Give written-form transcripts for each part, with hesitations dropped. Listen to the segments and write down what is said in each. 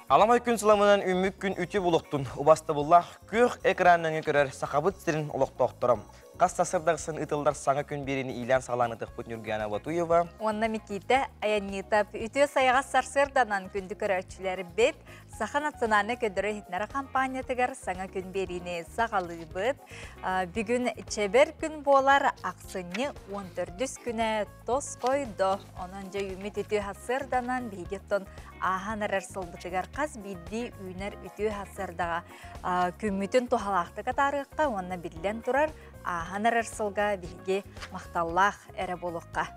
Аламай күн сыламынан үмүк күн үтүө булуохтун убастабыллаах күөх экранынан көрөр Сахабыт сирин олохтоохторо. Хас сарсыардагысын ытыллар саҥа күн биэриини иилээн саҕалаан ытыхпыт Ньургуяна Батуева. Уонна Микиитэ Айанньыытап үтүө сайаҕас сарсыарданан күндү көрөөччүлэрбит Саха национальнай көрдөрөр иһитиннэрэр хампаанньатыгар саҥа күн биэриини саҕалыыбыт. Бүгүн чэбэр күн буолар ахсынньы 14 күнэ тосхойдо. Онон дьэ үүммүт үтүө сарсыарданан биһиги оттон ааһан эрэр сылбытыгар хас биирдии үүнэр үтүө сарсыардаҕа күммүтүн туһалаахтык атаарыахха уонна биллэн турар ааһан эрэр сылга биһиги махталлаах эрэ буолуохха.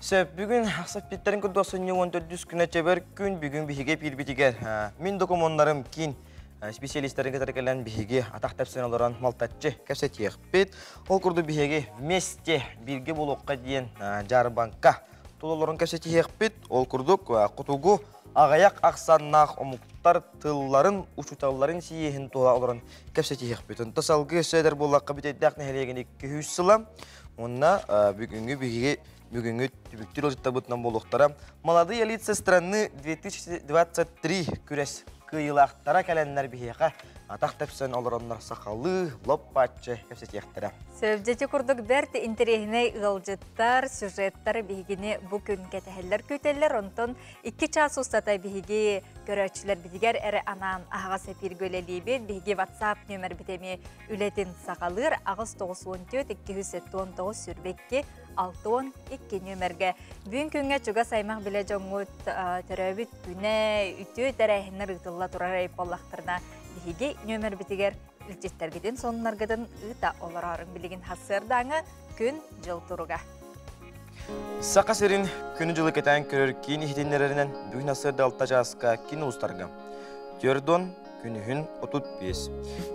Сөп, бүгүн ахсаппиттарын курдук ахсынньы 14 күнэ чэбэр күн бүгүн биһиги эпиирбитигэр мин докумуоннарым киин специалистарын кытары кэлэн биһиги атах тэпсэн олорон малтаччы кэпсэтиэхпит. Ол курдук биһиги вместе бииргэ буолуохха диэн дьаарбаҥка тулаларын кэпсэтиэхпит. Ол курдук хотугу аҕыйах ахсааннаах омуктар тылларын, учууталларын сийиэһин туһа олорон кэпсэтиэхпит. Онто салгыы өссө эдэр буоллахха Бүтэйдээх нэһилиэгин 200 сыла. Уонна бүгүҥҥү биһиги бүгүҥҥү түбүктүүр ыалдьыттарбытынан буолуохтара. Молодые лица страны 2023 күрэс кыайыылаахтара кэлэннэр биһиэхэ атах тэпсэн олороннор сахалыы лоп-бааччы кэпсэтиэхтэрэ. Сөбдьэти курдук бэрт интэриэһинэй ыалдьыттар, сюжеттар биһигини бу күн кэтэһэллэр күүтэллэр. Онтон 2 чаас устата биһиги көрөөччүлэрбитигэр эрэ анаан аһаҕас эпииргэ үлэлиибит. Биһиги WhatsApp нүөмэрбит эмиэ үлэтин саҕалыыр 894 279 22 62 нүөмэргэ. Бүгүн күҥҥэ чугас аймах билэ дьоҥҥут төрөөбүт күнэ, үтүө тэрээһиннэр ыытылла турар буоллахтарына биһиги нүөмэрбитигэр илдьиттэргитин сонуннаргытын ыыта олороорун билигин сарсыардааҥы күн-дьыл туруга. Саха сирин күнү-дьылы кэтээн көрөр киин иһитиннэрэринэн бүгүн сарсыарда 6 чааска киин улуустарга Тюрдон күнүһүн 35.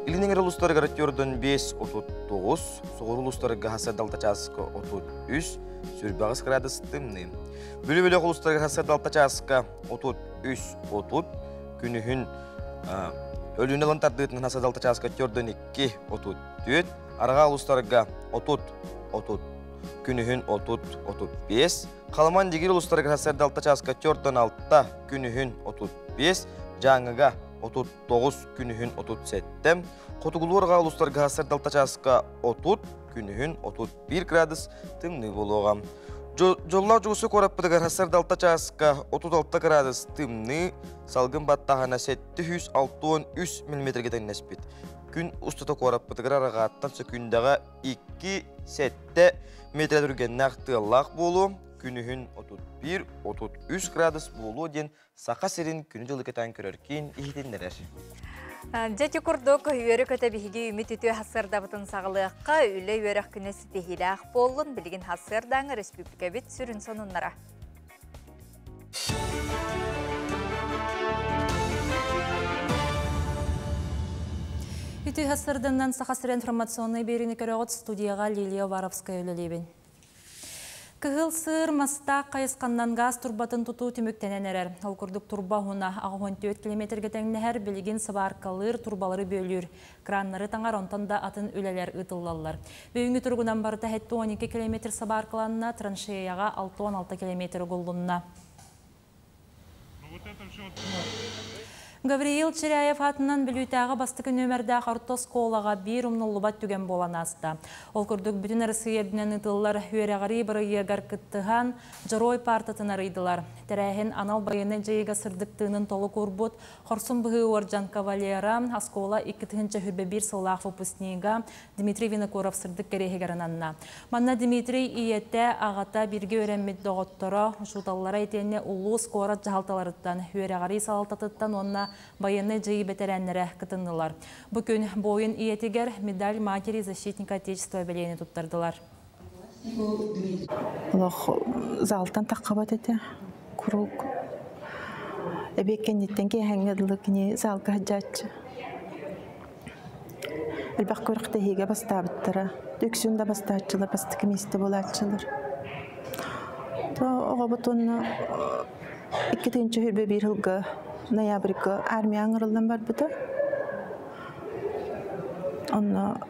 Илин эҥэр улуустарыгар Тюрдон 5 39, соҕуруу улуустарга сарсыарда 6 чааска 33, сүрбэҕис градус тымныы. Бүлүү бөлөх улуустарыгар сарсыарда 6 чааска 33 30, күнүһүн Өлүүнэ ылан тардыытынан сарсыарда 6 чааска Тюрдон 2 34, арҕаа улуустарга 30 30, күнүһүн 30 35, Халыман Дигир улуустарыгар сарсыарда 6 чааска Тюрдон 6, күнүһүн 35, Дьааҥыга 39, күнүһүн 37, Хотугулуу арҕаа улуустарга сарсыарда 6 чааска 30, күнүһүн 31 градус тымныы буолуоҕа. Дьоллоох Дьугусу куораппытыгар сарсыарда 6 чааска 36 градус тымныы, салгын баттааһына 763 миллиметргэ тэҥнэспит. Күн устата куораппытыгар арҕааттан сөкүүндэҕэ 2-7 метр түргэннээх тыаллаах буолуо, күнүһүн 31-33 градус буолуо диэн Саха сирин күнү-дьылы кэтээн көрөр киин иһитиннэрэр. Дьэ ити курдук үөрэ-көтө биһиги үмүт үтүө сарсыардабытын саҕалыахха, үлэ үөрэх күнэ ситиһиилээх буоллун, билигин сарсыардааҥы республикабыт сүрүн сонуннара. Үтүө сарсыарданан Саха сирэ информационнай биэриини көрөҕүт студияҕа Лилия Уваровская үлэлиибин. Кыһыл сыыр мастаах хайысханнан газ турбатын тутуу түмүктэнэн эрэр. Ол курдук турба уһуна 84 километрга тэҥнэһэр, билигин сыбааркалыыр турбалары бүөлүүр, краннары таҥар, онтон да атын үлэлэр ыытыллаллар. Бүгүҥҥү туругунан барыта 72 километр сыбааркаланна, траншеяҕа 66 километр угуллунна. Гавриил Чиряев аатынан Бүлүүтээҕи бастакы нүөмэрдээх орто оскуолаҕа биир умнуллубат түгэн буолан ааста. Ол курдук бүтүн Арассыыйа үрдүнэн ыытыллар үөрэҕирии бырайыагар кыттыһан, Дьоруой паартатын арыйдылар. Тэрээһин анал байыаннай дьайыыга сырдык тыынын толук уурбут хорсун быһыы уордьан кавалера, оскуола 2021 сыллаах выпускнига Дмитрий Винокуров сырдык кэриэһигэр ананна. Манна Дмитрий ийэтэ, аҕата, бииргэ үөрэммит доҕотторо, учууталлара итиэннэ улуус куорат дьаһалталарыттан, үөрэҕирии салалтатыттан уонна байыаннай дьайыы бэтэрээннэрэ кытыннылар. Бу күн буойун ийэтигэр медаль матери защитника Отечества бэлиэни туттардылар. Олох залтан таххабат этэ куруук. Эбиэт кэнниттэн киэһэҥҥэ дылы кини залга сылдьааччы. Элбэх күрэхтэһиигэ бастаабыттара. Үксүн да бастааччылар, бастакы миэстэ буолааччылар. Оҕобут уонна 2021 сылга ноябрьга армия ыҥырыллан барбыта. Онно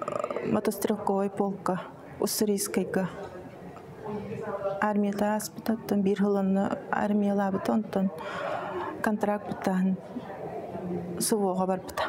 мотострелковай полка Уссурийскайга армията ааспыта, оттон биир сыл онно армиялаабыта, онтон контракт быттааһын СВО-ҕа барбыта.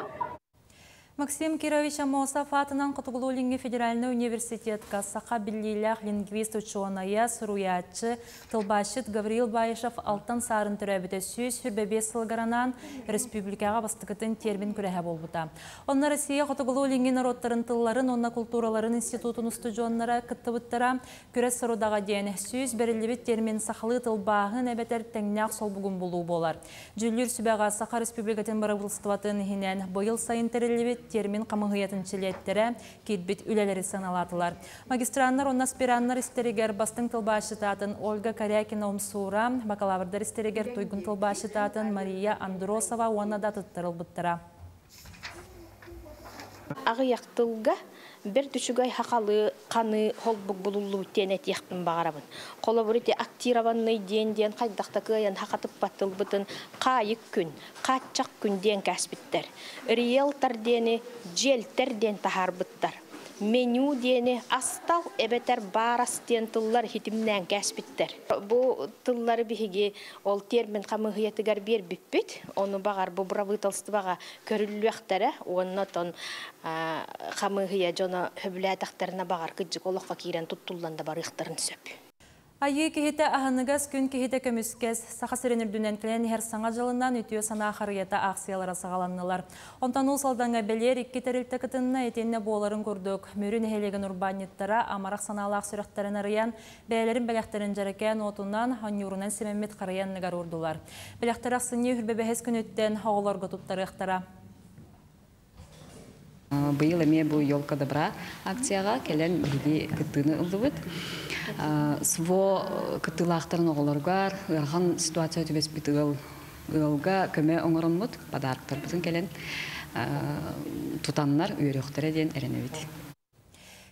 Максим Кирович Аммосов аатынан Хотугулуу-Илиҥҥи федеральнай университетка саха биллиилээх лингвист учуонайа, суруйааччы, тылбаасчыт Гавриил Баишев Алтан Саарын төрөөбүтэ 125 сылыгар анаан республикаҕа бастакытын термин күрэһэ буолбута. Онно Россия Хотугулуу-Илиҥҥи норуоттарын тылларын уонна култуураларын институтун устудьуоннара кыттыбыттара. Күрэс сорудаҕа диэн сүүс бэриллибит термин сахалыы тылбааһын эбэтэр тэҥнээх солбугун булуу буолар. Дьүүллүүр сүбэҕэ Саха Республикатын бырабыыталыстыбатын иһинэн быйыл сайын тэриллибит термин хамыыһыйатын чилиэттэрэ киирбит үлэлэри сыаналаатылар. Магистраннар уонна аспираннар истэригэр бастыҥ тылбаасчыт Ольга Корякина-Умсуура, бакалаврдар истэригэр туйгун тылбаасчыт Мария Андросова уонна да атыттар ылбыттара. Аҕыйах тылга бэрт үчүгэй хахалы ханы холбук булуллубут диэн этиэхпин баҕарабын. Холобур ити актированный диэн диэн хайдах да кыайан хахатыппат тылбытын хаайык күн, хааччах күн диэн кээспиттэр. Риэлтор диэни дьиэлтэр диэн таһаарбыттар. Меню диэни астал эбэтэр баарас диэн тыллар хитимнээн кээспиттэр. Бу тыллары биһиги ол термин хамыыһыйатыгар биэрбиппит. Ону баҕар бу бырабыыталыстыбаҕа көрүллүөхтэрэ уонна оттон хамыыһыйа дьоно сөбүлээтэхтэринэ баҕар кыдьык олоххо киирэн туттуллан да барыахтарын сөп. Айыы киһитэ аһыныгас, күн киһитэ көмүскэс, Саха сирин үрдүнэн кэлэн иһэр саҥа дьылынан үтүө санаа харыйата аахсыйалара саҕаланнылар. Онтон Уус Алдаҥҥа бэлиэр икки тэрилтэ кытынна итиннэ буоларын курдук, Мүрү нэһилиэгин урбаанньыттара амарах санаалаах сүрэхтэрин арыйан, бэйэлэрин бэлэхтэрин дьэрэкээн уотунан, онньуурунан симэммит харыйа анныгар уурдулар. Бэлэхтэр ахсынньы үрбэбэһис күнүттэн оҕолорго туттарыахтара. Быйыл эмиэ бу «Елка добра» акцияҕа кэлэн биһиги кыттыыны ыллыбыт. СВО кыттыылаахтарын оҕолоругар ыарахан ситуация түбэспит ыал ыалга көмө оҥороммут подарктарбытын кэлэн тутаннар үөрүөхтэрэ диэн эрэнэбит.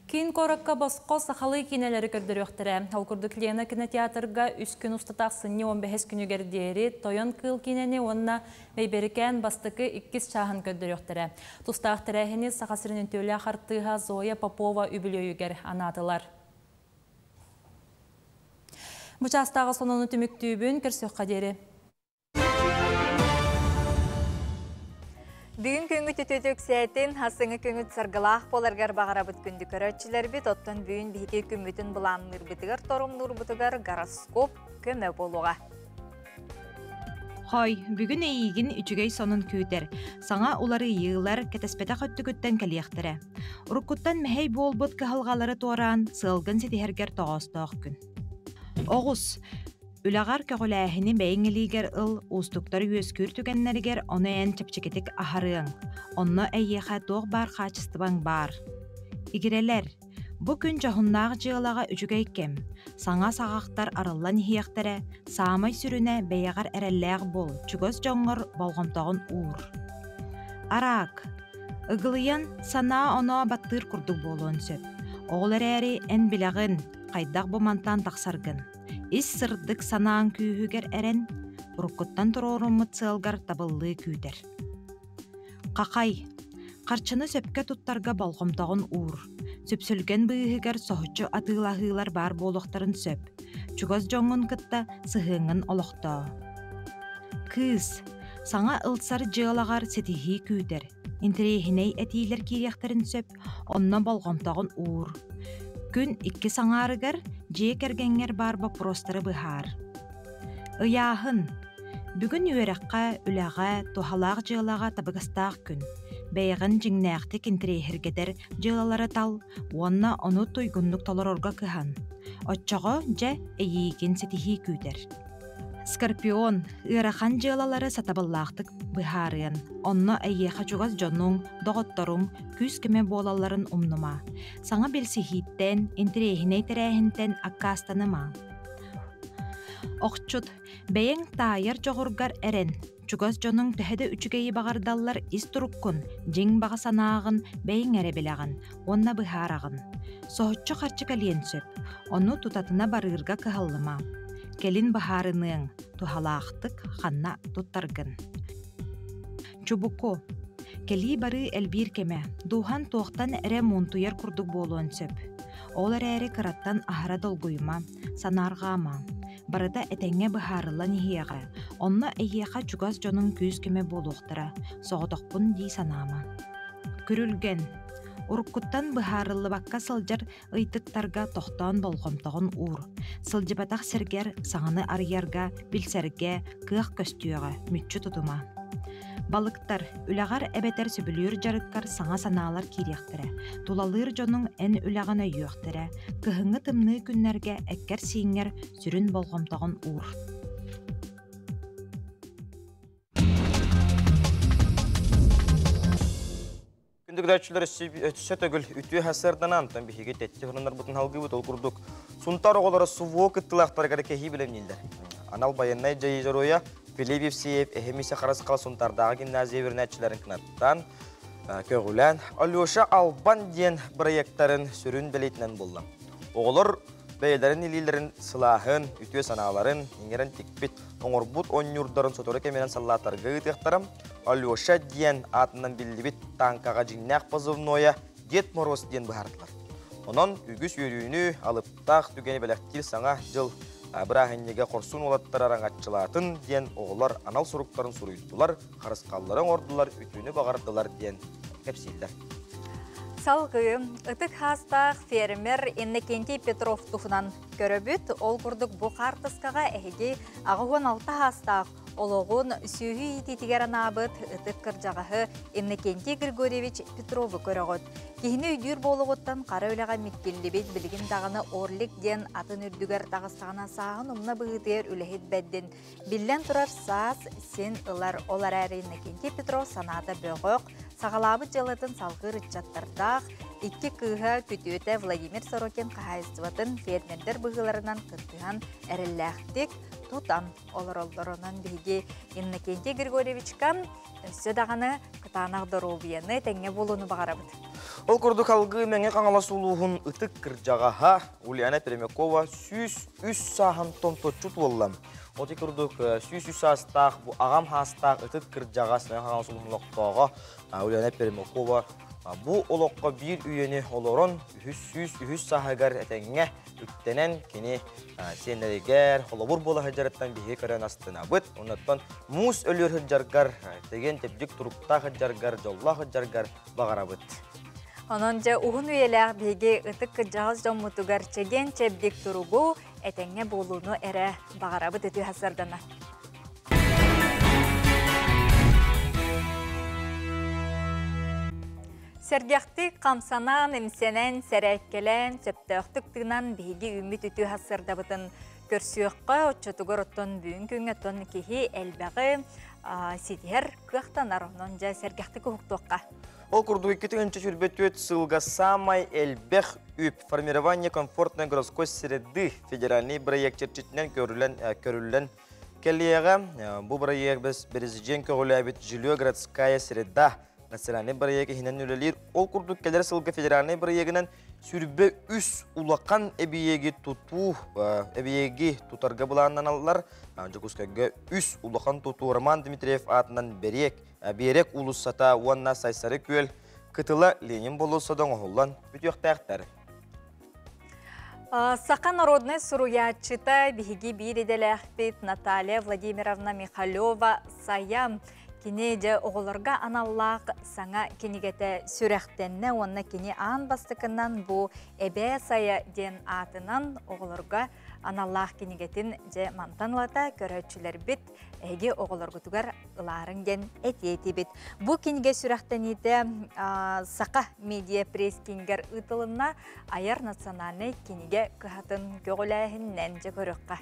Киин куоракка босхо сахалыы киинэлэри көрдөрүөхтэрэ. Ол курдук Лена кинотеатрга үс күн устата ахсынньы 15 күнүгэр диэри Тойон кыыл киинэни уонна Бэйбэрикээн бастакы иккис чааһын көрдөрүөхтэрэ. Тустаах тэрээһини Саха сирин үтүөлээх артыыһа Зоя Попова үбүлүөйүгэр анаатылар. Бу чаастааҕы сонуну түмүктүүбүн, көрсүөххэ диэри. Бүгүн күҥҥүт үтүөтэ үксээтин, хасыҥы күҥүт саргылаах буоларгар баҕарабыт күндү көрөөччүлэрбит, оттон бүгүн биһиги күммүтүн былаанныырбытыгар, торумнуурбутугар гороскоп көмө буолуоҕа. Хой, бүгүн эйиигин үчүгэй сонун күүтэр. Саҥа уларыйыылар кэтэспэтэх өттүгүттэн кэлиэхтэрэ. Уруккуттан мэһэй буолбут кыһалҕалары туораан, сыалгын ситиһэргэр тоҕоостоох күн. Оҕус, Үлэҕэр көҕүлээһини бэйэҥ илиигэр ыл, уустуктар үөскүүр түгэннэригэр ону эн чэпчэкитик аһарыаҥ. Онно эйиэхэ туох баар хаачыстыбаҥ баар. Игирэлэр, бу күн дьоһуннаах дьыалаҕа үчүгэй кэм. Саҥа саҕахтар арыллан иһиэхтэрэ, саамай сүрүнэ бэйэҕэр эрэллээх буол, чугас дьоҥҥор болҕомтоҕун уур. Араак. Ыгылыйан, санаа-оноо баттыыр курдук буолуон сөп. Ол эрээри эн билэҕин, хайдах бу мантан тахсаргын. Ис сырдык санааҥ күүһүгэр эрэн, уруккуттан туруоруммут сыалгар табыллыы күүтэр. Хахай. Харчыны сөпкө туттарга болҕомтоҕун уур. Сүпсүлгэн быыһыгар соһуччу атыылаһыылар баар буолуохтарын сөп. Чугас дьоҥҥун кытта сыһыаҥҥын олохтоо. Кыыс. Саҥа ылсар дьыалаҕар ситиһии күүтэр. Интэриэһинэй этиилэр киириэхтэрин сөп, онно болҕомтоҕун уур. Күн иккис аҥаарыгар дьиэ кэргэҥҥэр баар боппуруостары быһаар. Ыйааһын. Бүгүн үөрэххэ, үлэҕэ, туһалаах дьыалаҕа табыгастаах күн. Бэйэҕин дьиҥнээхтик интэриэһиргэтэр дьыалалары тал уонна ону туйгуннук толорорго кыһан. Оччоҕо, дьэ, эйиигин ситиһии күүтэр. Скорпион ыарахан дьыалалары сатабыллаахтык быһаарыан, онно эйиэхэ чугас дьонуҥ, доҕотторуҥ күүс-көмө буолалларын умнума. Саҥа билсиһииттэн, интэриэһинэй тэрээһинтэн аккаастаныма. Охчут, бэйэҥ таайар дьоҕургар эрэн. Чугас дьонуҥ төһө да үчүгэйи баҕардаллар ис туруккун, дьиҥ баҕа санааҕын бэйэҥ эрэ билэҕин уонна быһаараҕын. Соһуччу харчы кэлиэн сөп, ону тутатына барыырга кыһаллыма. Кэлин быһаарыныаҥ, туһалаахтык ханна туттаргын. Чубуку. Кэлии-барыы элбиир кэмэ, дууһан туохтан эрэ муунтуйар курдук буолуон сөп. Ол эрээри кыраттан аһара долгуйума, санаарҕаама. Барыта этэҥҥэ быһаарыллан иһиэҕэ. Онно эйиэхэ чугас дьонуҥ күүс-көмө буолуохтара, соҕотохпун дии санаама. Күрүлгэн. Уруккуттан быһаарыллыбакка сылдьар ыйытыктарга тохтоон болҕомтоҕун уур. Сылдьыбатах сиргэр саҥаны арыйарга, билсэргэ кыах көстүөҕэ, мүччү тутума. Балыктар, үлэҕэр эбэтэр сөбүлүүр дьарыккар саҥа санаалар киириэхтэрэ. Тулалыыр дьонуҥ эн үлэҕин өйүөхтэрэ. Кыһыҥҥы тымныы күннэргэ эккэр-сииҥҥэр сүрүн болҕомтоҕун уур. Күндү көрөөччүлэр өссө төгүл үтүө сарсыарданан антон биһиги тэттик хонуннарбытын халгыыбыт ол курдук Сунтаар оҕолоро СВО кыттыылаахтарыгар кэһии бэлэмнииллэр. Анал байыаннай дьайыы дьоруойа Филипп Евсеев эһэмисе Харысхал Сунтаардааҕы гимназия үөрэнээччилэрин кынаттаан көҕүлээн Алеша Албан диэн бырайыактарын сүрүн бэлиэтинэн булла. Оҕолор бэйэлэрин илиилэрин сылааһын, үтүө санааларын иҥэрэн тикпит, оҥорбут оонньуурдарын сотору кэминэн саллааттарга ыытыахтара. Алеша диэн аатынан биллибит тааҥкаҕа дьиҥнээх позывнойа Дед Мороз диэн быһаардылар. Онон үгүс үөрүүнү, алыптаах түгэни бэлэхтиир саҥа дьыл бырааһынньыга хорсун уолаттар араҥаччылаатын диэн оҕолор анал суруктарын суруйдулар, харысхаллары оҥордулар, үтүөнү баҕардылар диэн кэпсииллэр. Салгыы ытык хаастаах фермер Иннокентий Петров туһунан көрөбүт. Ол курдук бу хаартыскаҕа эһиги 86 хаастаах олоҕун сүөһү иитиитигэр анаабыт ытык кырдьаҕаһы Иннокентий Григорьевич Петрову көрөҕүт. Киһини өйдүүр буолуоҕуттан хара үлэҕэ миккиллибит, билигин даҕаны Орлик диэн атын үрдүгэр таҕыстаҕына сааһын умна быһыытыйар үлэһит бэрдин Биллэн турар, саас син ылар, ол эрээри Иннокентий Петров санаата бөҕөх, саҕалаабыт дьыалатын салгыыр ыччаттардаах, икки кыыһа күтүөтэ Владимир Сорокин хаһаайыстыбатын фермердэр быһыыларынан кыттыһан эрэллээхтик тутан олороллорунан биһиги Иннокентий Григорьевичка өссө даҕаны кытаанах доруобуйаны, тэҥҥэ буолууну баҕарабыт. Ол курдук алгыы Мэҥэ Хаҥалас улууһун ытык кырдьаҕаһа Ульяна Пермякова 103 сааһын томточчу туолла. Оти курдук 103 саастаах бу аҕам хаастаах ытык кырдьаҕас Мэҥэ Хаҥалас улууһун олохтооҕо Ульяна Пермякова бу олоххо биир үйэни олорон үһүс сүүс үһүс сааһыгар этэҥҥэ үктэнэн кини сиэннэригэр холобур буола сылдьарыттан биһиги көрөн астынабыт. Оннуттан муус өлүөр сылдьаргар, тэгэн тэбдик туруктаах сылдьаргар, дьоллоох сылдьаргар баҕарабыт. Онон дьэ уһун үйэлээх биһиги ытык кырдьаҕас дьоммутугар чэгиэн-чэбдик туругу, этэҥҥэ буолууну эрэ баҕарабыт үтүө сардана. Сэргэхтик хамсанан, имсэнэн, сэрээккэлээн, сөптөөхтүк тыынан биһиги үүммүт үтүө сарсыардабытын көрсүөххэ, оччотугар оттон бүгүн күҥҥэ оттон киһи элбэҕи ситиһэр кыахтанар. Онон дьэ сэргэхтик уһуктуохха. Ол курдук 2024 сылга самай элбэх үп формирование комфортной городской среды федеральный проект чэрчитинэн көрүлэн көрүллэн кэлиэҕэ. Бу проект президент көҕүлээбит Жилье городская среда национальный проект иһинэн үлэлиир. Ол курдук кэлэр сылга федеральный проегынан сүрбэ үс улахан эбийиэги тутуу эбийиэги тутарга былааннаналлар. Дьокуускайга үс улахан тутуу Роман Дмитриев аатынан Бэриэк Биэрэк уулуссата уонна Сайсары күөл кытыла Ленин болуоссата оҥоһуллан бүтүөхтээхтэр. Саха народнай суруйааччыта биһиги биир идэлээхпит Наталья Владимировна Михалева Сайа кини дьэ оҕолорго аналлаах саҥа кинигэтэ сүрэхтэннэ уонна кини аан бастакынан бу Эбээ Сайа диэн аатынан оҕолорго аналлаах кинигэтин дьэ мантан ылата көрөөччүлэрбит эһиги оҕолоргутугар ылаарыҥ диэн этиэ этибит. Бу кинигэ сүрэхтэниитэ Саха медиа пресс-кинигэр ыытылынна айар национальнай кинигэ кыһатын көҕүлээһининэн дьэ көрүөххэ.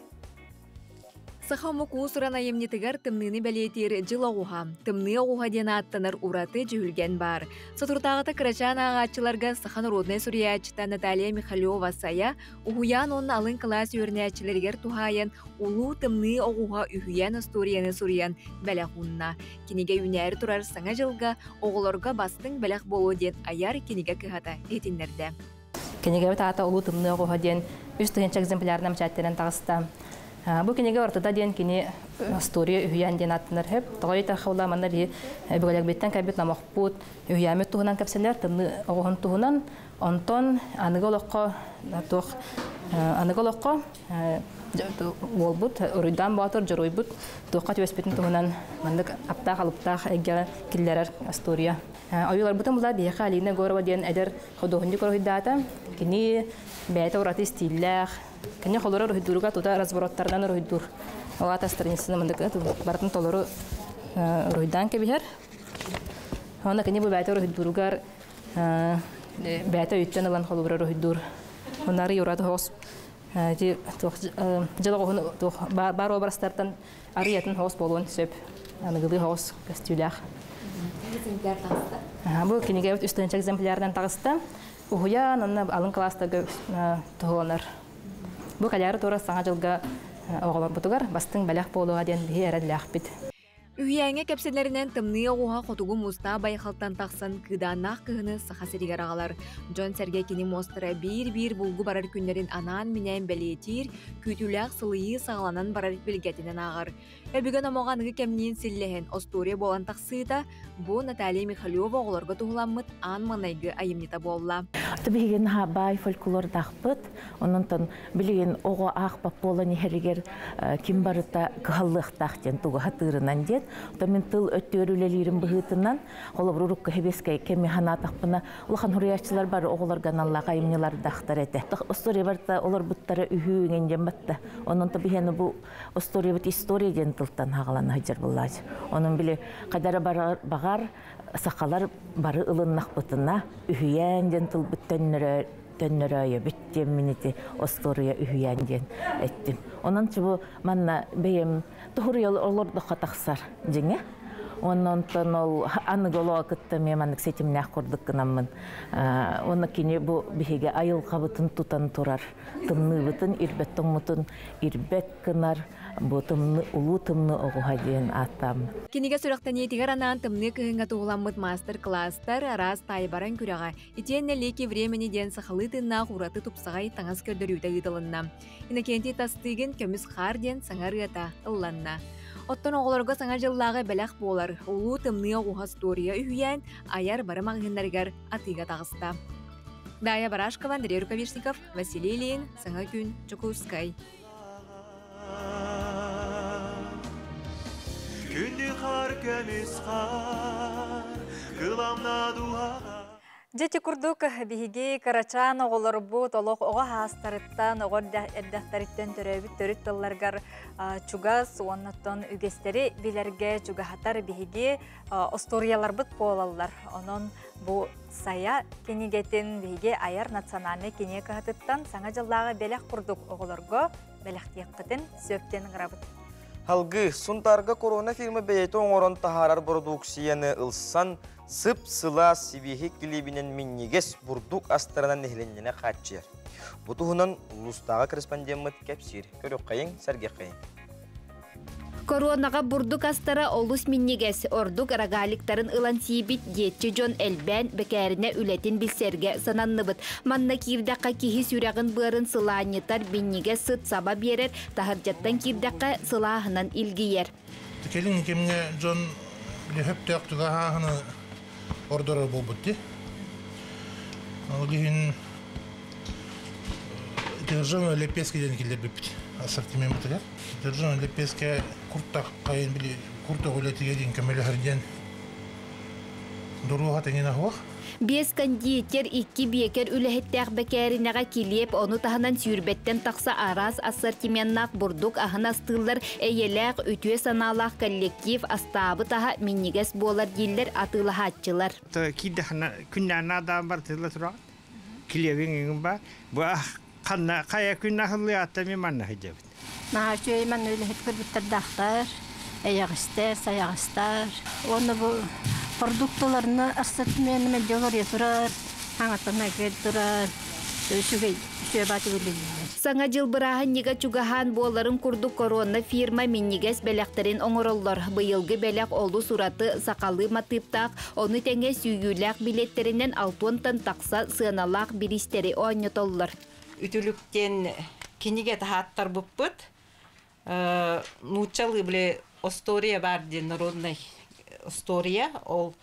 Саха омук уус-уран айымньытыгар тымныыны бэлиэтиир дьыл оҕуһа, тымныы оҕуһа диэн ааттанар ураты дьүһүлгэн баар. Соторутааҕыта кырачаан ааҕааччыларга саха народнай суруйааччыта Наталья Михалева-Сайа уһуйаан уонна алын кылаас үөрэнээччилэригэр туһаайан Улуу Тымныы оҕуһа үһүйээн остуоруйаны суруйан бэлэх уунна. Кинигэ үүнээри турар Саҥа дьылга оҕолорго бастыҥ бэлэх буолуо диэн айар кинигэ кыһата иһитиннэрдэ. Кинигэбит аата Улуу Тымныы оҕуһа диэн 3000 экземплярынан бэчээттэнэн таҕыста. Бу кинигэ ортото диэн кини История үһүйээн диэн ааттанар сөп. Тоҕо диэтэххэ манна биһи өбүгэлэрбиттэн кэлбит номохпут, үһүйээммит туһунан кэпсэнэр, тымныы оҕуһун туһунан. Онтон аныгы олоххо туох аныгы олоххо уолбут Уруйдаан Боотур дьоруойбут туохха түбэспитин туһунан маннык аптаах алыптаах эйгэҕэ киллэрэр история. Ойууларбытын була биһиэхэ Алина Егорова диэн эдэр худуоһунньук уруһуйдаата. Кини бэйэтэ ураты истииллээх. Кини холоро уруһуйдууруга тута развороттарынан уруһуйдуур. Ол аата страницаны маннык барытын толору уруһуйдаан кэбиһэр. Онно кини бу бэйэтэ уруһуйдууругар бэйэтэ өйүттэн ылан холобура уруһуйдуур. Оннары ураты хоос дьыл оҕуһун баар образтартан арыйатын хоос буолуон сөп. Аныгылыы хоос көстүүлээх. Бу кинигэбит үс тыһыынча экземплярынан таҕыста. Уһуйаан, онно алын класстарга туһуланар. Бу кэлээри тура саҥа дьылга оҕолорбутугар бастыҥ бэлэх буолуоҕа диэн биһи эрэллээхпит. Үһүйээҥҥэ кэпсэнэринэн тымныы оҕуһа хотугу муустаах байҕалтан тахсан кыыдааннаах кыһыны Саха сиригэр аҕалар. Дьон-сэргэ кини муостара биир-биир булгу барар күннэрин анаан-минээн бэлиэтиир, күүтүүлээх сылыйыы саҕаланан барар билгэтинэн ааҕар. Өбүгэ номоҕо аныгы кэмниин силлэһэн остуоруйа буолан тахсыыта бу Наталья Михалева оҕолорго туһуламмыт аан маҥнайгы айымньыта буолла. Биһиги наһаа баай фольклордаахпыт. Онон билигин оҕо аахпат буолан иһэригэр ким барыта кыһаллыахтаах диэн тугу хатыырынан диэн. Оттон мин тыл өттүгэр үлэлиирим быһыытынан, холобур урукку хэбиэскэй кэми ханаатахпына, улахан хуруйааччылар бары оҕолорго аналлаах айымньылардаахтар этэ. История барыта олорбуттара үһүү иҥэн диэн батта. Онон биһиэни бу историябыт история диэн тылтан хаҕалана сылдьар буоллаачы. Онон били хайдара баҕар сахалар бары ылыннахпытына үһүйээн диэн тылбыт төннөрөөйөбүт диэн минити история үһүйээн диэн эттим. Онон бу манна бэйэм туһуруйал олордоххо тахсар дьиҥэ. Онон ол аныгы олоҕо кытта эмиэ маннык ситимнээх курдук гынаммын. Онно кини бу биһиги айылҕабытын тутан турар, тымныыбытын, ирбэт тоҥмутун ирбэт гынар, бу тымны улуу тымны оҕуһа диэн ааттааммын. Кинигэ сүрэхтэниитигэр анаан тымныы кыһыҥҥа туһуламмыт маастар-кылаастар, араас таайбараҥ күрэҕэ, итиэннэ Лики времени диэн сахалыы тыыннаах ураты тупсаҕай таҥас көрдөрүүтэ ыытылынна. Иннокентий Тастыгин «Көмүс хаар» диэн саҥа ырыата ылланна. Оттон оҕолорго саҥа дьыллааҕы бэлэх буолар улуу тымныы оҕуһа остуоруйа үһүйээн айар бары маҕаһыыннарыгар атыыга таҕыста. Дая Барашкова, Андрей Рукавишников, Василий Ильин, Саҥа күн, Дьокуускай. Күндү хаар көмүс хаар, кыламна дууһаҕа. Дьэ курдук биһиги кырачаан оҕолорбут олох оҕо хаастарыттан, оҕо эрдэхтэриттэн төрөөбүт төрүт тылларгар чугас, уоннаттан үгэстэри билэргэ чугаһатар биһиги остуоруйаларбыт буолаллар. Онон бу Сайа кинигэтин биһиги айар национальнай кинигэ кыһатыттан саҥа дьыллааҕы бэлэх курдук оҕолорго бэлэхтиэххитин сөп диэн ыҥырабыт. Халгы Сунтаарга корона фирма бэйэтэ оҥорон таһаарар бородууксуйаны ылсан, сып-сылаас сибиэһи килиэбинэн минньигэс бурдук астарынан нэһилиэнньэни хааччыйар. Бу туһунан улуустааҕы корреспондеммыт кэпсиир. Көрүөххэйиҥ, сэргиэххэйиҥ. Коронаҕа бурдук астара олус минньигэс, ордук рогаликтарын ылан сиибит диэччи дьон элбээн бэкээринэ үлэтин билсэргэ сананныбыт. Манна киирдэххэ киһи сүрэҕин быарын сылаанньытар, минньигэс сыт саба биэрэр, таһырдьаттан киирдэххэ сылааһынан илгийэр. Кэлин кэмҥэ дьон хөптөөх тугаһааһыны ордорор буолбут дии. Ол иһин ржаной лепешка диэн киллэрбиппит ассортиментыгар. Ржаной лепешка куртах хайын били куртах үлэтигэ диэн көмөлөһөр диэн доруоха тэҥинэ суох. Биэс кондитер, икки биэкэр үлэһиттээх бэкээринэҕэ килиэп, ону таһынан сүүрбэттэн тахса араас ассортименнаах бурдук аһын астыыллар, эйэлээх, үтүө санаалаах коллектив астаабыт аһа минньигэс буолар дииллэр атыылаһааччылар. Киирдэххинэ күннээн наадaan барытыла тураҕын. Килиэбиҥ иҥин баар. Бу ханна хайа күн аһыллыы аата мин манна сылдьабыт. Наһаа үчүгэй манна үлэһит кыргыттардаахтар, эйэҕэстэр, сайаҕастар. Уонна бу продукталарына ассортимент мэлдьи олоруйа турар, хаҥатан кэл турар. Үчүгэй, үчүгэй бааты үлэлииллэр. Саҥа дьыл бырааһынньыга чугаһаан буоларын курдук корона фирма минньигэс бэлэхтэрин оҥороллор. Быйылгы бэлэх олус ураты сахалыы матыыптаах, ону тэҥэ сүүйүүлээх билиэттэринэн алтыантан тахса сыаналаах бириистэри оонньотоллор. Үтүлүктэн кинигэ таһааттарбыппыт. Нууччалыы били остуоруйа баар диэн народнай остуоруйа ол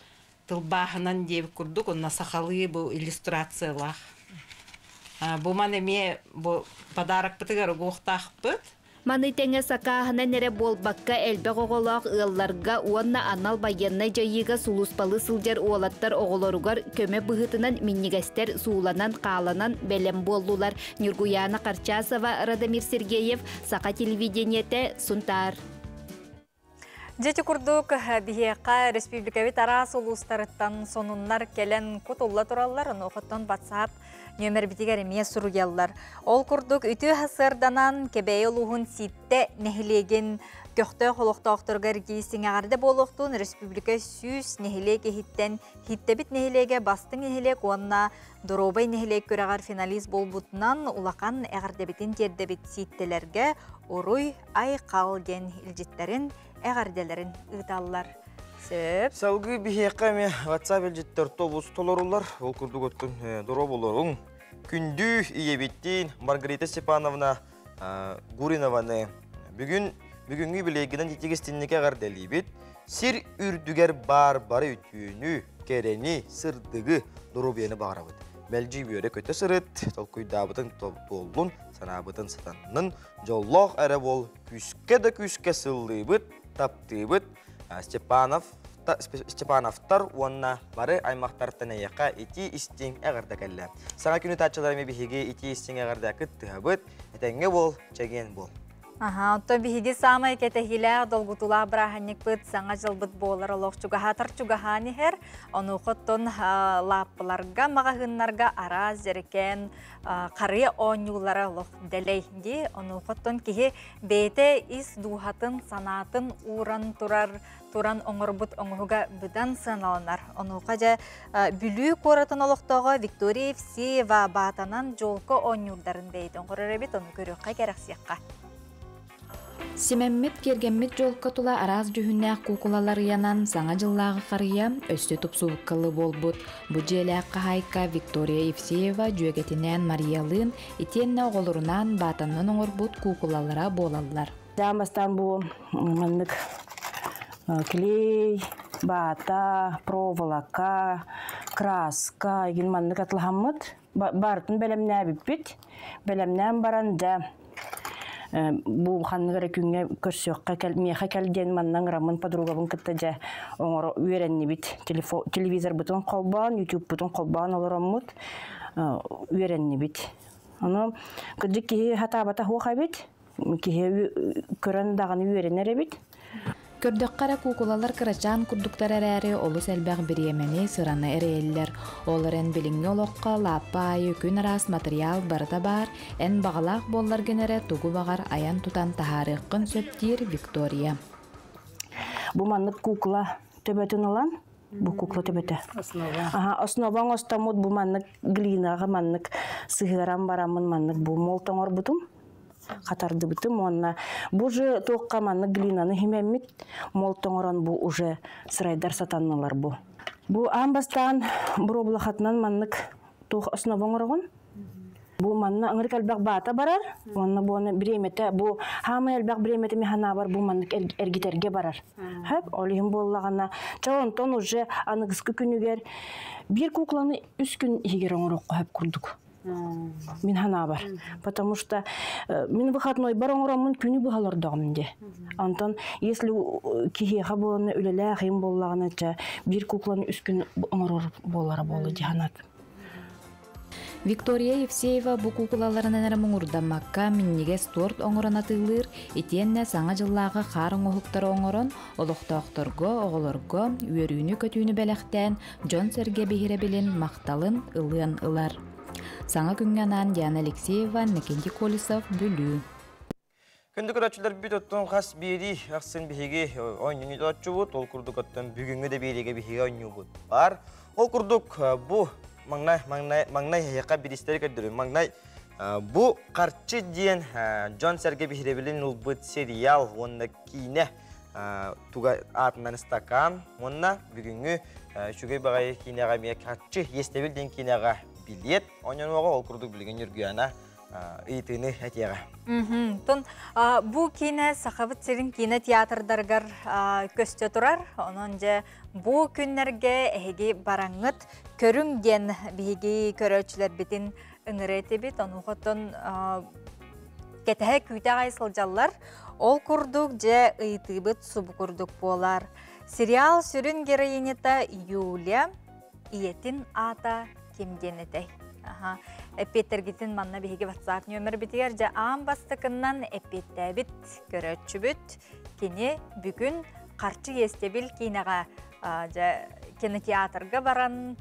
тылбааһынан диэбит курдук онно сахалыы бу иллюстрациялаах. Бу ман эмиэ бу подарокпытыгар угуохтаахпыт. Маны тэҥэ сакааһынан эрэ буолбакка элбэх оҕолоох ыалларга уонна анал байыаннай дьайыыга сулууспалыы сылдьар уолаттар оҕолоругар көмө быһыытынан минньигэстэр сууланан-хааланан бэлэм буоллулар. Ньургуйаана Харчасова, Радомир Сергеев, Саха телевидениетэ, Сунтаар. Дьэ курдук биһиэхэ республикабыт араас улуустарыттан сонуннар кэлэн кутулла тураллар, онуохаттан WhatsApp нүөмэрбитигэр эмиэ суруйаллар. Ол курдук үтүө сарсыарданан Кэбээйи улууһун Сииттэ нэһилиэгин көхтөөх олохтоохторугар сиҥэҕэрдэ буолуохтуун республика 100 нэһилиэк иһиттэн Һииттэбит нэһилиэгэ бастыҥ нэһилиэк уонна Доруобай нэһилиэк күрэҕэр финалист буолбутунан улахан эҕэрдэбитин тиэрдэбит Сииттэлэргэ уруй айхал диэн илдьиттэрин, эҕэрдэлэрин ыыталлар. Сөп. Салгыы биһиэхэ эмиэ WhatsApp илдьиттэр тобус толоруллар. Ол курдук оттон доруобулоруҥ. Күндү ийэбиттиин Маргарита Степановна Гуринованы бүгүн бүгүҥҥү билиэгинэн итигистинники эҕэрдэлиибит. Сир үрдүгэр баар бары үтүөнү, кэрэни, сырдыгы, доруобуйаны баҕарабыт. Мэлдьи үөрэ-көтө сырыт, толкуйдаабытыҥ туоллун, санаабытын сатаннын, дьоллоох эрэ буол, күүскэ да күүскэ сыллыыбыт, таптыыбыт. Степанов Степановтар уонна бары аймахтартан эйиэхэ итии истиҥ эҕэрдэ кэллэ. Саҥа күнү тааччылар биһиги итии истиҥ эҕэрдэ кыттыһабыт. Этэҥҥэ буол, чэгиэн буол. Аха, оттон биһиги саамай кэтэһиилээх, долгутуулаах бырааһынньыкпыт саҥа дьылбыт буолар олох чугаһаатар чугаһаан иһэр. Онуоха оттон лааппыларга, маҕаһыыннарга араас дьэрэкээн харыйа оонньуулара олох дэлэй дии. Онуоха оттон киһи бэйэтэ ис дууһатын, санаатын ууран турар, туран оҥорбут оҥоһуга быдан сыаналанар. Онуоха дьэ Бүлүү куоратын олохтооҕо Виктория Евсеева баатанан дьуолка оонньуурдарын бэйэтэ оҥорор эбит, ону көрүөххэ кэрэхсиэххэ. Симэммит, киэргэммит дьуолка тула араас дьүһүннээх куукулалар ыйанан Саҥа дьыллааҕы харыйа өссө тупсубуккалы буолбут. Бу дьиэлээх хаһаайка Виктория Евсеева дьүөгэтинээн Мариялыын итиэннэ оҕолорунаан баатанан оҥорбут куукулалара буолаллар. Бастаан бу маннык клей, баата, проволока, краска игин маннык атлаһаммыт. Барытын бэлэмнээбиппит. Бэлэмнээн баран дьэ бу ханнык эрэ күҥҥэ көрсүөххэ кэл, миэхэ кэл диэн манна ыҥыраммын подругабын кытта дьэ оҥоро үөрэннибит. Телевизорбытын холбоон, ютубпутун холбоон олороммут үөрэннибит. Ону кырдьык киһи хатаабата суох эбит. Киһи көрөн даҕаны үөрэнэр эбит. Көрдөххө эрэ куукулалар кырачаан курдуктар эрээри олус элбэх бириэмэни, сыраны эрэйэллэр. Ол эрэн билиҥҥи олоххо лааппа аайы күн араас матырыйаал барыта баар, эн баҕалаах буолларгын эрэ тугу баҕар айан-тутан таһаарыаххын сөп диир Виктория. Бу маннык куукула төбөтүн ылан, бу кукла төбөтө. Основа. Аха, основа оҥостоммут бу маннык глинаҕа маннык сыһыаран бараммын маннык бу молт оҥорбутум. Хатардыбытым уонна бу же туохха маннык глинаны химэммит молт оҥорон бу уже сырайдар сатаннылар бу. Бу аан бастаан буробулахатынан маннык туох основа оҥороҕун. Бу манна ыңырык элбэх баата барар, уонна буона бириэмэтэ бу хаамай элбэх бириэмэтэ механабар бу маннык эргитэргэ барар. Хөп, ол иһин буоллаҕына, чэ онтон уже аныгыскы күнүгэр биир кукланы үс күн иһигэр оҥоруохха хөп курдук. Мин ханаабар. Потому что мин выходнойбар оҥороммун күнү быһа олордоҕум дии. Онтон если киһиэхэ буолана үлэлээх им буоллаҕына чэ биир кукланы үс күн оҥорор буолара буолуо дии санаат. Виктория Евсеева бу куукулаларынан эрэ муҥурдаммакка минньигэс торт оҥорон атыылыыр, итиэннэ Саҥа дьыллааҕы хаар оҥоһуктары оҥорон, олохтоохторго, оҕолорго үөрүүнү-көтүүнү бэлэхтээн, дьон-сэргэ биһирэбилин, махталын ылыан ылар. Саҥа күҥҥэ анаан Диана Алексеева, Иннокентий Колесов, Бүлүү. Күндү көрөөччүлэрбит оттон хас биэрии ахсын биһиги оонньууну отчубут, ол курдук оттон бүгүҥҥү да биэриигэ биһиги оонньуубут бар. Ол курдук бу маҥнай маҥнай маҥнай эһиэхэ бириистэри көрдөрүм. Маҥнай бу харчы диэн дьон-сэргэ биһирэбилин ылбыт сериал уонна киинэ туга аатынан ыстакаан уонна бүгүҥҥү үчүгэй баҕайы киинэҕэ эмиэ харчы иэстэбил диэн киинэҕэ билиэт оонньонуоҕа. Ол курдук билигин Ньургуяна ыйытыыны этиэҕэ. Тон бу киинэ Сахабыт сирин киинэ театрдарыгар көстө турар. Онон дьэ бу күннэргэ эһиги бараҥҥыт көрүҥ диэн биһиги көрөөччүлэрбитин ыҥыра этибит. Онуоха кэтэһэ күүтэ аҕай сылдьаллар. Ол курдук дьэ ыйытыыбыт субу курдук буолар. Сериал сүрүн героинята Юлия ийэтин аата ким диэн этэй? Аха. Эппиэттэргитин манна биһиги WhatsApp нөмербитигэр дьэ аан бастакыннан эппиэттээбит көрөөччүбүт. Кини бүгүн харчы иэстэбил киинэҕэ дьэ кинотеатрга баран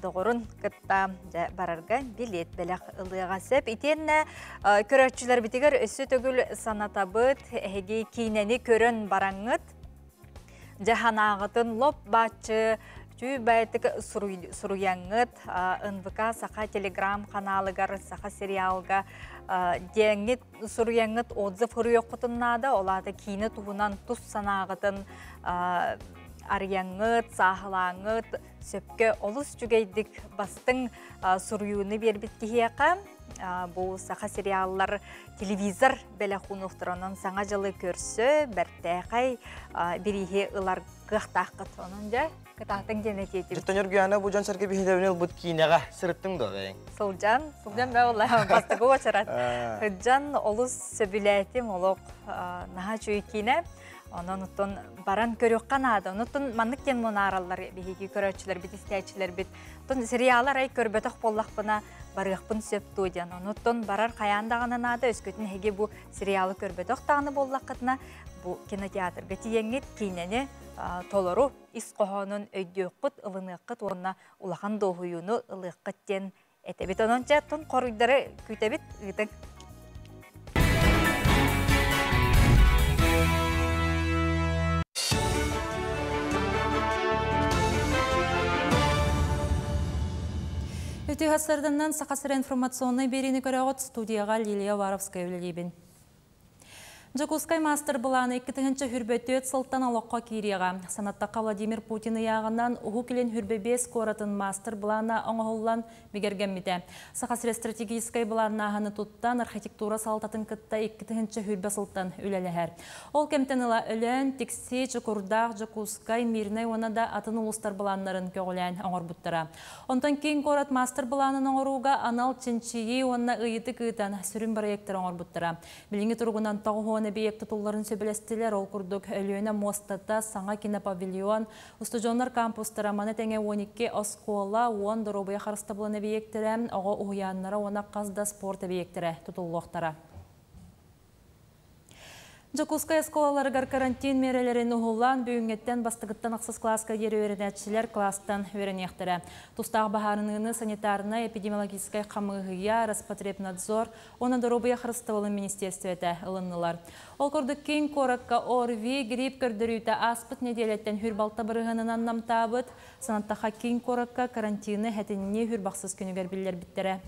доҕорун кытта дьэ барарга билет бэлэх ылыаҕа сөп. Итиэннэ көрөөччүлэрбитигэр өссө төгүл санатабыт, эһиги киинэни көрөн бараҥҥыт дьаһанааҕытын лоп бааччы түү бэйэтик суруйаҥҥыт НВК Саха телеграм ханаалыгар Саха сериалга диэҥҥит суруйаҥҥыт отзыв суруйуоххутун наада ол аата киинэ туһунан тус санааҕытын арыйаҥҥыт сааһылааҥҥыт сөпкө олус үчүгэйдик бастыҥ суруйууну биэрбит киһиэхэ бу саха сериаллар телевизор бэлэх уунуохтаронон саҥа дьылы көрсө бэртээхэй бирииһи ылар кыахтааххыт онон дьэ кытаатыҥ диэн этиэтим Дьиттэн Өргүөнэ бу дьон сэргэ биһилэбини ылбыт киинэҕэ сырыттыҥ дуо бэйэҥ? Сылдьан, сылдьан бэ ол бастакы уочарат. Сылдьан олус сөбүлээтим олох наһаа үчүгэй киинэ. Онон оттон баран көрүөххэ наада. Онуттан маннык диэн мунаараллар биһиги көрөөччүлэрбит, истээччилэрбит. Оттон сериалы арай көрбөтөх буоллахпына барыахпын сөп дуо диэн. Онуттан барар хайаан даҕаны наада. Өскөтүн эһиги бу сериалы көрбөтөх даҕаны буоллаххытына, бу кинотеатрга тиийэҥҥит киинэни толору ис хоһоонун өйдүөххүт, ылыныаххыт уонна улахан дуоһуйууну ылыаххыт диэн этэбит. Онон чэ, тун хоруйдары күүтэбит, ыытыҥ. Үтүө сарданнан Саха сирэ информационнай биэриини көрөҕүт студияҕа Лилия Уваровская үлэлиибин. Дьокуускай маастар-былаана 2024 сылтан олоххо киириэҕэ. Санаттахха Владимир Путин ыйааҕынан Уһук Илин 25 куоратын маастар-былаана оҥоһуллан бигэргэммитэ. Саха сирэ стратегическай былааннааһыны туттан архитектура салалтатын кытта 2020 сылтан үлэлэһэр. Ол кэмтэн ыла Өлөөн, Тикси, Чокурдаах, Дьокуускай, Мирнэй уонна да атын улуустар былааннарын көҕүлээн оҥорбуттара. Онтон киин куорат маастар-былаанын оҥорууга анал чинчийии уонна ыйытык ыытан сүрүн бырайыактары оҥорбуттара. Билиҥҥи туругунан тоҕуһуон эбийиэк тутулларын сөбүлэстилэр. Ол курдук, Өлүөнэ муостата, саҥа кинопавильон, устудьуоннар кампустара, маны тэҥэ 12 оскуола, 10 доруобуйа харыстабылын эбийиэктэрэ, оҕо уһуйааннара уонна хас да спорт эбийиэктэрэ тутуллуохтара. Дьокуускай оскуолаларыгар карантин миэрэлэрин уһуллаан бүгүҥҥэттэн бастакыттан ахсыс кылааска диэри үөрэнээччилэр кылаастан үөрэниэхтэрэ. Тустаах баһаарыныыны санитарнай эпидемиологическай хамыыһыйа, Роспотребнадзор уонна доруобуйа харыстабылын министиэристибэтэ ылыннылар. Ол курдук киин куоракка ОРВИ грипп көрдөрүүтэ ааспыт нэдиэлэттэн хүрбалта бырыһыанынан намтаабыт. Санаттахха киин куоракка карантины сэтинньи хүрбахсыс күнүгэр биллэрбиттэрэ.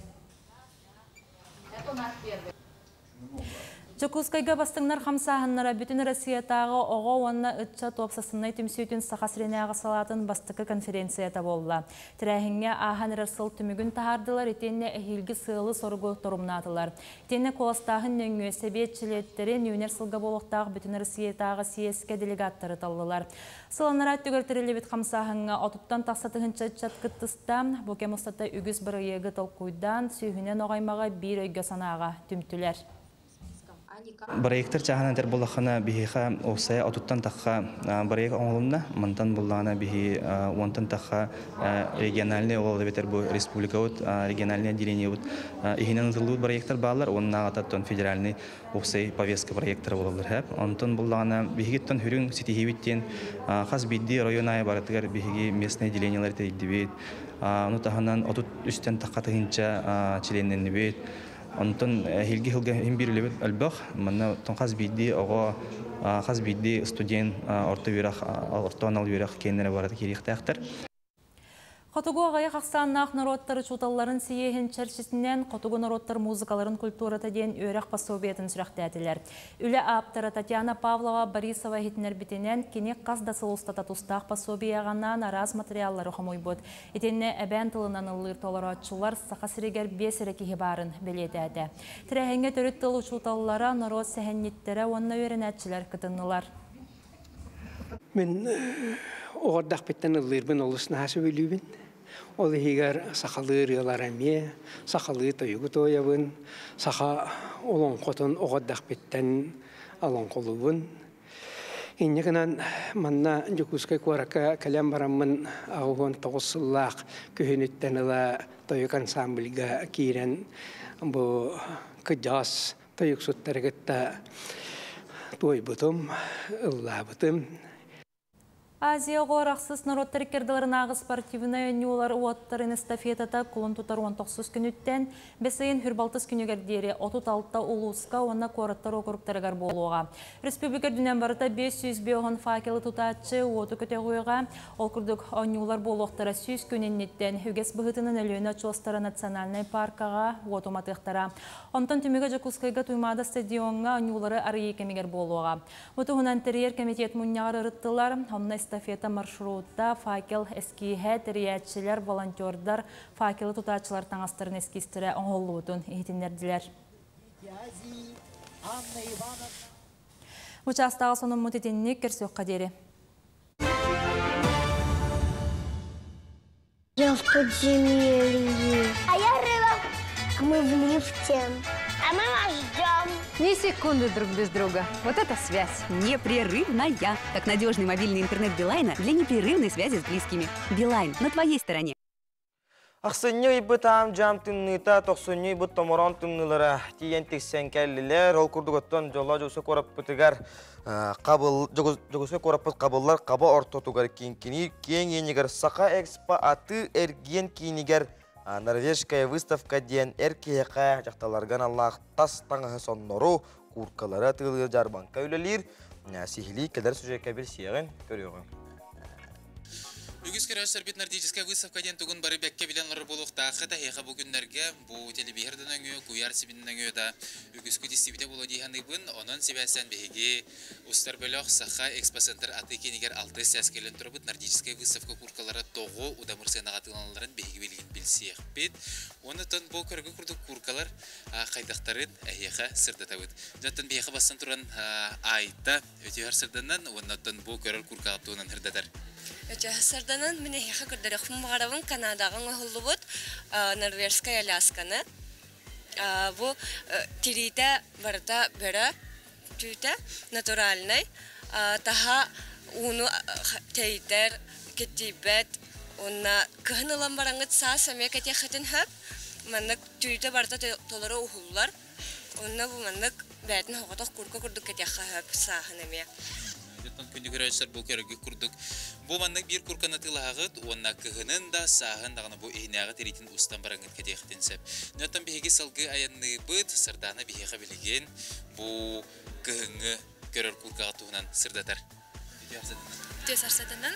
Дьокуускайга бастыҥнар хамсааһыннара Бүтүн Россиятааҕы оҕо уонна ыччат уопсастыбаннай түмсүүтүн Саха сиринээҕи салаатын бастакы конференцията буолла. Тэрээһиҥҥэ ааһан эрэр сыл түмүгүн таһаардылар итиэннэ эһиилги сыалы-соругу торумнаатылар. Итиэннэ куоластааһын нөҥүө сэбиэт чилиэттэрин үүнэр сылга буолуохтаах Бүтүн Россиятааҕы съезкэ делегаттары таллылар. Сыл анараа өттүгэр тэриллибит хамсааһыҥҥа отуттан тахса тыһыынча ыччат кыттыста. Бу кэм устата үгүс бырайыагы толкуйдаан, сүүһүнэн оҕо аймаҕы биир өйгө-санааҕа түмтүлэр. Бырайыактар чааһынан этэр буоллаххына, биһиэхэ уопсайа отуттан тахха бырайыак оҥоһулунна. Мантан буллаҕына биһи уонтан тахха региональный ол эбэтэр бу республикабыт региональный отделениебыт иһинэн ытыллыбыт бырайыактар бааллар. Уоннааҕыта федеральный уопсай повестка проектара буолаллар һэп. Онтон буллаҕына биһигиттэн хүрүҥ ситиһиибит диэн хас биирдии район аайы барытыгар биһиги местное отделениелар тэрийдибит. Ону таһынан 33-тэн тахха тыһыынча чилиэннэннибит. Онтон эһиилги сылга иһин биир үлэбит элбэх. Манна хас биирдии оҕо, хас биирдии студент орто үөрэх, орто анал үөрэх киэннэрэ барыта киириэхтээхтэр. Хотугу аҕыйах ахсааннаах норуоттар учууталларын съеһин чэрчитинэн хотугу норуоттар музыкаларын культурата диэн үөрэх пособиетын сүрэхтээтилэр. Үлэ ааптара Татьяна Павлова Борисова иһитиннэрбитинэн, кини хас да сыл устата тустаах пособиеҕа араас материаллары хомуйбут. Итиннэ эбээн тылынан ыллыыр толорооччулар Саха сиригэр 5 эрэ киһи баарын бэлиэтээтэ. Тэрээһиҥҥэ төрүт тыл учууталлара, норуот сэһэнньиттэрэ уонна үөрэнээччилэр кытыннылар. Мин оҕо эрдэхпиттэн ыллыырбын олус наһаа сөбүлүүбүн. Ол иһигэр сахалыы ырыалар эмиэ, сахалыы тойугу туойабын, саха олоҥхотун оҕо эрдэхпиттэн олоҥхолуубун. Инньэ гынан манна Дьокуускай куоракка кэлэн бараммын 89 сыллаах күһүнүттэн ыла тойук ансамбльга киирэн бу кырдьаҕас тойуксуттары кытта туойбутум, ыллаабытым. Азия оҕолор ахсыс норуоттар иккардыларынааҕы спортивнай оонньуулар уоттарын эстафетата кулун тутар 19 күнүттэн бэс ыйын хүрбалтыс күнүгэр диэри 36 улууска уонна куораттар уокуруктарыгар буолуоҕа. Республика үрдүнэн барыта 550 факелы тутааччы уоту көтөҕүөҕэ. Ол курдук оонньуулар буолуохтара 100 күн инниттэн үгэс быһыытынан Өлүөнэ очуостара национальнай паркаҕа уоту уматыахтара. Онтон түмүгэ Дьокуускайга Туймаада стадиоҥҥа оонньуулары арыйыы кэмигэр буолуоҕа. Бу туһунан тэрийэр комитет мунньаҕар ырыттылар. Онно эстафета маршрутта, факел эскииһэ, тэрийээччилэр, волонтердар, факелы тутааччылар таҥастарын эскизтэрэ оҥоһуллубутун иһитиннэрдилэр. Учаастагы сонуммут итинник көрсүөххэ диэри. Я в подземелье. А я рыба. Мы в лифте. А мы вас ждем. Ни секунды друг без друга. Вот это связь. Непрерывная. Как надежный мобильный интернет Билайна для непрерывной связи с близкими. Билайн на твоей стороне. Ахсынньы ыйбыт аам-дьаам тымныыта, тохсунньу ыйбыт томороон тымныылара тиийэн тиксэн кэллилэр. Ол курдук оттон дьоллоох Дьокуускай куораппытыгар қабыл, Дьокуускай куораппыт қабыллар хаба ортотугар киҥкиниир киэҥ иэнигэр Саха Экспо атыы эргиэн киинигэр Норвежская выставка диэн эр киһиэхэ дьахталларга аналлаах тас таҥаһы соннору, кууркалары атыылыыр дьаарбаҥка үлэлиир. Сиһилии кэлэр сюжекка билсиэҕин, көрүөҕүҥ. Үгүс көрөөччүлэрбит Нордическая выставка диэн тугун бары бэккэ билэн олорор буолуохтааххыт. Эһиэхэ бу күннэргэ бу телевизор да нөҥүө, куйаар сибин нөҥүө да үгүскүт истибитэ буолуо дии саныыбын. Онон сибээстээн биһиги устар бөлөх Саха экспоцентр атыы киинигэр алтыс чаас кэлэн турабыт. Нордическая выставка куркалара тоҕо удамыр сыанаҕа атыыланалларын биһиги билигин билсиэхпит. Онон бу көргө курдук куркалар хайдахтарын эһиэхэ сырдатабыт. Дьонтон биһиэхэ бастан туран Айта өтүһэр сырданан уонна оттон бу көрөр куркаҕа туһунан сырдатар. Өтүһэр сырданан мин эһиэхэ көрдөрүөхпүн баҕарабын Канадаҕа оҥоһуллубут норвежскай алясканы. Бу тириитэ барыта бөрө түүтэ натуральнай таһа ууну тэйдэр, киртийбэт уонна кыһын ылан бараҥҥыт саас эмиэ кэтиэххитин сөп. Маннык түүтэ барыта толору уһуллар. Онно бу маннык бэйэтин соҕотох курка курдук кэтиэххэ сөп сааһын эмиэ. Оттон күндү көрөөччүлэр бу көрөргүт курдук бу маннык биир курканы атыылаһаҕыт уонна кыһынын да сааһын даҕаны бу иһинээҕи тириитин устан бараҥҥыт кэтиэххитин сөп. Оттон биһиги салгыы айанныыбыт, Сардаана биһиэхэ билигин бу кыһыҥҥы көрөр куркаҕа туһунан сырдатар. Үтүө сарсатынан.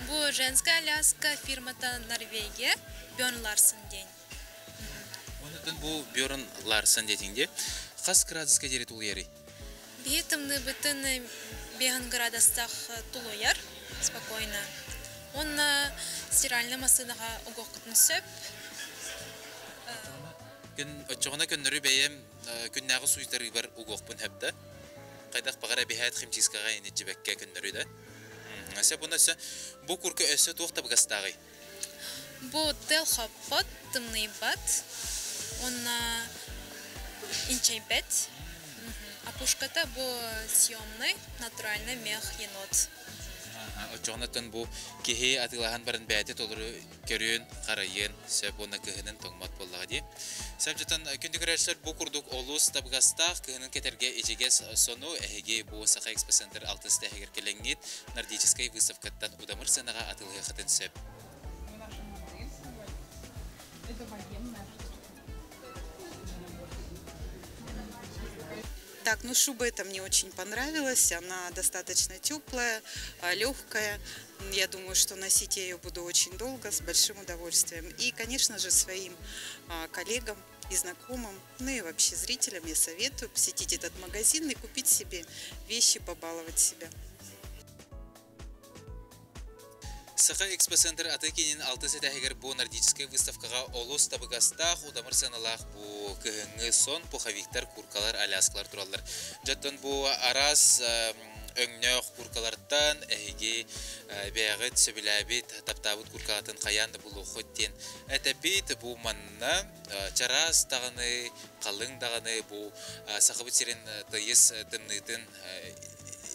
Бу женская аляска фирмата Норвегия, Бjörn Ларсен диэн. Онтон бу Бjörn Ларсен диэтиҥ дии. Хас градуска диэри тулуйарый? Биһи тымныыбытын 5 градустаах тулуйар спокойно. Уонна стиральный массыынаҕа угуоххутун сөп. Күн оччоҕуна көннөрү бэйэм күннээҕи суйтарыыбар угуохпун сөп да. Хайдах баҕар эбиһээт химчисткаҕа иниччибэккэ көннөрү да. Өссө буна өссө бу курка өссө туох табыгастааҕый? Бу тыал хоппот, тымныйбат уонна инчэйбэт. Опушката бу съемный, натуральный мех енот. Оччоҕуна бу киһи атыылаһан баран бэйэтэ толору көрүөн, харайыан сөп уонна кыһынын тоҥмот буоллаҕа дии. Сөп күндү көрөөччүлэр бу курдук олус табыгастаах кыһынын кэтэргэ ичигэс сону эһиги бу Саха экспоцентр алтыс тэһигэр кэлэҥҥит Нордическай выставкаттан удамыр сыанаҕа атыылаһыаххытын сөп. Так, ну шуба эта мне очень понравилась, она достаточно теплая, легкая. Я думаю, что носить я ее буду очень долго, с большим удовольствием. И, конечно же, своим коллегам и знакомым, ну и вообще зрителям я советую посетить этот магазин и купить себе вещи, побаловать себя. Саха экспоцентр аты киинин алтыс этээһигэр бу нордическай выставкаҕа олус табыгастаах, удамыр сыаналаах бу кыһыҥҥы сон, пуховиктар, куркалар, аляскалар тураллар. Дьоттон бу араас өҥнөөх куркалартан эһиги бэйэҕит сөбүлээбит, таптаабыт куркаҕытын хайаан да булуоххут диэн этэбит. Бу манна чараас даҕаны, халыҥ даҕаны бу Сахабыт сирин тыйыс тымныытын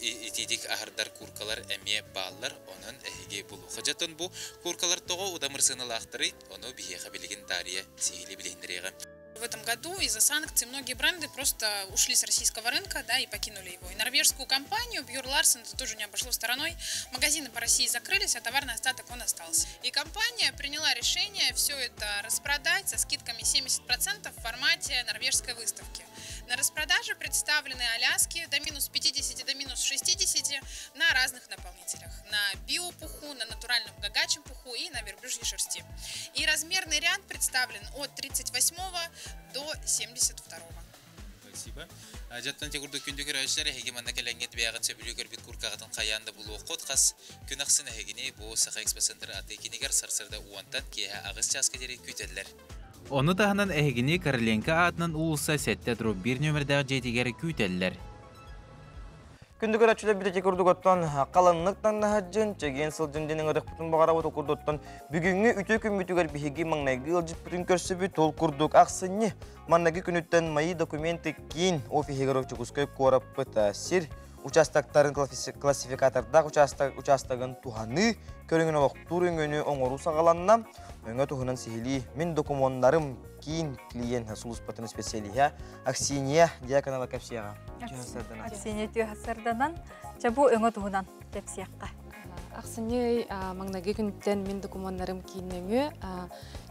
итиитик аһардар куркалар эмиэ бааллар. Онон эһиги булуохха. Дьоттон бу куркалар тоҕо удамыр сыаналаахтарый? Ону биһиэхэ билигин Дария сиһилии билиһиннэриэҕэ. В этом году из-за санкций многие бренды просто ушли с российского рынка, да, и покинули его. И норвежскую компанию Björn Larsen это тоже не обошло стороной. Магазины по России закрылись, а товарный остаток он остался. И компания приняла решение все это распродать со скидками 70% в формате норвежской выставки. На распродаже представлены аляски до минус 50, до минус 60 на разных наполнителях. На биопуху, на натуральном гагачьем пуху и на верблюжьей шерсти. И размерный ряд представлен от 38 до 72. Спасибо. Дьэттэн те курдук күндү көрөөччүлэр эһиги манна кэлэҥҥит бэйэҕит сөбүлүү көрбүт куркаҕытын хайаан да булуоххут хас күн ахсын эһигини бу Саха экспоцентр аты кинигэр сарсыарда уонтан киэһэ аҕыс чааска диэри күүтэллэр. Ону таһынан эһигини Короленко аатынан уулусса сэттэ дробь биир нүөмэрдээх дьиэтигэр күүтэллэр. Күндү көрөөччүлэр бүтэ курдук оттон халаннык таҥнаһадьын, чэгиэн сылдьын диэн ыҥырыахпытын баҕарабыт. Ол курдуктан бүгүҥҥү үтүө күммүтүгэр биһиги маҥнайгы ыалдьыппытын көрсүбүт. Ол курдук ахсынньы манныгы күнүттэн Мои документы киин офиһыгар Дьокуускай куораппыт сир участоктарын классификатордаах участогын туһаныы көрүҥүн олохтуур өҥөнү оҥоруу саҕаланна. Өҥө туһунан сиһилии Мин докумуоннарым киин клиент сулууспатын специалиһа Аксинья Дьяконова кэпсиэҕэ. Аксинья Түөһасарданан, чэ бу өҥө туһунан кэпсиэххэ. Ахсынньы ый маҥнайгы күнүттэн мин докумуоннарым киин нөҥүө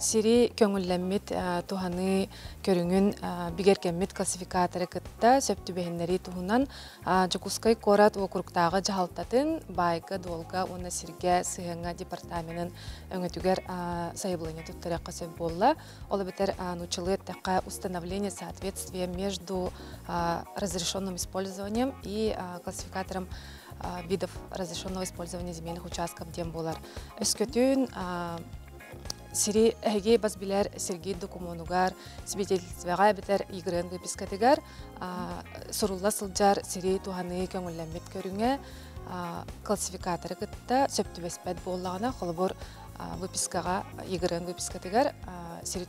сири көҥүллэммит туһаныы көрүҥүн бигэргэммит классификаторы кытта сөп түбэһиннэрии туһунан Дьокуускай куорат уокуруктааҕы дьаһалтатын баайга-дуолга уонна сиргэ сыһыаҥҥа департаменын өҥөтүгэр сайабылыанньа туттарыахха сөп буолла. Ол эбэтэр нууччалыы эттэххэ установление соответствия между разрешенным использованием и классификатором видов разрешенного использования земельных участков диэн буолар. Өскөтүн сири эһиги бас билэр Сергей докумуонугар, свидетельствоҕа эбэтэр ИГРН выпискатыгар сурулла сылдьар сири туһаныы көҥүллэммит көрүҥэ классификаторы кытта сөп түбэспэт буоллаҕына, холобур, выпискаҕа ИГРН выпискатыгар сири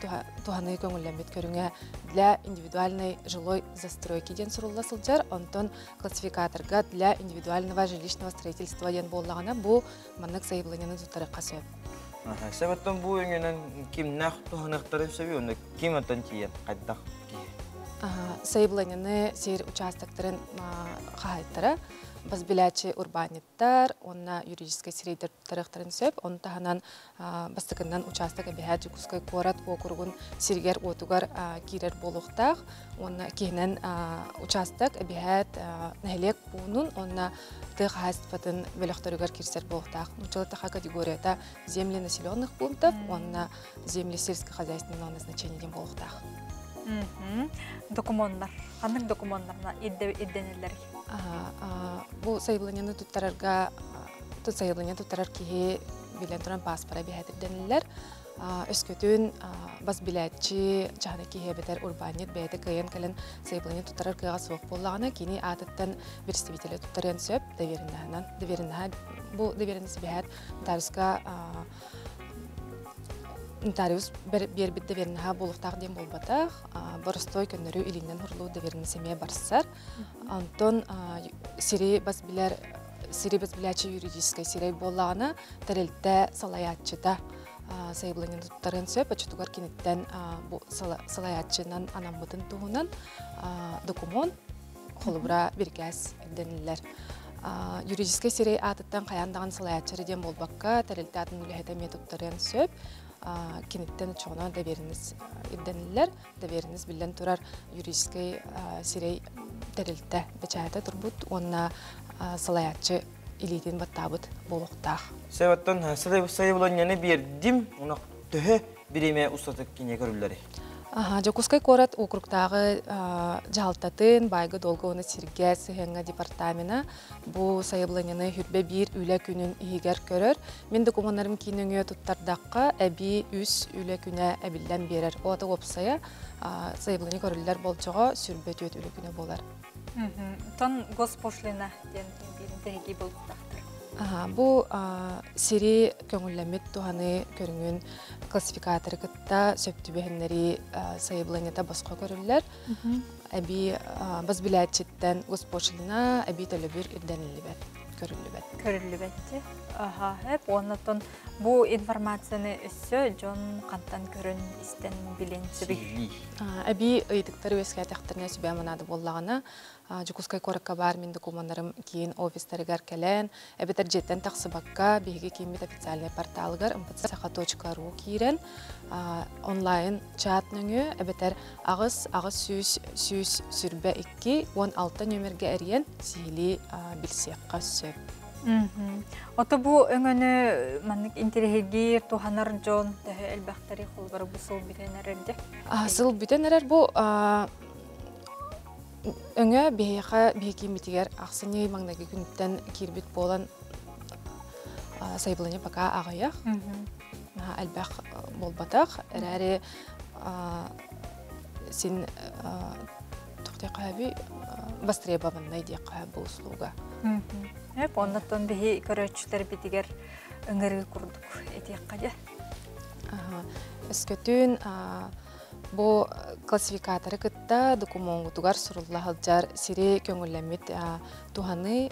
туһаныы көҥүллэммит көрүҥэ для индивидуальной жилой застройки диэн сурулла сылдьар, онтон классификаторга для индивидуального жилищного строительства диэн буоллаҕына, бу маннык заявлениены туттарыахха сөп. Сөбөттөн бу өҥөнөн кимнээх туһаныахтарын сөбүй, онно ким оттон тиийэн хайдах киһи? Заявлениены сир участоктарын хаһаайыттара, бас билээччи урбаанньыттар уонна юридическай сирэйдэр туттарыахтарын сөп. Ону таһынан бастакыннан учаастак эбэһээт Дьокуускай куорат уокуругун сиригэр-уотугар киирэр буолуохтаах. Уонна киһинэн учаастак эбэһээт нэһилиэк пуунун уонна тыа хаһаайыстыбатын бөлөхтөрүгэр киирсэр буолуохтаах. Нууччалыы таха категорията земли населенных пунктов уонна земли сельскохозяйственного назначения диэн буолуохтаах. Докумуоннар. Ханнык докумуоннарна ирдэниллэр? Бу сайабылыанньаны туттарарга сайабылыанньа туттарар киһи билэн туран пааспара биһэт ирдэниллэр. Өскөтүн бас билээччи чаһына киһи эбэтэр урбаанньыт бэйэтэ кыайан кэлэн сайабылыанньа туттарар кыаҕа суох буоллаҕына, кини аатыттан представителэ туттарыан сөп доверенноһынан. Доверенноһа бу доверенность биһэт нотариуска нотариус биэрбит доверенноһа буолуохтаах диэн буолбатах. Боростуой көннөрү илиинэн хурулуу доверенность эмиэ барсар. Онтон сири бас билэр сири бас билээччи юридическай сирэй буоллаҕына, тэрилтэ салайааччыта сайабылыанньаны туттарыан сөп. Оччотугар киниттэн бу салайааччынан анаммытын туһунан докумуон, холобура, бирикээс ирдэниллэр. Юридическай сирэй аатыттан хайаан даҕаны салайааччы диэн буолбакка, тэрилтэ атын үлэһитэ эмиэ туттарыан сөп. Киниттэн оччоҕуна доверенность ирдэниллэр. Доверенность биллэн турар юридическай сирэй тэрилтэ бэчээтэ турбут уонна салайааччы илиитин баттаабыт буолуохтаах. Сөп, оттон сайабылыанньаны биэрдим, онно төһө бириэмэ устата кинигэ көрүллэрий? Дьокуускай куорат округтааҕы дьаһалтатын баайга-дуолга уонна сиргэ сыһыаҥҥа департамена бу сайабылыанньаны хүрбэ биир үлэ күнүн иһигэр көрөр. Мин докумуоннарым киин өҥүө туттардахха, эбии үс үлэ күнэ эбиллэн биэрэр. Ол уопсайа сайабылыанньа көрүллэр болдьоҕо сүрбэ түөрт үлэ күнэ буолар. Тон госпошлина диэн биирин буолуохтаахтар. Бу сири көҥүллэммит туһаныы көрүҥүн классификаторы кытта сөп түбэһиннэрии сайабылыанньата босхо көрүллэр. Эбии бас билээччиттэн госпошлина, эбии төлөбүр ирдэниллибэт, көрүллүбэт. Көрүллүбэт. Аха, эп оннотон бу информацияны өссө дьон хантан көрөн истэн билин сөбүй. Эбии ыйытыктар үөскээтэхтэринэ сүбэ манаады буоллаҕына, Дьокуускай куоракка баар мин докумуоннарым киин офистарыгар кэлэн, эбэтэр дьиэттэн тахсыбакка, биһиги кииммит официальнай порталыгар mpcsakha.ru киирэн, онлайн чат нөҥүө эбэтэр аҕыс 800 122 16 нүөмэргэ эрийэн сиһилии билсиэххэ сөп. Ото бу өҥөнү маннык интэриэһиргиир туһанар дьон төһө элбэхтэрий холобура бу сыл бүтэн эрэр дии? Сыл бүтэн эрэр бу өҥө биһиэхэ биһиги кииммитигэр ахсынньы маҥнайгы күнтэн киирбит буолан сайабылыанньа пока аҕыйах, элбэх буолбатах. Эрээри син туохтайхаби востребованный диэххэ бу услуга. Эп оннотон биһи көрөөччүлэр битигэр ыҥырыы курдук этиэххэ дьэ. Өскөтүн бу классификаторы кытта докумуоҥҥутугар сурулла сылдьар сири көҥүллэммит туһаныы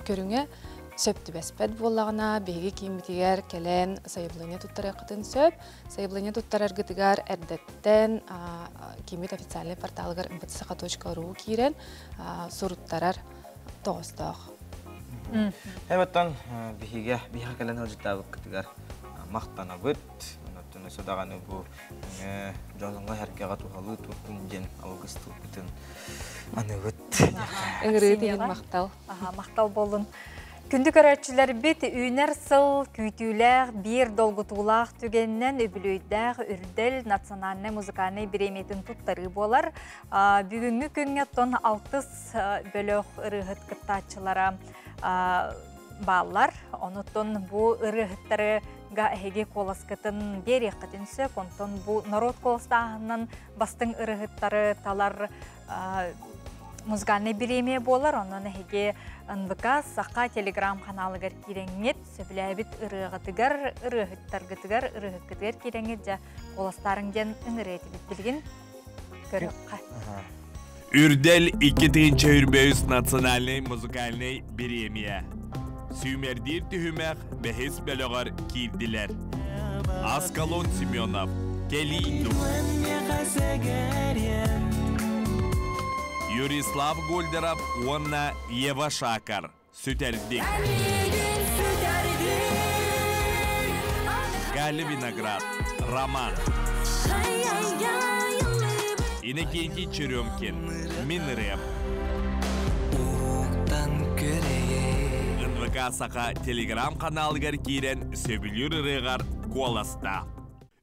көрүҥэ сөп түбэспэт буоллаҕына, биһиги кииммитигэр кэлэн сайабылыанньа туттарыаххытын сөп. Сайабылыанньа туттараргытыгар эрдэттэн кииммит официальнай порталыгар mptsakha.ru киирэн суруттарар тоҕостоох. Эбэттэн биһиге биһиге кэлэн ыалдьыттаабыккытыгар махтанабыт. Онон өссө даҕаны бу дьоҥҥо сэргэҕэ туһалыы турдун диэн алгыс тылбытын аныыбыт. Ыҥырыы иһин махтал. Махтал буоллун. Күндү көрөөччүлэрбит үүнэр сыл күүтүүлээх биир долгутуулаах түгэнинэн үбүлүөйдээх Үрдэл национальнай музыкальнай бириэмийэтин туттарыы буолар. Бүгүҥҥү күҥҥэ тон алтыс бөлөх ырыаһыт кыттааччылара бааллар. Онутун бу ырыаһыттарыга эһиги куоласкытын биэриэххитин сөп. Онтон бу норуот куоластааһынынан бастыҥ ырыаһыттары талар музыкальнай бириэмийэ буолар. Онон эһиги НВК Саха телеграм-каналыгар киирэҥҥит, сөбүлээбит ырыаҕытыгар, ырыаһыттаргытыгар, ырыаһыккытыгар киирэҥҥит дьэ куоластаарыҥ диэн ыҥырыы этибит билигин көрүөххэ. Үрдэл 2023 национальнай музыкальнай бириэмийэ. Сүүмэрдиир түһүмэх бэһис бөлөҕөр киирдилэр. Аскалон Семенов, Кэлиий дуу. Юрислав Гольдеров уонна Ева Шакар Сүтэрдик. Галя Виноград, Роман. Иннокентий Черемкин, Мин ырыам. НВК Саха телеграм-каналыгар киирэн сөбүлүүр ырыаҕар куоласта.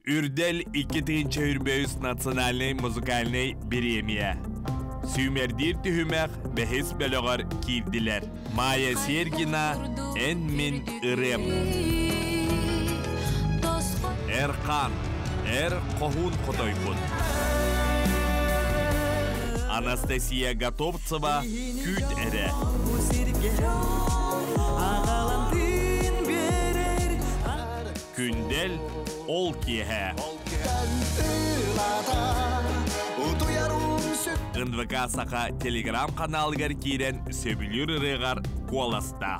Үрдэл 2023 национальнай музыкальнай бириэмийэ. Сүүмэрдиир түһүмэх бэһис бөлөҕөр киирдилэр. Майя Сергина «Эн мин ырыам». Эрхан, Эр хоһуун хотойбут. Анастасия Готовцева «Күүт эрэ». Күндэл ол киэһэ. НВК Саха телеграм-каналыгар киирэн сөбүлүүр ырыаҕар куоласта.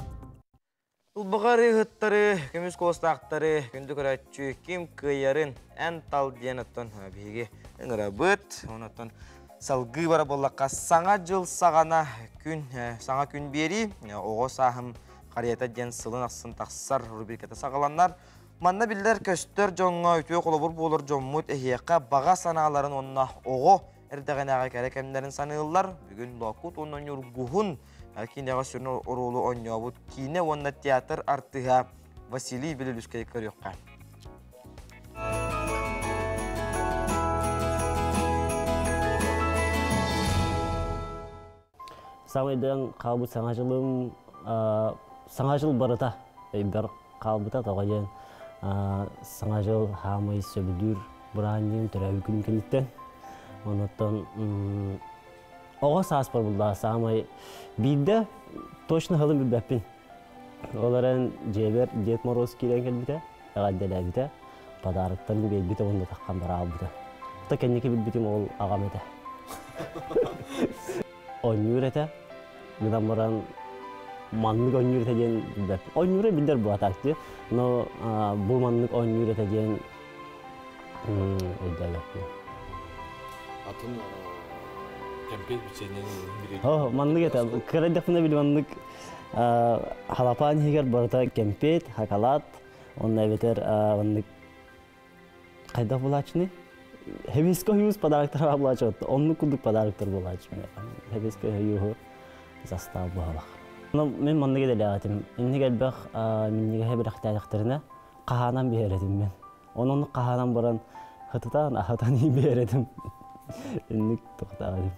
Ылбаҕар ыһыттары, көмүс куоластаахтары, күндү көрөөччү ким кыайарын эн тал диэн оттон биһиги ыҥырабыт. Онон салгыы бара буоллахха саҥа дьыл саҕана күн саҥа күн биэрии оҕо сааһым харыйата диэн сылын ахсын тахсар рубриката саҕаланар. Манна биллэр көстөр дьоҥҥо үтүө холобур буолар дьоммут эһиэхэ баҕа санааларын уонна оҕо эрдэҕинээҕи кэрэ кэмнэрин саныыллар. Бүгүн Лоокут уонна Ньургуһун Киинэҕэ сүрүн оруолу оонньообут киинэ уонна театр артыыһа Василий Белолюбскай көрүөххэ. Саамай өйдөөн хаалбыт саҥа дьылым саҥа дьыл барыта өйбөр хаалбыта тоҕо диэн саҥа дьыл хаамай сөбүлүүр бырааһынньыгым төрөөбүт күнүм кэнниттэн. Онуттан оҕо сааспар буллаа саамай биирдэ точно сылын билбэппин. Ол эрэн дьиэбэр Дед Мороз киирэн кэлбитэ, эҕэрдэлээбитэ, подароктарын биэрбитэ уонна таххан бараалбыта. Та кэнники билбитим ол аҕам этэ. Оонньуур этэ. Гынан баран маннык оонньуур этэ диэн билбэт. Оонньуура биллэр буолатаак дии. Но бу маннык оонньуур этэ диэн өйдөөбөппүн. Атын кэмпиэт бичиэнньэни О, маннык этэ. Кыра эрдэхпинэ били маннык халапаан иһигэр барыта кэмпиэт, хакалаат, онно эбэтэр маннык хайдах булааччыный? Хебиско хьюз подароктар булааччы оннук курдук подароктар булааччы. Хебиско хьюһу застав буһалах. Мен маннык идэлээҕитим. Инник элбэх минньигэһи бэлэхтээтэхтэринэ хаһаанан биэрэтим мен. Онон хаһаанан баран хытытаан аһатан биэрэтим. Инник тохтаатым.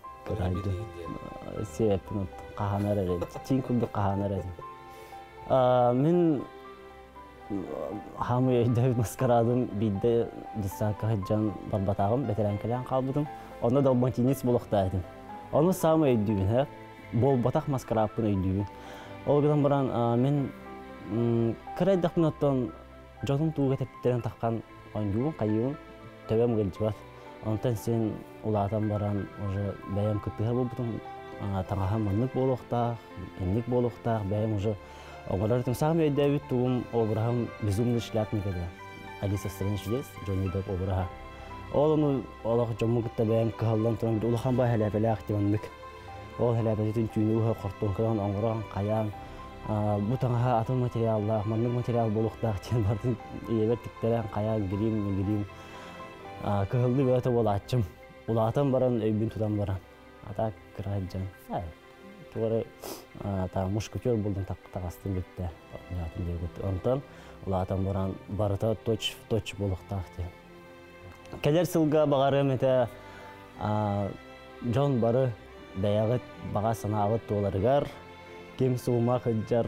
Сиэппин хаһаанар эрэ. Чин курдук хаһаанар этим. Мин хаамый өйдөөбүт маскарадым биирдэ детсадка сылдьан барбатаҕым, бэтэрээнкэлээн хаалбытым. Онно далматинец буолуохтаах этим. Ону саамай өйдүүбүн, һэ. Буолбатах маскарааппын өйдүүбүн. Ол гынан баран мин кыра эрдэхпинэ оттон дьонум тууга тэптэрэн таххан оонньуубун, хайыыбын, төбөм ыалдьыбат. Онтон син улаатан баран уже бэйэм кыттыһар буолбутум. Таҥаһым маннык буолуохтаах, инник буолуохтаах, бэйэм уже оҥорор этим. Саамай өйдөөбүт тугум обраһым безумный шляпник этэ. Алиса в стране чудес, Джонни Депп обраһа. Ол ону олох дьоммун кытта бэйэм кыһаллан туран улахан баа хэлээпэлээх диваннык. Ол хэлээпэтитин түүнү быһа хортуоҥканан оҥорон, хайаан, бу таҥаһа атын материаллаах, маннык материал буолуохтаах диэн бардын ийэбэр тиктэрэн, хайаан, грим, грим кыһыллыы бөҕөтө буолааччым. Улаатан баран, өйбүн тутан баран. А так кыра сылдьан, тугу эрэ там мушкетер булдум таҕастым бүттэ. Онтон улаатан баран барыта точь в точь буолуохтаах диэн. Кэлэр сылга баҕарыам этэ дьон бары бэйэҕит баҕа санааҕыт туоларыгар, ким суума сылдьар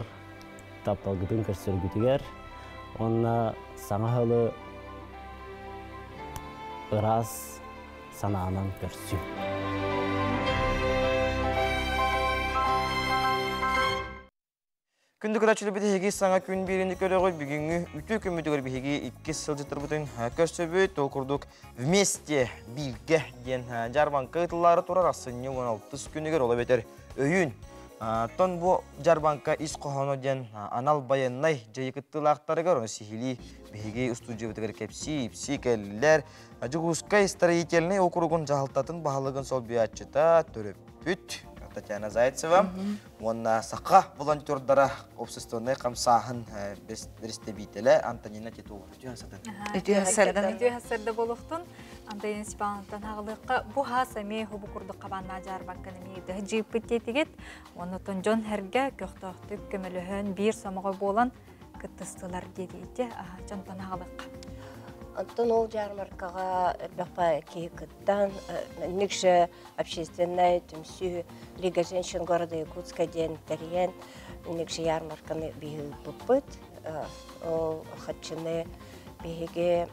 тапталгытын көрсөргүтүгэр уонна саҥа сылы ыраас санаанан көрсүҥ. Күндү көрөөччүлэрбит эһиги саҥа күн биэриини көрөҕүт. Бүгүҥҥү үтүө күммүтүгэр биһиги иккис сылдьыттарбытын көрсөбүт. Ол курдук «Вместе бииргэ» диэн дьаарбаҥка ыытыллаары турар ахсынньы 16 күнүгэр ол эбэтэр өйүүн. Тон бу дьаарбаҥка ис хоһооно диэн анал байыаннай дьайыы кыттыылаахтарыгар ону сиһилии биһиги устуудьуйабытыгар кэпсии, ипсии кэллилэр. Дьокуускай строительнай округун дьаһалтатын баһылыгын солбуйааччыта төрөппүт Татьяна Зайцева уонна саха волонтердара общественнай хамсааһын бэрэстэбиитэлэ Антонина Титова. Үтүө сарда. Үтүө сарда. Үтүө сарда болуохтун. Антонина Степановтан хаҕылыахха бу хаас эмиэ хубу курдук хабааннаа дьаарбаҥканы эмиэ ыытыһы дьыыппыт диэтигит. Оннотон дьон хэргэ көхтөөхтүк көмөлөһөн биир сомоҕо буолан кыттыстылар диэтиите дьонтон хаҕылыахха. Онтон ол дьаармаркаҕа элбэххэ киһи кыттан, Никше общественнай түмсүү Лига женщин города Якутска диэн тэрийэн Никше ярмарканы биһиги ыыппыппыт. Ол хаччыны биһиги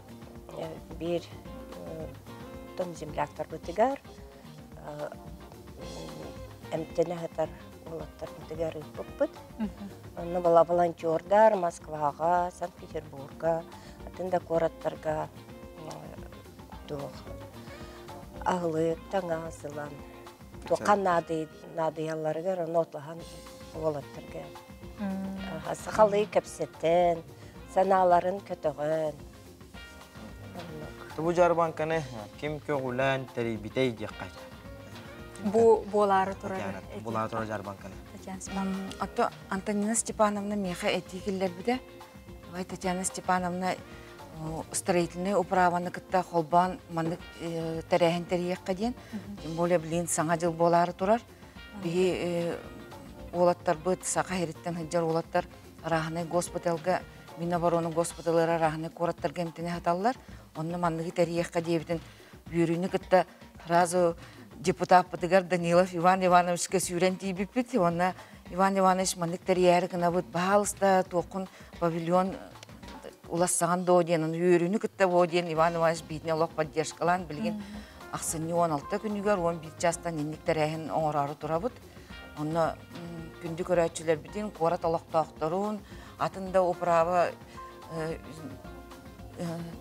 биир тон земляктарбытыгар эмтэнэ сытар уолаттарбытыгар ыыппыппыт. Онно была волонтердар Москваҕа, Санкт-Петербурга, атын да куораттарга туох аһылык, таҥас ылан туохха наадыйалларыгар ону отуһан уолаттарга сахалыы кэпсэтэн, санааларын көтөҕөн. Бу дьаарбаҥканы ким көҕүлээн тэрийбитэй диэххэ Бу буолаары турар. Буолаары турар дьаарбаҥканы. Ото Антонина Степановна миэхэ этии киллэрбитэ. Ой, Татьяна Степановна строительнай управаны кытта холбоон маннык тэрээһин тэрийиэххэ диэн. Тем более, блин, саҥа дьыл буолаары турар. Биһи Уолаттарбыт Саха сириттэн сылдьар уолаттар арааһынай госпиталга Минобороны госпиталлара арааһынай куораттарга эмтэнэ сыталлар. Онно манныгы тэрийиэххэ диэбитин үөрүүнү кытта сразу депутаппытыгар Данилов Иван Ивановичка сүүрэн тиийбиппит. Уонна Иван Иванович маннык тэрийээри гынабыт, баһаалыста туоххун павильон улассаҕын доо диэн, ону үөрүүнү кытта буо диэн Иван Иванович биитин олох поддержкалаан билигин ахсынньы 16 күнүгэр 11 чаастан инник тэрээһин оҥороору турабыт. Онно күндү көрөөччүлэрбитин, куорат олохтоохторун, атын да управа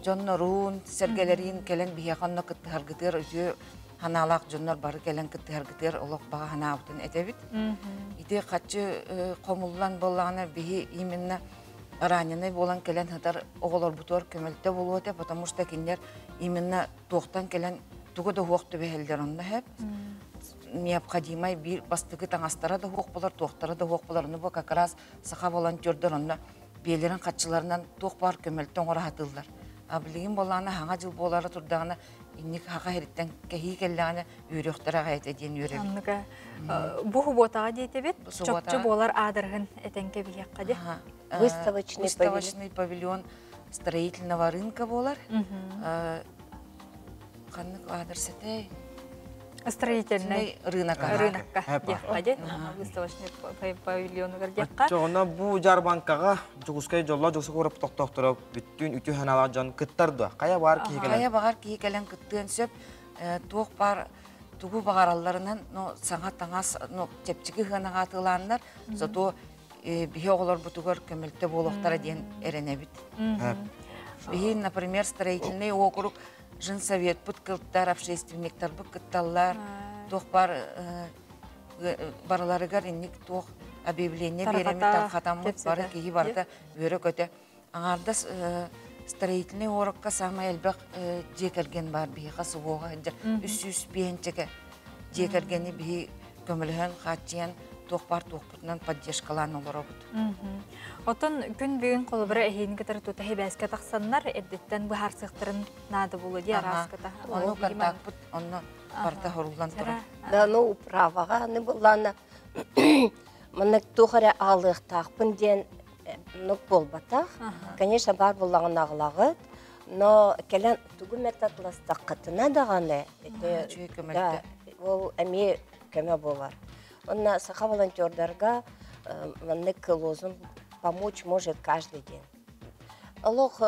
дьонноруун, сэргэлэриин кэлэн биһиэхэ онно кыттыһаргытыгар үтүө ханаалаах дьоннор бары кэлэн кыттыһаргытыгар олох баҕа санаабытын этэбит. Ити хаччы хомуллан буоллаҕына биһи именно раненый буолан кэлэн сытар оҕолорбутугар көмөлтө буолуо этэ, потому что кинилэр именно туохтан кэлэн тугу да уһуох түбэһэллэр онно хэп необходимай биир бастакы таҥастара да уһуох болар, туохтара да уһуох болар, ону бу как раз саха волонтердар онно биэлэрин хаччыларынан туох баар көмөлтө оҥоро сатыыллар. А билигин буоллаҕына хаҥа дьыл буолара турдаҕына инник хаха иһириттэн кэһии кэллэҕинэ үөрүөхтэрэ аҕай этэ диэн үөрэбит. Анныга бу субуотаҕа диэтибит, чопчу буолар аадырыһын этэн кэбиһиэххэ ди. Выставочный, выставочный павильон строительного рынка буолар. Ханнык аадырыс этэй? Строительный рынок. Рынокка диэххэ ди. Выставочный павильонугар диэххэ. Оччоҕуна бу дьаарбаҥкаҕа Дьокуускай дьоллоох Дьокуускай куорат тохтоохторо бүттүүн үтүө санаалаах дьон кыттар дуо? Хайа баар киһи кэлэн? Хайа баҕар киһи кэлэн кыттыан сөп. Туох баар тугу баҕаралларынан, ну, саҥа таҥас, ну, чэпчэки сыанаҕа атыылааннар, зато биһи оҕолорбутугар көмөлтө буолуохтара диэн эрэнэбит. Биһи, например, строительный округ женсоветпыт кыттар, общественниктарбыт кытталлар, туох бар барыларыгар инник туох объявление биэрэммит тархатаммыт бары киһи барыта үөрэ-көтө аҥаардас строительный уорукка саамай элбэх дьиэ кэргэн баар биһиэхэ СВО-ҕа сылдьар 300 пиэһинчэкэ дьиэ кэргэни биһи көмөлөһөн хааччыйан туох баар туохпутунан поддержкалаан олоробут. Отон күн бүгүн холобура эһиини кытары тута хибээскэ тахсаннар эрдиттэн быһаарсыахтарын наада буолуо дии арааската. Ону контакпыт онно барыта хоруллан турар. Да, ну управаҕа аны буллаана маннык туох эрэ аалыахтаахпын диэн нук буолбатах. Конечно, бар буллаҕын аҕалаҕыт, но кэлэн тугу метатластаххытына даҕаны да, ол эмиэ көмө буолар. Онно саха волонтердарга маннык лозунг «Помочь может каждый день». Олох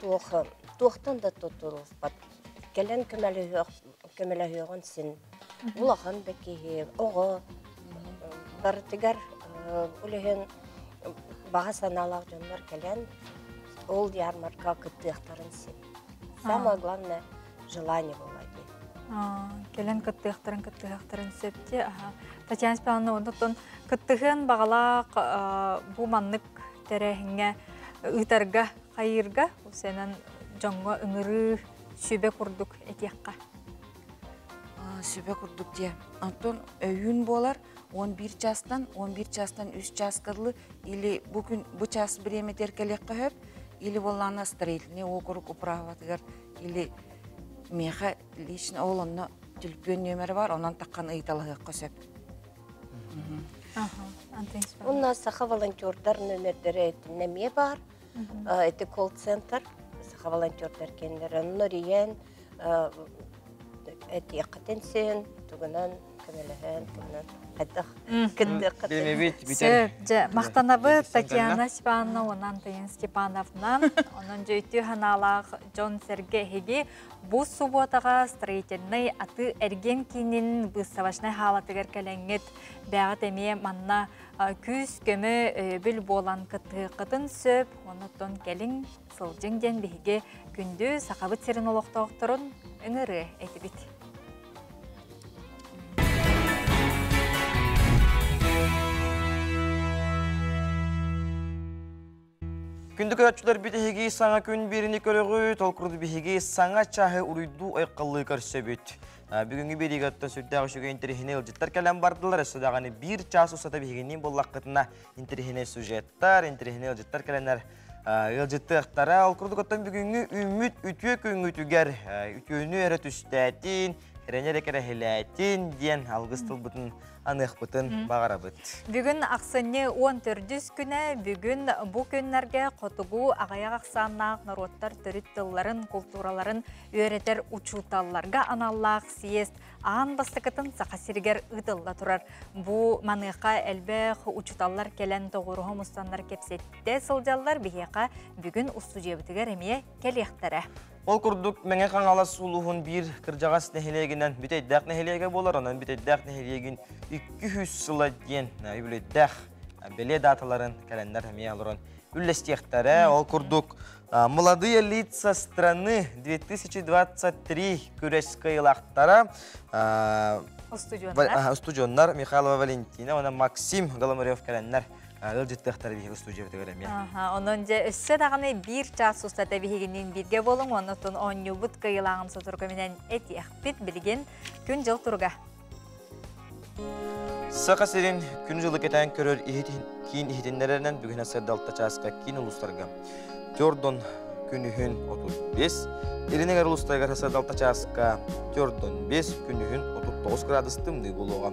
туох туохтан да тутулуспат. Кэлэн көмөлөһүөҕүн син. Улахан да киһи, оҕо барытыгар үлэһин баҕа санаалаах дьоннор кэлэн ол ярмарка кыттыахтарын син. Самое главное желание было дии. Кэлэн кыттыахтарын сөп дии. Татьяна Степановна, онтон кыттыһыан баҕалаах бу маннык тэрээһиҥҥэ ыытарга, хайыырга, усенан дьоҥҥо ыҥырыы сүбэ курдук этиэххэ. Сүбэ курдук диэ. Онтон өйүүн буолар 11 чаастан 11 чаастан 3 чааска дылы или бу күн бу час бириэмэтигэр кэлиэххэ сөп, или буоллаҕына строительный округ управатыгар или миэхэ лично ол онно төлөпүөн нүөмэрэ бар, онон таххан ыйыталаһыахха сөп. Онно саха волонтердар нөмердері немее бар. Это колл-центр саха волонтердар кеннер. Онно риен этиэххитин син тугунан көмөлөһөн тугунан хайдах кыттыаххытын. Сөп, дьэ, махтанабыт Татьяна Степановна уонна Антонина Степановна. Онон дьөйтүү ханаалаах дьон сэргэ эһиги бу субуотаҕа строительный аты эргиэн киинин выставочнай хаалатыгар кэлэҥҥит бэҕэт эмиэ манна күүс көмө өйөбүл буолан кыттыһыаххытын сөп. Оннуттан кэлиҥ сылдьыҥ диэн биһиги күндү Сахабыт сирин олохтоохторун ыҥырыы этибит. Күндү көрөөччүлэр биһиги саҥа күн биириини көрөҕүт, ол курдук биһиги саҥа чаһы уруйдуу айхаллыы көрсөбүт. Бүгүҥҥү биэриигэ сүрдээх үчүгэй интэриэһинэй ыалдьыттар кэлэн бардылар. Өссө даҕаны биир час устата биһигинниин буллаххытына интэриэһинэй сюжеттар, интэриэһинэй ыалдьыттар кэлэннэр ыалдьыттыахтара. Ол курдук оттон бүгүҥҥү үүммүт үтүө күҥҥүтүгэр үтүөнү эрэ түстээтин, Кэрэни эрэ кэрэһилээтин диэн алгыс тылбытын аныахпытын баҕарабыт. Бүгүн ахсынньы 14 күнэ, бүгүн бу күннэргэ хотугу аҕыйах ахсааннаах норуоттар төрүт тылларын, култуураларын үөрэтэр учууталларга аналлаах съезд аан бастакытын Саха сиригэр ыытылла турар. Бу маныаха элбэх учууталлар кэлэн тоҕуоруһа мустаннар кэпсэттэ сылдьаллар. Биһиэхэ бүгүн устудьуйабытыгар эмиэ кэлиэхтэрэ. Ол курдук, Мэҥэ Хаҥалас улууһун биир кырдьаҕас нэһилиэгинэн Бүтэйдээх нэһилиэгэ буолар, онон Бүтэйдээх нэһилиэгин 200 сыла диэн үбүлүөйдээх бэлиэ дааталарын кэлэннэр эмиэ олорон үллэстиэхтэрэ. Ол курдук, Молодые лица страны 2023 күрэс кыайыылаахтара устудьуоннар Михайлова Валентина уонна Максим Голомарев кэлэннэр ыалдьыттыахтара биһиги студиябытыгар эмиэ. Онон дьэ өссө даҕаны биир чаас устата биһигинниин бииргэ буолуҥ, оннуттан оонньуубут кыайыылааҕын сотору кэминэн этиэхпит. Билигин күн-дьыл туруга. Саха сирин күн-дьылы кэтээн көрөр киин иһитиннэрэринэн бүгүн сырда алта чааска киин улуустарга Төрдон күнүһүн 35, Илин эҥэр улуустарыгар сырда алта чааска төрдон 5, күнүһүн 39 градус тымныы буолуоҕа.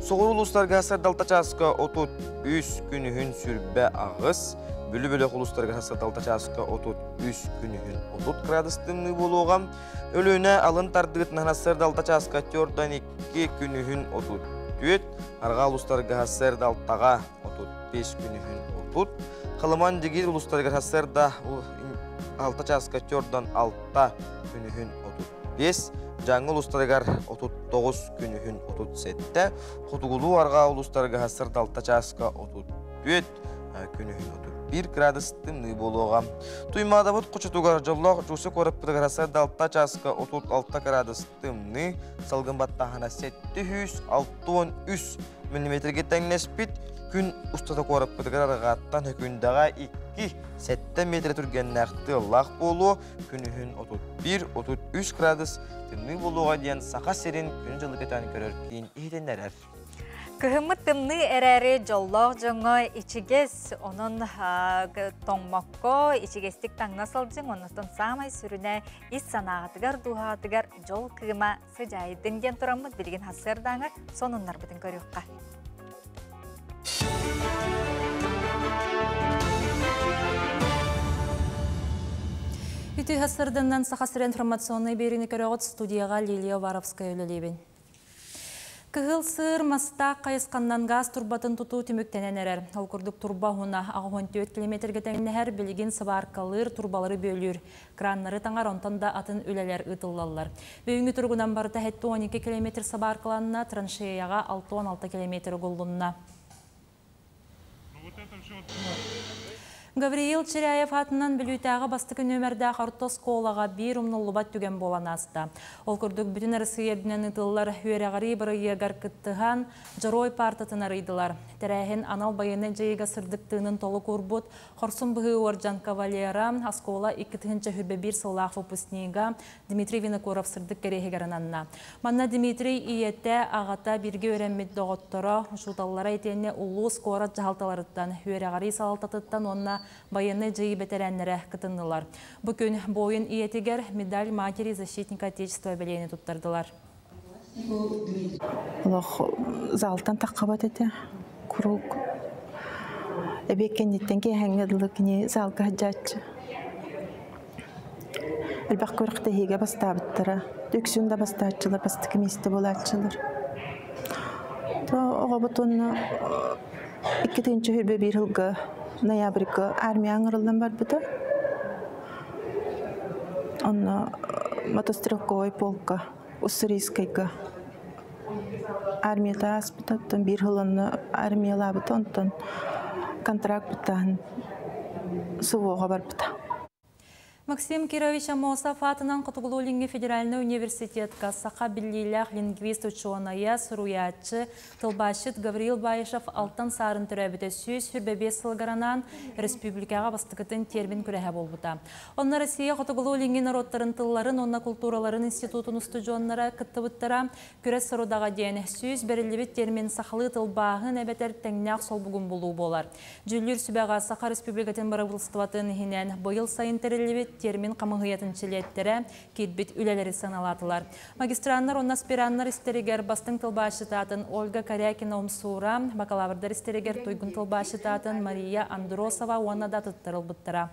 Соҕуруу улуустарга сырда алта чааска 33, күнүһүн сүрбэ аҕыс, Бүлүү бөлөх улуустарыгар сырда алта чааска 33, күнүһүн 30 градус тымныы буолуоҕа. Өлүөнэ алын тардыытынан сырда алта чааска төрдөн 2, күнүһүн 34, арҕаа улуустарга сырда алтаҕа 35, күнүһүн 30, Халыман Дигир улуустарыгар сарсыарда 6 чааска төрдөн 6 күнүһүн 35, Дьааҥы улуустарыгар 39 күнүһүн 37, Хотугулуу арҕаа улуустарыгар сарсыарда 6 чааска 34 күнүһүн 31 градус тымныы буолуоҕа. Туймаадабыт хочотугар дьоллоох Дьуса куораппытыгар сарсыарда 6 чааска 36 градус тымныы, салгын баттааһына 763 миллиметргэ тэҥнэспит күн устата куораппытыгар арҕааттан Хөкүндэҕэ 2-7 метр түргэннээх тыаллаах буолуо, күнүһүн 31-33 градус тымныы буолуоҕа диэн Саха сирин күн-дьылы кэтээн көрөр киин иһитиннэрэр. Кыһыммыт тымныы эрээри дьоллоох дьоҥҥо ичигэс, онон тоҥмокко ичигэстик таҥна сылдьыҥ, оннуттан саамай сүрүнэ ис санааҕытыгар, дууһаҕытыгар дьол кыыма сыдьаайдын диэн тураммыт билигин сарсыардааҥы сонуннарбытын көрүөххэ. Үтүө сарсыарданнан Саха сирэ информационнай биэриини көрөҕүт студияҕа Лилия Уваровская үлэлиибин. Кыһыл сыыр мастаах хайысханнан газ турбатын тутуу түмүктэнэн эрэр. Ол курдук турба уһуна 84 километрга тэҥнэһэр, билигин сыбааркалыыр турбалары бүөлүүр. Краннары таҥар, онтон да атын үлэлэр ыытыллаллар. Бүгүҥҥү туругунан барыта 72 километр сабааркаланна, траншеяҕа 66 километр угуллунна. Гавриил Чиряев аатынан Бүлүүтээҕи бастакы нүөмэрдээх орто оскуолаҕа биир умнуллубат түгэн буолан ааста. Ол курдук бүтүн Арассыыйа үрдүнэн ыытыллар үөрэҕирии бырайыагар кыттыһан, Дьоруой паартатын арыйдылар. Тэрээһин анал байыаннай дьайыыга сырдык тыынын толук уурбут Хорсун быһыы уордьан кавалера, оскуола 2021 сыллаах выпускнига Дмитрий Винокуров сырдык кэриэһигэр ананна. Манна Дмитрий ийэтэ, аҕата, бииргэ үөрэммит доҕотторо, учууталлара итиэннэ улуус куорат дьаһалталарыттан, үөрэҕирии салалтатыттан уонна байыаннай дьайыы бэтэрээннэрэ кытыннылар. Бу күн буойун ийэтигэр медаль матери защитника Отечества бэлиэни туттардылар. Олох залтан таххабат этэ. Куруук эбиэт кэнниттэн киэһэҥҥэ дылы кини залга сылдьааччы. Элбэх күрэхтэһиигэ бастаабыттара. Үксүн да бастааччылар, бастакы миэстэ буолааччылар. То оҕобут уонна 2021 сылга ноябрьга армия ыҥырыллан барбыта. Онно мотострелковай полка Уссурийскайга армията ааспыта, оттон биир сыл онно армиялаабыта, онтон контракт быттаһан СВО-ҕа барбыта. Максим Кирович Аммосов аатынан Хотугулуу-Илиҥҥи федеральнай университетка саха биллиилээх лингвист учуонайа, суруйааччы, тылбаасчыт Гавриил Баишев Алтан Саарын төрөөбүтэ 125 сылыгар анаан республикаҕа бастакытын термин күрэһэ буолбута. Онно Россия Хотугулуу-Илиҥҥи норуоттарын тылларын уонна култуураларын институтун устудьуоннара кыттыбыттара. Күрэс сорудаҕа диэн сүүс бэриллибит термин сахалыы тылбааһын эбэтэр тэҥнээх солбугун булуу буолар. Дьүүллүүр сүбэҕэ Саха Республикатын бырабыыталыстыбатын иһинэн быйыл сайын тэриллибит термин хамыһыйатын чилиэттэрэ киирбит үлэлэри сыаналаатылар. Магистраннар уонна аспираннар истэригэр бастыҥ тылбаасчыт аатын Ольга Корякина-Умсуура, бакалаврдар истэригэр туйгун тылбаасчыт аатын Мария Андросова уонна да атыттар ылбыттара.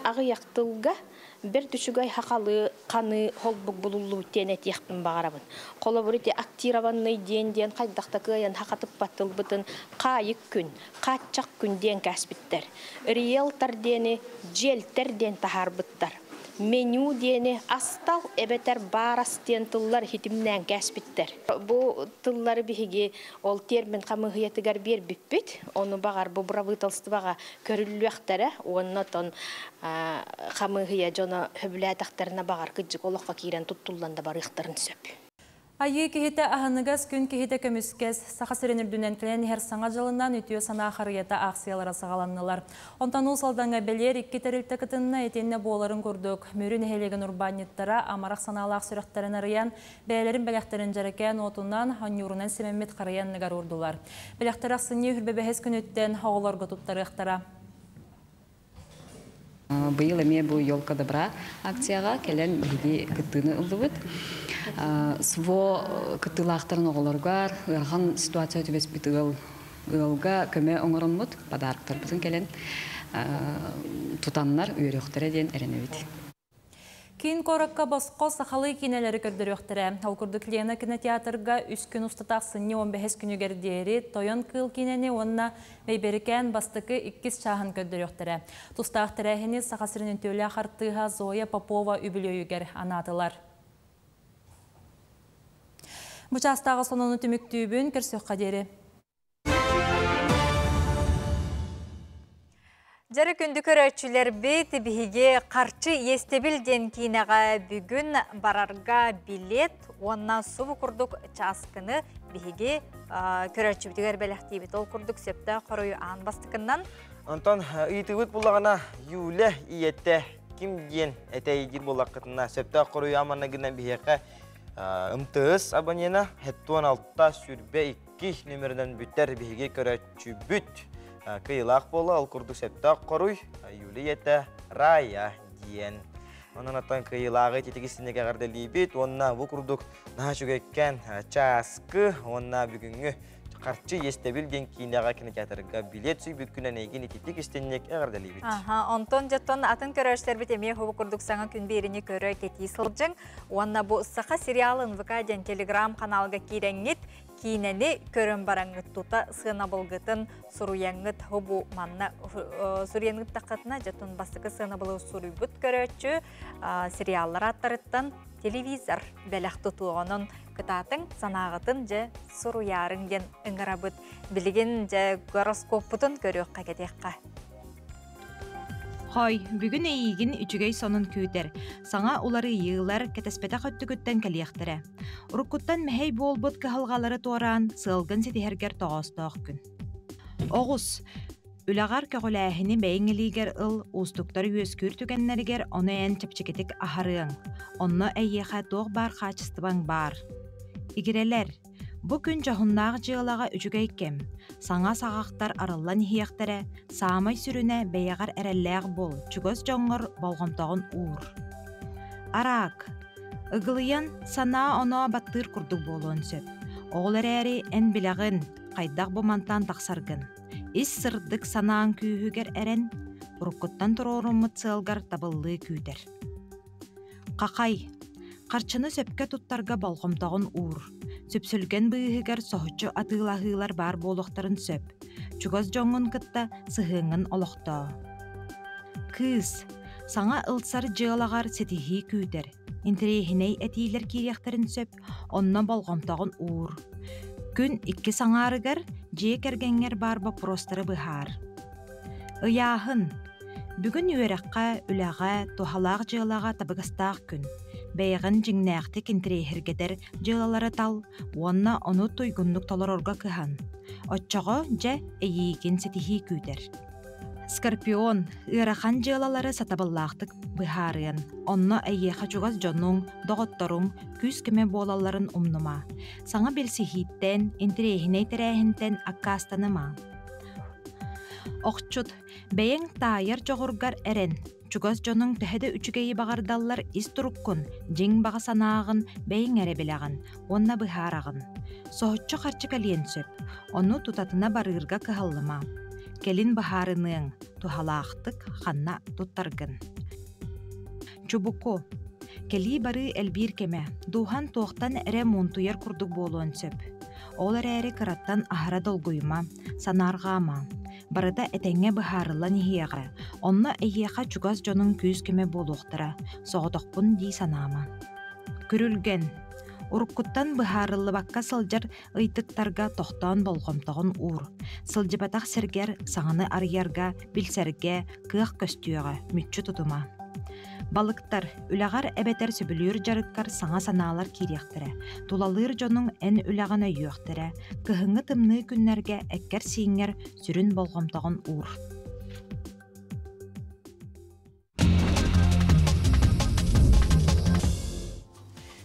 Аҕыйах тылга бэрт үчүгэй хахалы ханы холбук булуллубут диэн этиэхпин баҕарабын. Холобур ити актированный диэн диэн хайдах да кыайан хахатыппат тылбытын хаайык күн, хааччах күн диэн кээспиттэр. Риэлтор диэни дьиэлтэр диэн таһаарбыттар. Меню диэни астал эбэтэр баарас диэн тыллар хитимнээн кээспиттэр. Бу тыллары биһиги ол термин хамыыһыйатыгар биэрбиппит. Ону баҕар бу бырабыыталыстыбаҕа көрүллүөхтэрэ уонна отон хамыыһыйа дьоно сөбүлээтэхтэринэ баҕар кыдьык олоххо киирэн туттуллан да барыахтарын сөп. Айыы киһитэ аһыныгас, күн киһитэ көмүскэс, Саха сирин үрдүнэн кэлэн иһэр Саҥа дьылынан үтүө санаа харыйата аахсыйалара саҕаланнылар. Онтон Уус Алдаҥҥа бэлиэр икки тэрилтэ кытынна, итиэннэ буоларын курдук, Мүрү нэһилиэгин урбаанньыттара амарах санаалаах сүрэхтэрин арыйан, бэйэлэрин бэлэхтэрин дьэрэкээн уотунан, онньуурунан симэммит харыйа анныгар уурдулар. Бэлэхтэри ахсынньы үрбэбэһис күнүттэн оҕолорго туттарыахтара. Быйыл эмиэ бу «Елка добра» акцияҕа кэлэн биһиги кыттыыны ыллыбыт. СВО кыттыылаахтарын оҕолоругар ыарахан ситуация түбэспит ыал ыалга көмө оҥороммут подарктарбытын кэлэн тутаннар үөрүөхтэрэ диэн эрэнэбит. Киин куоракка босхо сахалыы киинэлэри көрдөрүөхтэрэ. Ол курдук Лена кинотеатрга үс күн устата ахсынньы 15 күнүгэр диэри Тойон кыыл киинэни уонна Бэйбэрикээн бастакы иккис чааһын көрдөрүөхтэрэ. Тустаах тэрээһини Саха сирин үтүөлээх артыыһа Зоя Попова үбүлүөйүгэр анаатылар. Бу чаастааҕы сонуну түмүктүүбүн, көрсүөххэ диэри. Дьэрэ күндү көрөөччүлэрбит, биһиги Харчы иэстэбил диэн киинэҕэ бүгүн барарга билет уонна субу курдук чааскыны биһиги көрөөччүбүтүгэр бэлэхтиибит. Ол курдук сөптөөх хоруйу аан бастакыннан. Онтон ыйытыыбыт буллаҕына Юля ийэтэ ким диэн этэй диир буоллаххытына сөптөөх хоруйу аманна гынан биһиэхэ МТС абонена 76 сүрбэ 2 нөмеринэн бүтэр биһиги көрөөччүбүт кыйылаах буола ол курдук сөптөөх хоруй Юлия Рая диэн. Онон оттон кыйылааҕы титиги синегэ эҕэрдэлиибит уонна бу курдук наһаа үчүгэйкэн чааскы уонна бүгүҥҥү харчы иэстэбил диэн киинэҕэ кинотеатрга билет сүүйбүккүнэн эйигин ититик истинник эҕэрдэлиибит. Аха, онтон дьоттон атын көрөөччүлэрбит эмиэ хобу курдук саҥа күн биэрини көрө кэтии сылдьыҥ. Уонна бу Саха сериалын ВК диэн телеграм-каналга киирэҥҥит киинэни көрөн бараҥҥыт тута сыанабылгытын суруйаҥҥыт бу манна суруйаҥҥыттаххытына дьотун бастакы сыанабылы суруйбут көрөөччү сериаллар ааттарыттан телевизор бэлэх тутуоҕунан кытаатыҥ санааҕытын дьэ суруйаарыҥ диэн ыҥырабыт билигин дьэ гороскоппутун көрүөххэ кэтиэххэ. Хой, бүгүн эйиигин үчүгэй сонун күүтэр. Саҥа уларыйыылар кэтэспэтэх өттүгүттэн кэлиэхтэрэ. Уруккуттан мэһэй буолбут кыһалҕалары туораан, сыалгын ситиһэргэр тоҕоостоох күн. Оҕус, үлэҕэр көҕүлээһини бэйэҥ илиигэр ыл, уустуктар үөскүүр түгэннэригэр ону эн чэпчэкитик аһарыаҥ. Онно эйиэхэ туох баар хаачыстыбаҥ баар. Игирэлэр, Бу күн дьоһуннаах дьыалаҕа үчүгэй кэм, саҥа саҕахтар арыллан иһиэхтэрэ, саамай сүрүнэ бэйэҕэр эрэллээх буол, чугас дьоҥҥор болҕомтоҕун уур. Араак. Ыгылыйан, санаа-оноо баттыыр курдук буолуон сөп. Ол эрээри эн билэҕин, хайдах бу мантан тахсаргын. Ис сырдык санааҥ күүһүгэр эрэн, уруккуттан туруоруммут сыалгар табыллыы күүтэр. Хахай. Харчыны сөпкө туттарга болҕомтоҕун уур. Сүпсүлгэн быыһыгар соһуччу атыылаһыылар баар буолуохтарын сөп. Чугас дьоҥҥун кытта сыһыаҥҥын олохтоо. Кыыс. Саҥа ылсар дьыалаҕар ситиһии күүтэр. Интэриэһинэй этиилэр киириэхтэрин сөп, онно болҕомтоҕун уур. Күн иккис аҥаарыгар дьиэ кэргэҥҥэр баар боппуруостары быһаар. Ыйааһын. Бүгүн үөрэххэ, үлэҕэ, туһалаах дьыалаҕа табыгастаах күн. Бэйэҕин дьиҥнээхтик интэриэһиргэтэр дьыалалары тал уонна ону туйгуннук толорорго кыһан. Оччоҕо, дьэ, эйиигин ситиһии күүтэр. Скорпион, ыарахан дьыалалары сатабыллаахтык быһаарыан, онно эйиэхэ чугас дьонуҥ, доҕотторуҥ күүс-көмө буолалларын умнума. Саҥа билсиһииттэн, интэриэһинэй тэрээһинтэн аккаастаныма. Охчут, бэйэҥ таайар дьоҕургар эрэн, чугас дьонуҥ төһө да үчүгэйи баҕардаллар ис туруккун, дьиҥ баҕа санааҕын бэйэҥ эрэ билэҕин уонна быһаараҕын. Соһуччу харчы кэлиэн сөп, ону тутатына барыырга кыһаллыма. Кэлин быһаарыныаҥ, туһалаахтык ханна туттаргын. Чубуку. Кэлии-барыы элбиир кэмэ, дууһан туохтан эрэ муунтуйар курдук буолуон сөп. Ол эрээри кыраттан аһара долгуйума, санаарҕаама. Барыта этэҥҥэ быһаарыллан иһиэҕэ, онно эйиэхэ чугас дьонуҥ күүс-көмө буолуохтара, соҕотохпун дии санаама. Күрүлгэн. Уруккуттан быһаарыллыбакка сылдьар ыйытыктарга тохтоон болҕомтоҕун уур. Сылдьыбатах сиргэр саҥаны арыйарга, билсэргэ кыах көстүөҕэ, мүччү тутума. Балыктар, үлэҕэр эбэтэр сөбүлүүр дьарыккар саҥа санаалар киириэхтэрэ. Тулалыыр дьонуҥ эн үлэҕин өйүөхтэрэ. Кыһыҥҥы тымныы күннэргэ эккэр-сииҥҥэр сүрүн болҕомтоҕун уур.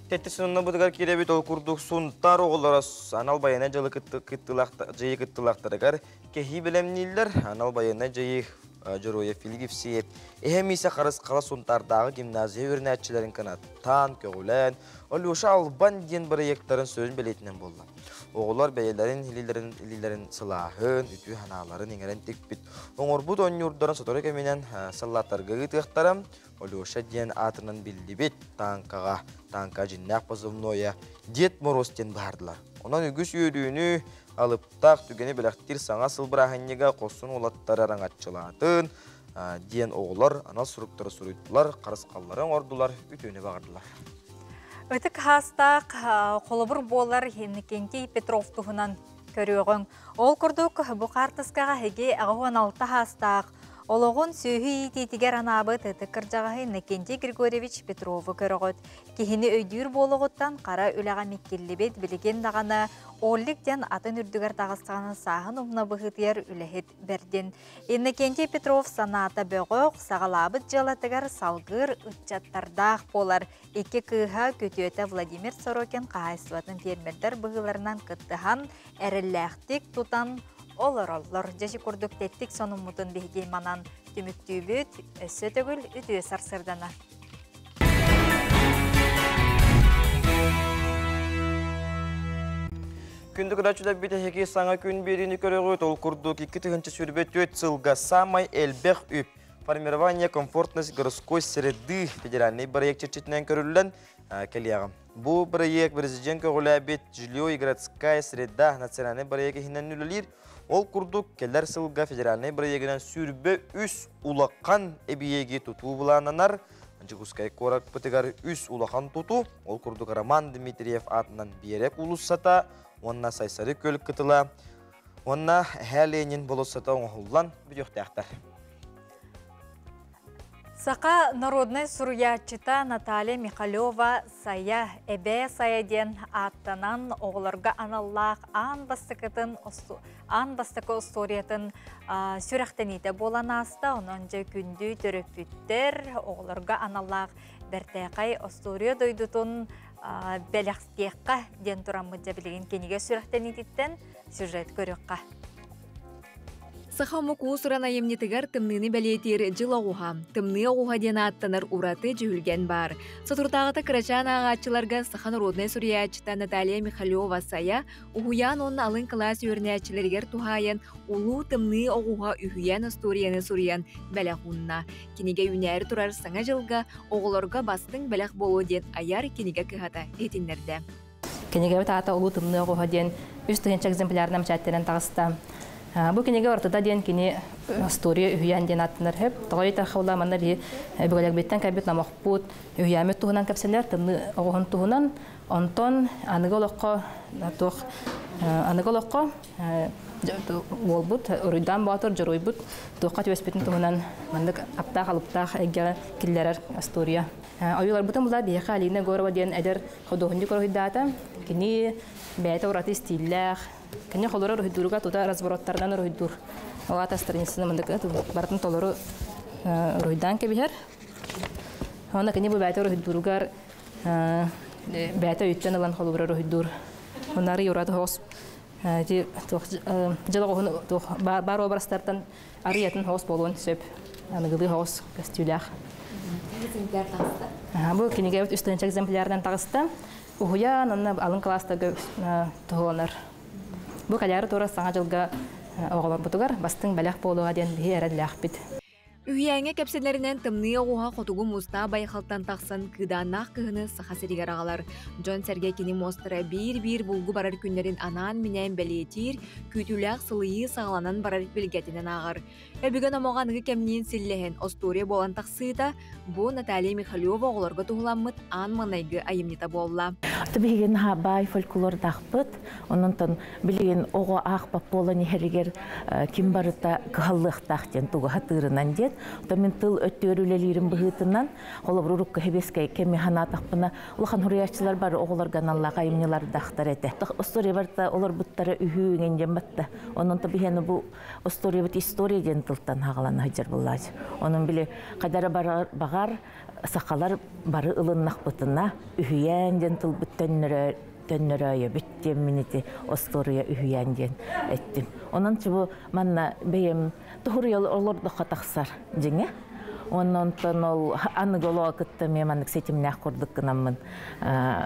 Тэттэ сонуннабытыгар киирэбит ол курдук Сунтаар оҕолоро анал байыаннай дьайыы кыттыылаахтарыгар кэһии бэлэмнииллэр. Анал байыаннай дьайыы дьоруойа Филипп Евсеев эһэ Миисэ Харысхала Сунтаардааҕы гимназия үөрэнээччилэрин кынаттаан, көҕүлээн, Алеша Албан диэн бырайыактарын сүрүн бэлиэтинэн буолла. Оҕолор бэйэлэрин илиилэрин сылааһын, үтүө санааларын иҥэрэн тикпит, оҥорбут оонньуурдарын сотору кэминэн саллааттарга ыытыахтара. Алеша диэн аатынан биллибит тааҥкаҕа, тааҥка дьиннээх позывнойа Дед Мороз диэн баһардылар. Онон үгүс үөрүүнү, алыптаах түгэни бэлэхтиир саҥа сыл бырааһынньыга хорсун уолаттары араҥаччылаатын диэн оҕолор анал суруктары суруйдулар, харысхаллары оҥордулар, үтүөнү баҕардылар. Ытык хаастаах холобур буолар Иннокентий Петров туһунан көрүөҕүҥ. Ол курдук, бу хаартыскаҕа эһиги 86 хаастаах олоҕун сүөһү иитиитигэр анаабыт ытык кырдьаҕаһы Иннокентий Григорьевич Петрову көрөҕүт. Киһини өйдүүр буолуоҕуттан хара үлэҕэ миккиллибит, билигин даҕаны Оллик диэн атын үрдүгэр таҕыстаҕына сааһын умна быһыытыйар үлэһит бэрдин. Иннокентий Петров санаата бөҕөх, саҕалаабыт дьыалатыгар салгыыр ыччаттардаах буолар. Икки кыыһа күтүөтэ Владимир Сорокин хаһаайыстыбатын фермердэр быһыыларынан кыттыһан, эрэллээхтик тутан олороллор. Дьэ курдук тэттик сонуммутун биһиги манан түмүктүүбүт. Өссө төгүл үтүө сарсыардана. Күндү көрөөччүлэрбит эһиги саҥа күн биэриини көрөҕүт. Ол курдук 2024 сылга самай элбэх үп формирование комфортность городской среды федеральный проект чэрчитинэн көрүллэн кэлиэҕим. Бу проект президент көҕүлээбит Жилье и городская среда национальный проект иһинэн үлэлиир. Ол курдук кэлэр сылга федеральный проегынан сүүрбэ үс улахан эбийиэги тутуу былааннанар. Дьокуускай куораппытыгар үс улахан тутуу, ол курдук Роман Дмитриев аатынан Биэрэк уулуссата уонна Сайсары күөл кытыла уонна Эһээ Ленин болуоссата оҥоһуллан бүтүөхтээхтэр. Саха народнай суруйааччыта Наталья Михалева Сайа, Эбээ Сайа диэн ааттанан оҕолорго аналлаах аан бастакытын аан бастакы остуоруйатын сүрэхтэниитэ буолан ааста. Онон дьэ күндү төрөппүттэр оҕолорго аналлаах бэртээхэй остуоруйа дойдутун бэлэхтиэххэ диэн тураммыт дьэ билигин кинигэ сүрэхтэниититтэн сюжет көрүөххэ. Саха омук уус-уран айымньытыгар тымныыны бэлиэтиир дьыл оҕуһа, тымныы оҕуһа диэн ааттанар ураты дьүһүлгэн баар. Соторутааҕыта кырачаан ааҕааччыларга саха норуодунай суруйааччыта Наталья Михалева-Сайа уһуйаан уонна алын кылаас үөрэнээччилэригэр туһаайан Улуу тымныы оҕуһа үһүйээн остуоруйаны суруйан бэлэх уунна. Кинигэ үүнээри турар Саҥа дьылга оҕолорго бастыҥ бэлэх буолуо диэн айар кинигэ кыһата иһитиннэрдэ. Кинигэбит аата Улуу тымныы оҕуһа диэн 3000 экземплярынан бэчээттэнэн таҕыста. Бу кинигэ ортото диэн кини история үһүйээн диэн ааттанар сөп. Тоҕо диэтэххэ була манна биһи өбүгэлэрбиттэн кэлбит номохпут, үһүйээммит туһунан кэпсэнэр, тымныы оҕуһун туһунан. Онтон аныгы олоххо туох аныгы олоххо уолбут Уруйдаан Боотур дьоруойбут туохха түбэспитин туһунан маннык аптаах-алыптаах эйгэҕэ киллэрэр история. Ойууларбытын була биһиэхэ Алина Егорова диэн эдэр худуоһунньук уруһуйдаата. Кини бэйэтэ ураты истииллээх. Кини холоро уруһуйдууруга тута разбороттарынан уруһуйдуур. Ол аата страницаны маннык барытын толору уруһуйдаан кэбиһэр. Уонна кини бу бэйэтэ уруһуйдууругар бэйэтэ өйүттэн ылан холобура уруһуйдуур. Оннары ураты соҕус Ити дьыл оҕуһун баар образтартан арыйатын хоҕус буолуон сөп. Аныгылыы хоҕус көстүүлээх. Бу кинигэбит үс тыһыынча экземплярынан таҕыста. Уһуйаан онно алын кылаастарга туһуланар. Бу кэлээри тура саҥа дьылга оҕолорбутугар бастыҥ бэлэх буолуоҕа диэн биһи эрэллээхпит. Үһүйээҥҥэ кэпсэнэринэн тымныы оҕуһа хотугу муустаах байҕалтан тахсан кыыдааннаах кыһыны Саха сиригэр аҕалар. Дьон-сэргэ кини муостара биир-биир булгу барар күннэрин анаан-минээн бэлиэтиир, күүтүүлээх сылыйыы саҕаланан барар билгэтинэн ааҕар. Өбүгэ номоҕо аныгы кэмниин силлэһэн, остуоруйа буолан тахсыыта бу Наталья Михалева оҕолорго туһуламмыт аан маҥнайгы айымньыта буолла. Биһиги наһаа баай фольклордаахпыт. Онон билигин оҕо аахпат буолан иһэригэр ким барыта кыһаллыахтаах диэн тугу хатыырынан диэн. Оттон мин тыл өттүгэр үлэлиирим быһыытынан, холобур урукку хэбиэскэй кэми санаатахпына, улахан суруйааччылар бары оҕолорго аналлаах айымньылардаахтар этэ. История барыта олорбуттара үһүү иҥин диэн батта. Онон биһиэни бу историябыт история диэн тылтан хаҕалана сылдьар буоллаачы. Онон били хайдара баҕар сахалар бары ылыннахпытына үһүйээн диэн тылбыт төннөрөөйөбүт диэн мин ити остуоруйа үһүйээн диэн эттим. Онон бу манна бэйэм туһуруйал олордоххо тахсар дьиҥэ. Онон онтон ол аныгы олоҕо кытта эмиэ маннык ситимнээх курдук гынаммын.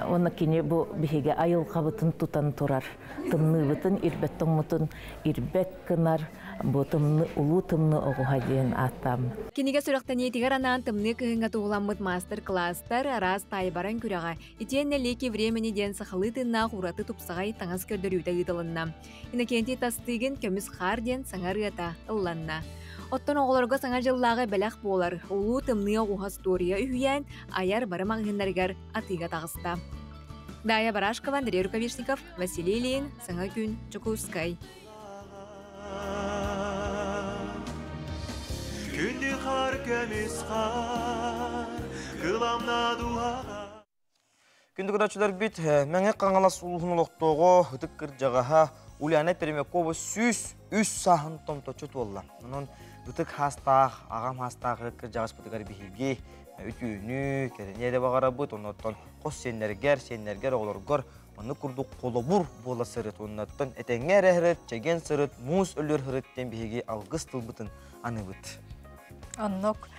Уонна кини бу биһиги айылҕабытын тутан турар тымныыбытын, ирбэт тоҥмутун ирбэт гынар бу тымны улуу тымны оҕуһа диэн ааттааммыт. Кинигэ сүрэхтэниитигэр анаан тымныы кыһыҥҥа туһуламмыт маастар-кылаастар, араас таайбараҥ күрэҕэ, итиэннэ Лики времени диэн сахалыы тыыннаах ураты тупсаҕай таҥас көрдөрүүтэ ыытылынна. Иннокентий Тастыгин «Көмүс хаар» диэн саҥа ырыата ылланна. Оттон оҕолорго саҥа дьыллааҕы бэлэх буолар Улуу тымныы оҕуһа остуоруйа үһүйээн айар бары маҕаһыыннарыгар атыыга таҕыста. Дая Барашкова, Андрей Рукавишников, Василий Ильин, Саҥа күн, Дьокуускай. Күндү хаар көмүс хаар, кыламна дууһаҕа. Күндү көрөөччүлэрбит, Мэҥэ Хаҥалас улууһун олохтооҕо, ытык кырдьаҕаһа Ульяна Пермякова 103 сааһын томточчу туолла. Онон ытык хаастаах, аҕам хаастаах ытык кырдьаҕаспытыгар биһиги үтүөнү, кэрэни эрэ баҕарабыт, оннуттан хос сиэннэргэр, сиэннэргэр, оҕолоргор маннык курдук холобур буола сырыт, уоннаттан этэҥҥэ эрэ сырыт, чэгиэн сырыт, муус өлүөр сырыт диэн биһиги алгыс тылбытын аныыбыт. Оннук.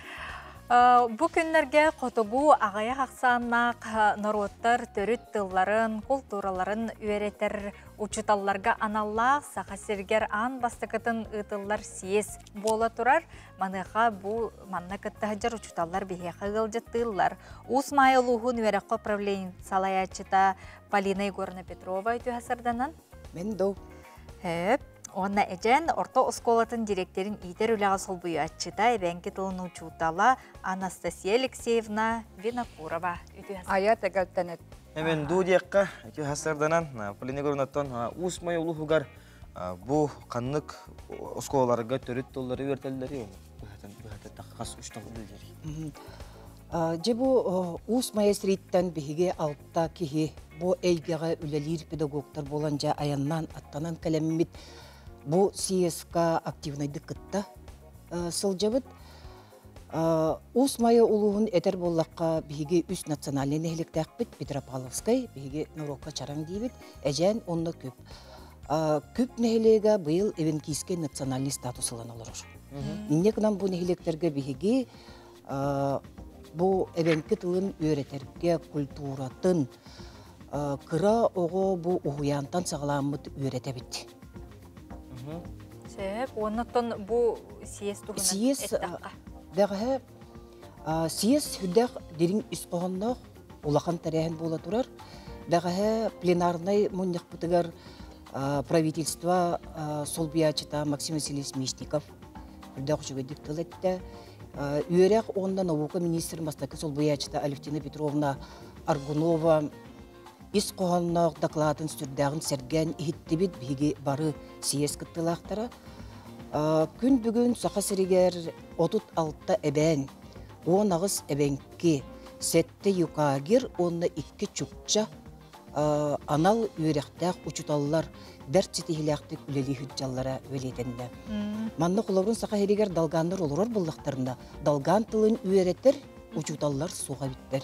Бу күннэргэ хотугу аҕыйах ахсааннаах норуоттар төрүт тылларын, култуураларын үөрэтэр учууталларга аналлаах Саха сиригэр аан бастакытын ыытыллар съезд буола турар. Маныаха бу манна кытта сылдьар учууталлар биһиэхэ ыалдьыттыыллар. Уус Маайа улууһун үөрэххэ управление салайааччыта Полина Егоровна Петрова үтүө сарданан. Мен доо. Хөп. Уонна Эдьэн орто оскуолатын директорин иитэр үлэҕэ солбуйааччыта, эбэҥки тылын учуутала Анастасия Алексеевна Винокурова. Үтүө Ая тэгэлтэнет. Эмен дуу диэххэ, үтүө сарданан Полина Егоровнаттан Уус Майа улууһугар Бу ханнык оскуолаларга төрүт тыллары үөртэллэри быһата хас үс тыл үлэлири. Дьэ бу Уус Майа сириттэн биһиги алта киһи бу эйгэҕэ үлэлиир педагогтар буолан дьэ айаннаан аттанан кэлэммит бу съезка активнайдык кытта сылдьабыт. Уус Майа улууһун этэр буоллахха биһиги үс национальнай нэһилиэктээхпит Петропавловскай, биһиги норуокка Чараҥ диибит, Эдьээн уонна Күп. Күп нэһилиэгэ быйыл Эвенкийскэй национальный статус ылан олорор. Инньэ гынан бу нэһилиэктэргэ биһиги бу эбэҥки тылын үөрэтэргэ культуратын кыра оҕо бу уһуйаантан саҕалааммыт үөрэтэбит. Сөп. Оннуттан бу съезд туһунан Съезд бэҕэһээ съезд сүрдээх дириҥ ис хоһоонноох улахан тэрээһин буола турар. Бэҕэһээ пленарнай мунньахпытыгар правительство солбуйааччыта Максим Васильевич Мишников үрдээх үчүгэйдик тыл эттэ. Үөрэх уонна наука министрин бастакы солбуйааччыта Алевтина Петровна Аргунова ис хоһоонноох докладын сүрдээҕин сэргээн иһиттибит биһиги бары съезд кыттыылаахтара. Күн бүгүн Саха сиригэр 36 эбээн, 18 эбэҥки, сэттэ юкагир уонна икки чукча анал үөрэхтээх учууталлар бэрт ситиһиилээхтик үлэлии сылдьаллара бэлиэтэннэ. Манна холобурун Саха сиригэр долганнар олорор буоллахтарына, долган тылын үөрэтэр учууталлар суох эбиттэр.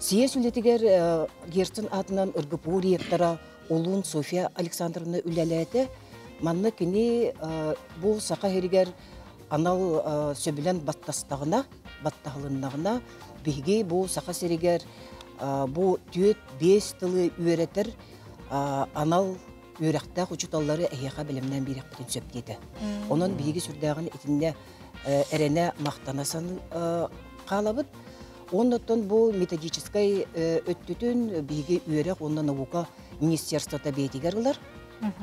Съезд үлэтигэр Герцен аатынан РГПУ ректора Олуун Софья Александровна үлэлээтэ. Манна кини бу Саха сиригэр анал сөбүлэн баттастаҕына, баттаһылыннаҕына, биһиги бу Саха сиригэр бу түөрт биэс тылы үөрэтэр анал үөрэхтээх учууталлары эһиэхэ бэлэмнээн биэриэхпитин сөп диэтэ. Онон биһиги сүрдээҕин итиннэ эрэнэ махтана хаалабыт. Оннуттан бу методическай өттүтүн биһиги үөрэх уонна наука министерствота бэйэтигэр ылар.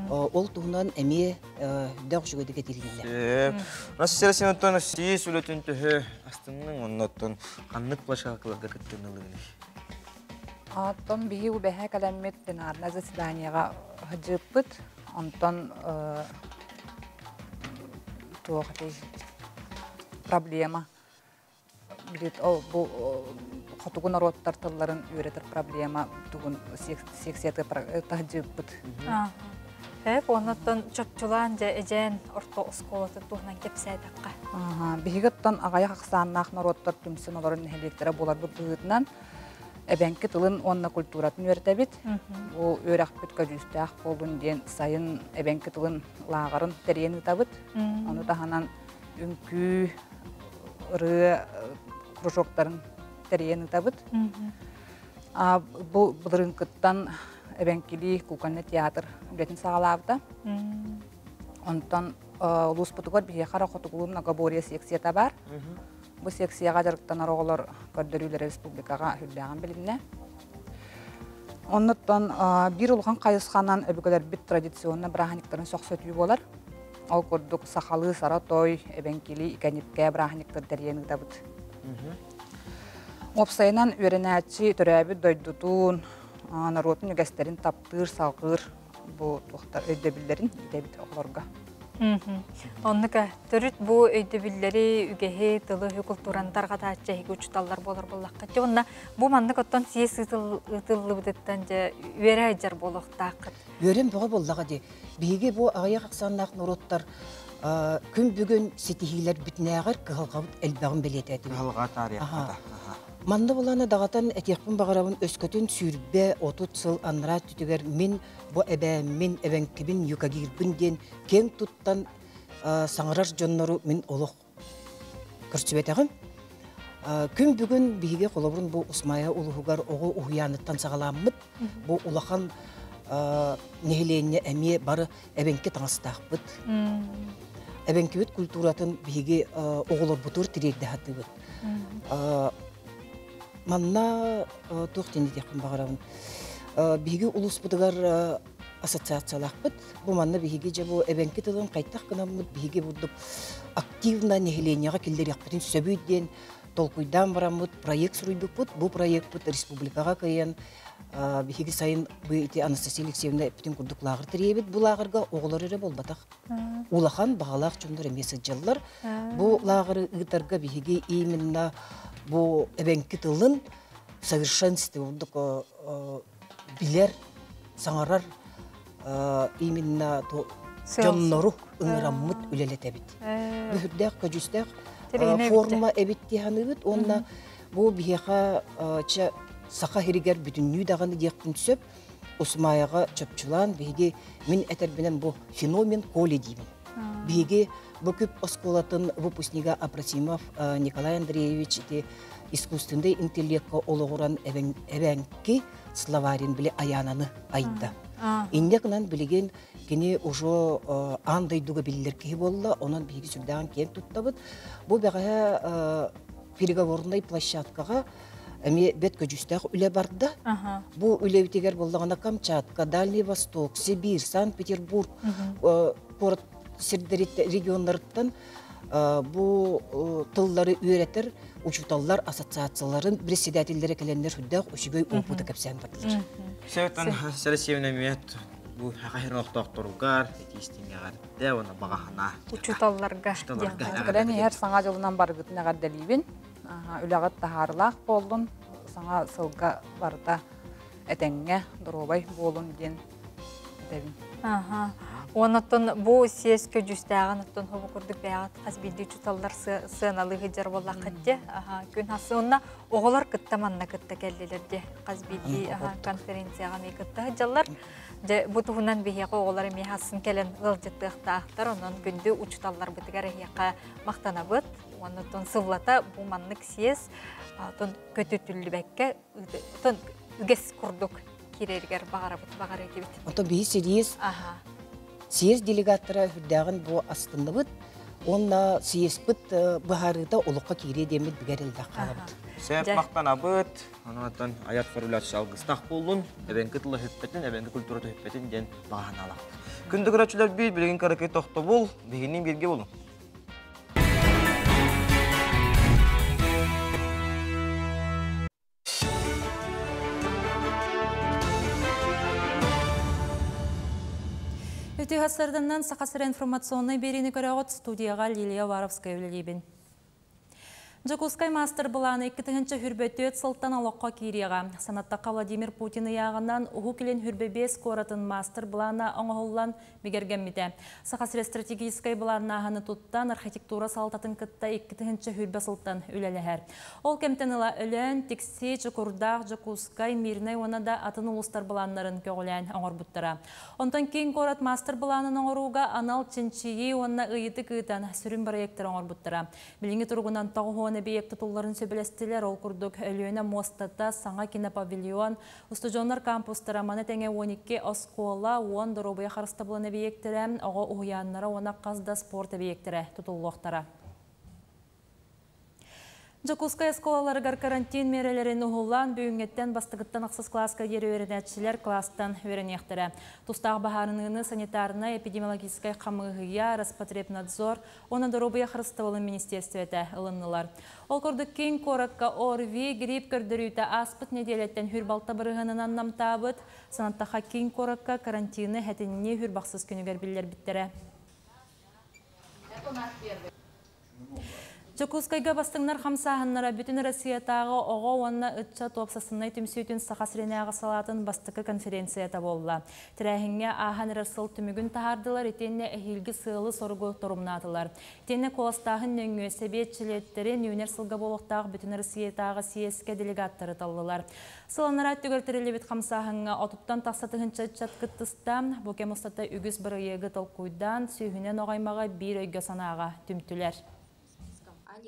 Ол туһунан эмиэ үрдээх үчүгэйдик этилиннэ. Россия Россиянтан сиис үлэтин төһө астынныҥ, оннуттан ханнык площадкаларга кыттынылыгыный? Оттон биһи убэһэ кэлэммит пленарное заседаниеҕа сылдьыппыт. Онтон туох этэй проблема Билит ол бу хотугу норуоттар тылларын үөрэтэр проблема тугун секцияты таһдьыыппыт. Эп оннуттан чопчулаан дьэ эдьээн орто оскуолатын туһунан кэпсээтэххэ. Биһиги оттон аҕыйах ахсааннаах норуоттар түмсэн олорор нэһилиэктэрэ буоларбыт быһыытынан эбэҥки тылын уонна культуратын үөрэтэбит. Бу үөрэхпит көдьүүстээх буоллун диэн сайын эбэҥки тылын лааҕырын тэрийэн ыытабыт. Ону таһынан үҥкүү, ырыа кружоктарын тэрийэн ыытабыт. Бу былырыыҥкыттан эбэҥкилии кукольный театр үлэтин саҕалаабыта. Онтон улууспутугар биһиэхэ эрэ хотугулуу многоборье секцията баар. Бу секцияҕа дьарыктанар оҕолор көрдөрүүлэрэ республикаҕа сүрдээҕин билиннэ. Оннуттан биир улахан хайысханан өбүгэлэрбит традиционно бырааһынньыктарын сөхсөтүү буолар. Ол курдук сахалыы сара той, эбэҥкилии икэнипкэ бырааһынньыктар тэрийэн ыытабыт. Уопсайынан үөрэнээччи төрөөбүт дойдутун, норуотун үгэстэрин таптыыр, салгыыр бу туохтар өйдөбүллэрин итэбит оҕолорго. Оннука төрүт бу өйдөбүллэри, үгэһи, тылы, култуураны тарҕатааччы эһиги учууталлар буолар буоллахха. Уонна бу маннык оттон съезд ыытыллыбытыттан дьэ үөрэ сылдьар буолуохтааххыт. Үөрэн бөҕө буоллаҕа дии. Биһиги бу аҕыйах ахсааннаах норуоттар күн бүгүн ситиһиилэрбитинээҕэр кыһалҕабыт элбэҕин бэлиэтээтибит. Кыһалҕа таарыйахпыта. Манна булана даҕатан этиэхпин баҕарабын өскөтүн 20-30 сыл анараа өттүгэр мин бу эбээммин, эбэҥкибин, юкагирбын диэн киэҥ туттан саҥарар дьоннору мин олох көрсүбэтэҕим. Күн бүгүн биһиги холобурун бу Усмайа улуһугар оҕо уһуйааныттан саҕаламмыт бу улахан нэһилиэнньэ эмиэ бары эбэҥки таҥастаахпыт. Эбэҥкибит культуратын биһиги оҕолорбутугар тириэрдэ сатыыбыт. Манна туох диэн этиэхпин баҕарабын. Биһиги улууспутугар ассоциациялаахпыт. Бу манна биһиги дьэ бу эбэҥки тылын хайтах гынаммыт биһиги бурдук активно нэһилиэнньэҕэ киллэриэхпитин сөбүй диэн толкуйдаан бараммыт проект суруйбуппут. Бу проекпыт республикаҕа кыайан биһиги сайын бу ити Анастасия Алексеевна эппитин курдук лааҕыр тэрийэбит. Бу лааҕырга оҕолор эрэ буолбатах. Улахан баҕалаах дьоннор эмиэ сылдьаллар. Бу лааҕыры ыытарга биһиги именно бу эбэҥки тылын совершенстве курдук билэр, саҥарар именно дьоннору ыҥыраммыт үлэлэтэбит. Бүһүрдээх, көдьүүстээх форма эбит дии саныыбыт. Уонна бу биһиэхэ чэ саха сиригэр бүтүннүү даҕаны диэхпин сөп. Усмаяҕа чопчулаан биһиги мин этэрбинэн бу феномен Коли диибин. Биһиги бу күп оскуолатын выпускнига Абросимов Николай Андреевич ити искусственный интеллектка олоҕуран эбэҥки словарин били Аянаны айда. Инньэ гынан билигин кини уже аан дойдуга биллэр киһи буолла, онон биһиги сүрдээҕин киэн туттабыт. Бу бэҕэһээ переговорнай площадкаҕа эмиэ бэт көдьүүстээх үлэ барда. Бу үлэбитигэр буоллаҕына Камчатка, Дальний Восток, Сибирь, Санкт-Петербург куорат сирдэриттэн, регионнарыттан бу тыллары үөрэтэр учууталлар ассоциацияларын председателлэрэ кэлэннэр сүрдээх үчүгэй опыты кэпсээн бардылар. Сөптөн Сарасевна эмиэ бу хахайын олохтоохторугар этиистиҥэҕэрдэ уонна баҕаһына. Учууталларга. Кэлэн иһэр саҥа дьылынан барыгытын эҕэрдэлиибин. Үлэҕит таһаарылаах буоллун, саҥа сылга барыта этэҥҥэ, доруобай буолун диэн этэбин. Оннотон бу съезд көдьүүстээҕин оттон хобу курдук бэйэҕит хас биирдии учууталлар сыаналыы сылдьар буоллаххыт күн хассы онно оҕолор кытта манна кытта кэллилэр дии хас биирдии конференцияҕа эмиэ кытта сылдьаллар. Дьэ бу туһунан биһиэхэ оҕолор эмиэ хассын кэлэн ыалдьыттыахтаахтар. Онон күндү учууталларбытыгар эһиэхэ махтанабыт. Оннотон сыллата бу маннык съезд тон көтүтүллүбэккэ тон үгэс курдук киирэригэр баҕарабыт баҕар этибит. Ото биһи съезд съезд делегаттара үрдээҕин бу астынныбыт уонна съезпит быһаарыыта олоххо киириэ диэммит бигэр элбэх хаалабыт. Сөп махтанабыт. Онон айар көрүлээччи алгыстаах буоллун, эбэҥки тыла өһүппэтин, эбэҥки культурата өһүппэтин диэн баҕа санаалаахпыт. Күндү көрөөччүлэр биир билигин кыракый тохтобул, биһигинниин бииргэ буолуҥ. Үтүө сарданнан Саха сирэ информационнай биэриини көрөҕүт студияҕа Лилия Уваровская үлэлиибин. Дьокуускай маастар-былаана 2024 сылтан олоххо киириэҕэ. Санаттахха Владимир Путин ыйааҕынан Уһук Илин 25 куоратын маастар-былаана оҥоһуллан бигэргэммитэ. Саха сирэ стратегическай былааннааһыны туттан архитектура салалтатын кытта 2020 сылтан үлэлэһэр. Ол кэмтэн ыла Өлөөн, Тикси, Чокурдаах, Дьокуускай, Мирнэй уонна да атын улуустар былааннарын көҕүлээн оҥорбуттара. Онтон киин куорат маастар-былаанын оҥорууга анал чинчийии уонна ыйытык ыытан сүрүн бырайыактары оҥорбуттара. Билиҥҥи туругунан 90 эбийиэк тутулларын сөбүлэстилэр. Ол курдук Өлүөнэ муостата, саҥа кинопавильон, Устудьуоннар кампустара маны тэҥэ 12 оскуола, 10 доруобуйа харыстабылын эбийиэктэрэ, оҕо уһуйааннара уонна хас да спорт эбийиэктэрэ тутуллуохтара. Дьокуускай оскуолаларыгар карантин миэрэлэрин уһуллаан бүгүҥҥэттэн бастакыттан ахсыс кылааска диэри үөрэнээччилэр кылаастан үөрэниэхтэрэ. Тустаах баһаарыныыны санитарнай эпидемиологическай хамыыһыйа, Роспотребнадзор уонна доруобуйа харыстабылын министиэристибэтэ ылыннылар. Ол курдук киин куоракка ОРВИ грипп көрдөрүүтэ ааспыт нэдиэлэттэн хүрбалта бырыһыанынан намтаабыт. Санаттахха киин куоракка карантины сэтинньи хүрбахсыс күнүгэр биллэрбиттэрэ. Дьокуускайга бастыҥнар хамсааһыннара Бүтүн Россиятааҕы оҕо уонна ыччат уопсастыбаннай түмсүүтүн Саха сиринээҕи салаатын бастакы конференцията буолла. Тэрээһиҥҥэ ааһан эрэр сыл түмүгүн таһаардылар итиэннэ эһиилги сыалы-соругу торумнаатылар. Итиэннэ куоластааһын нөҥүө сэбиэт чилиэттэрин үүнэр сылга буолуохтаах Бүтүн Россиятааҕы съезкэ делегаттары таллылар. Сыл анараа өттүгэр тэриллибит хамсааһыҥҥа отуттан тахса тыһыынча ыччат кыттыста. Бу кэм устата үгүс бырайыагы толкуйдаан, сүүһүнэн оҕо аймаҕы биир өйгө-санааҕа түмтүлэр.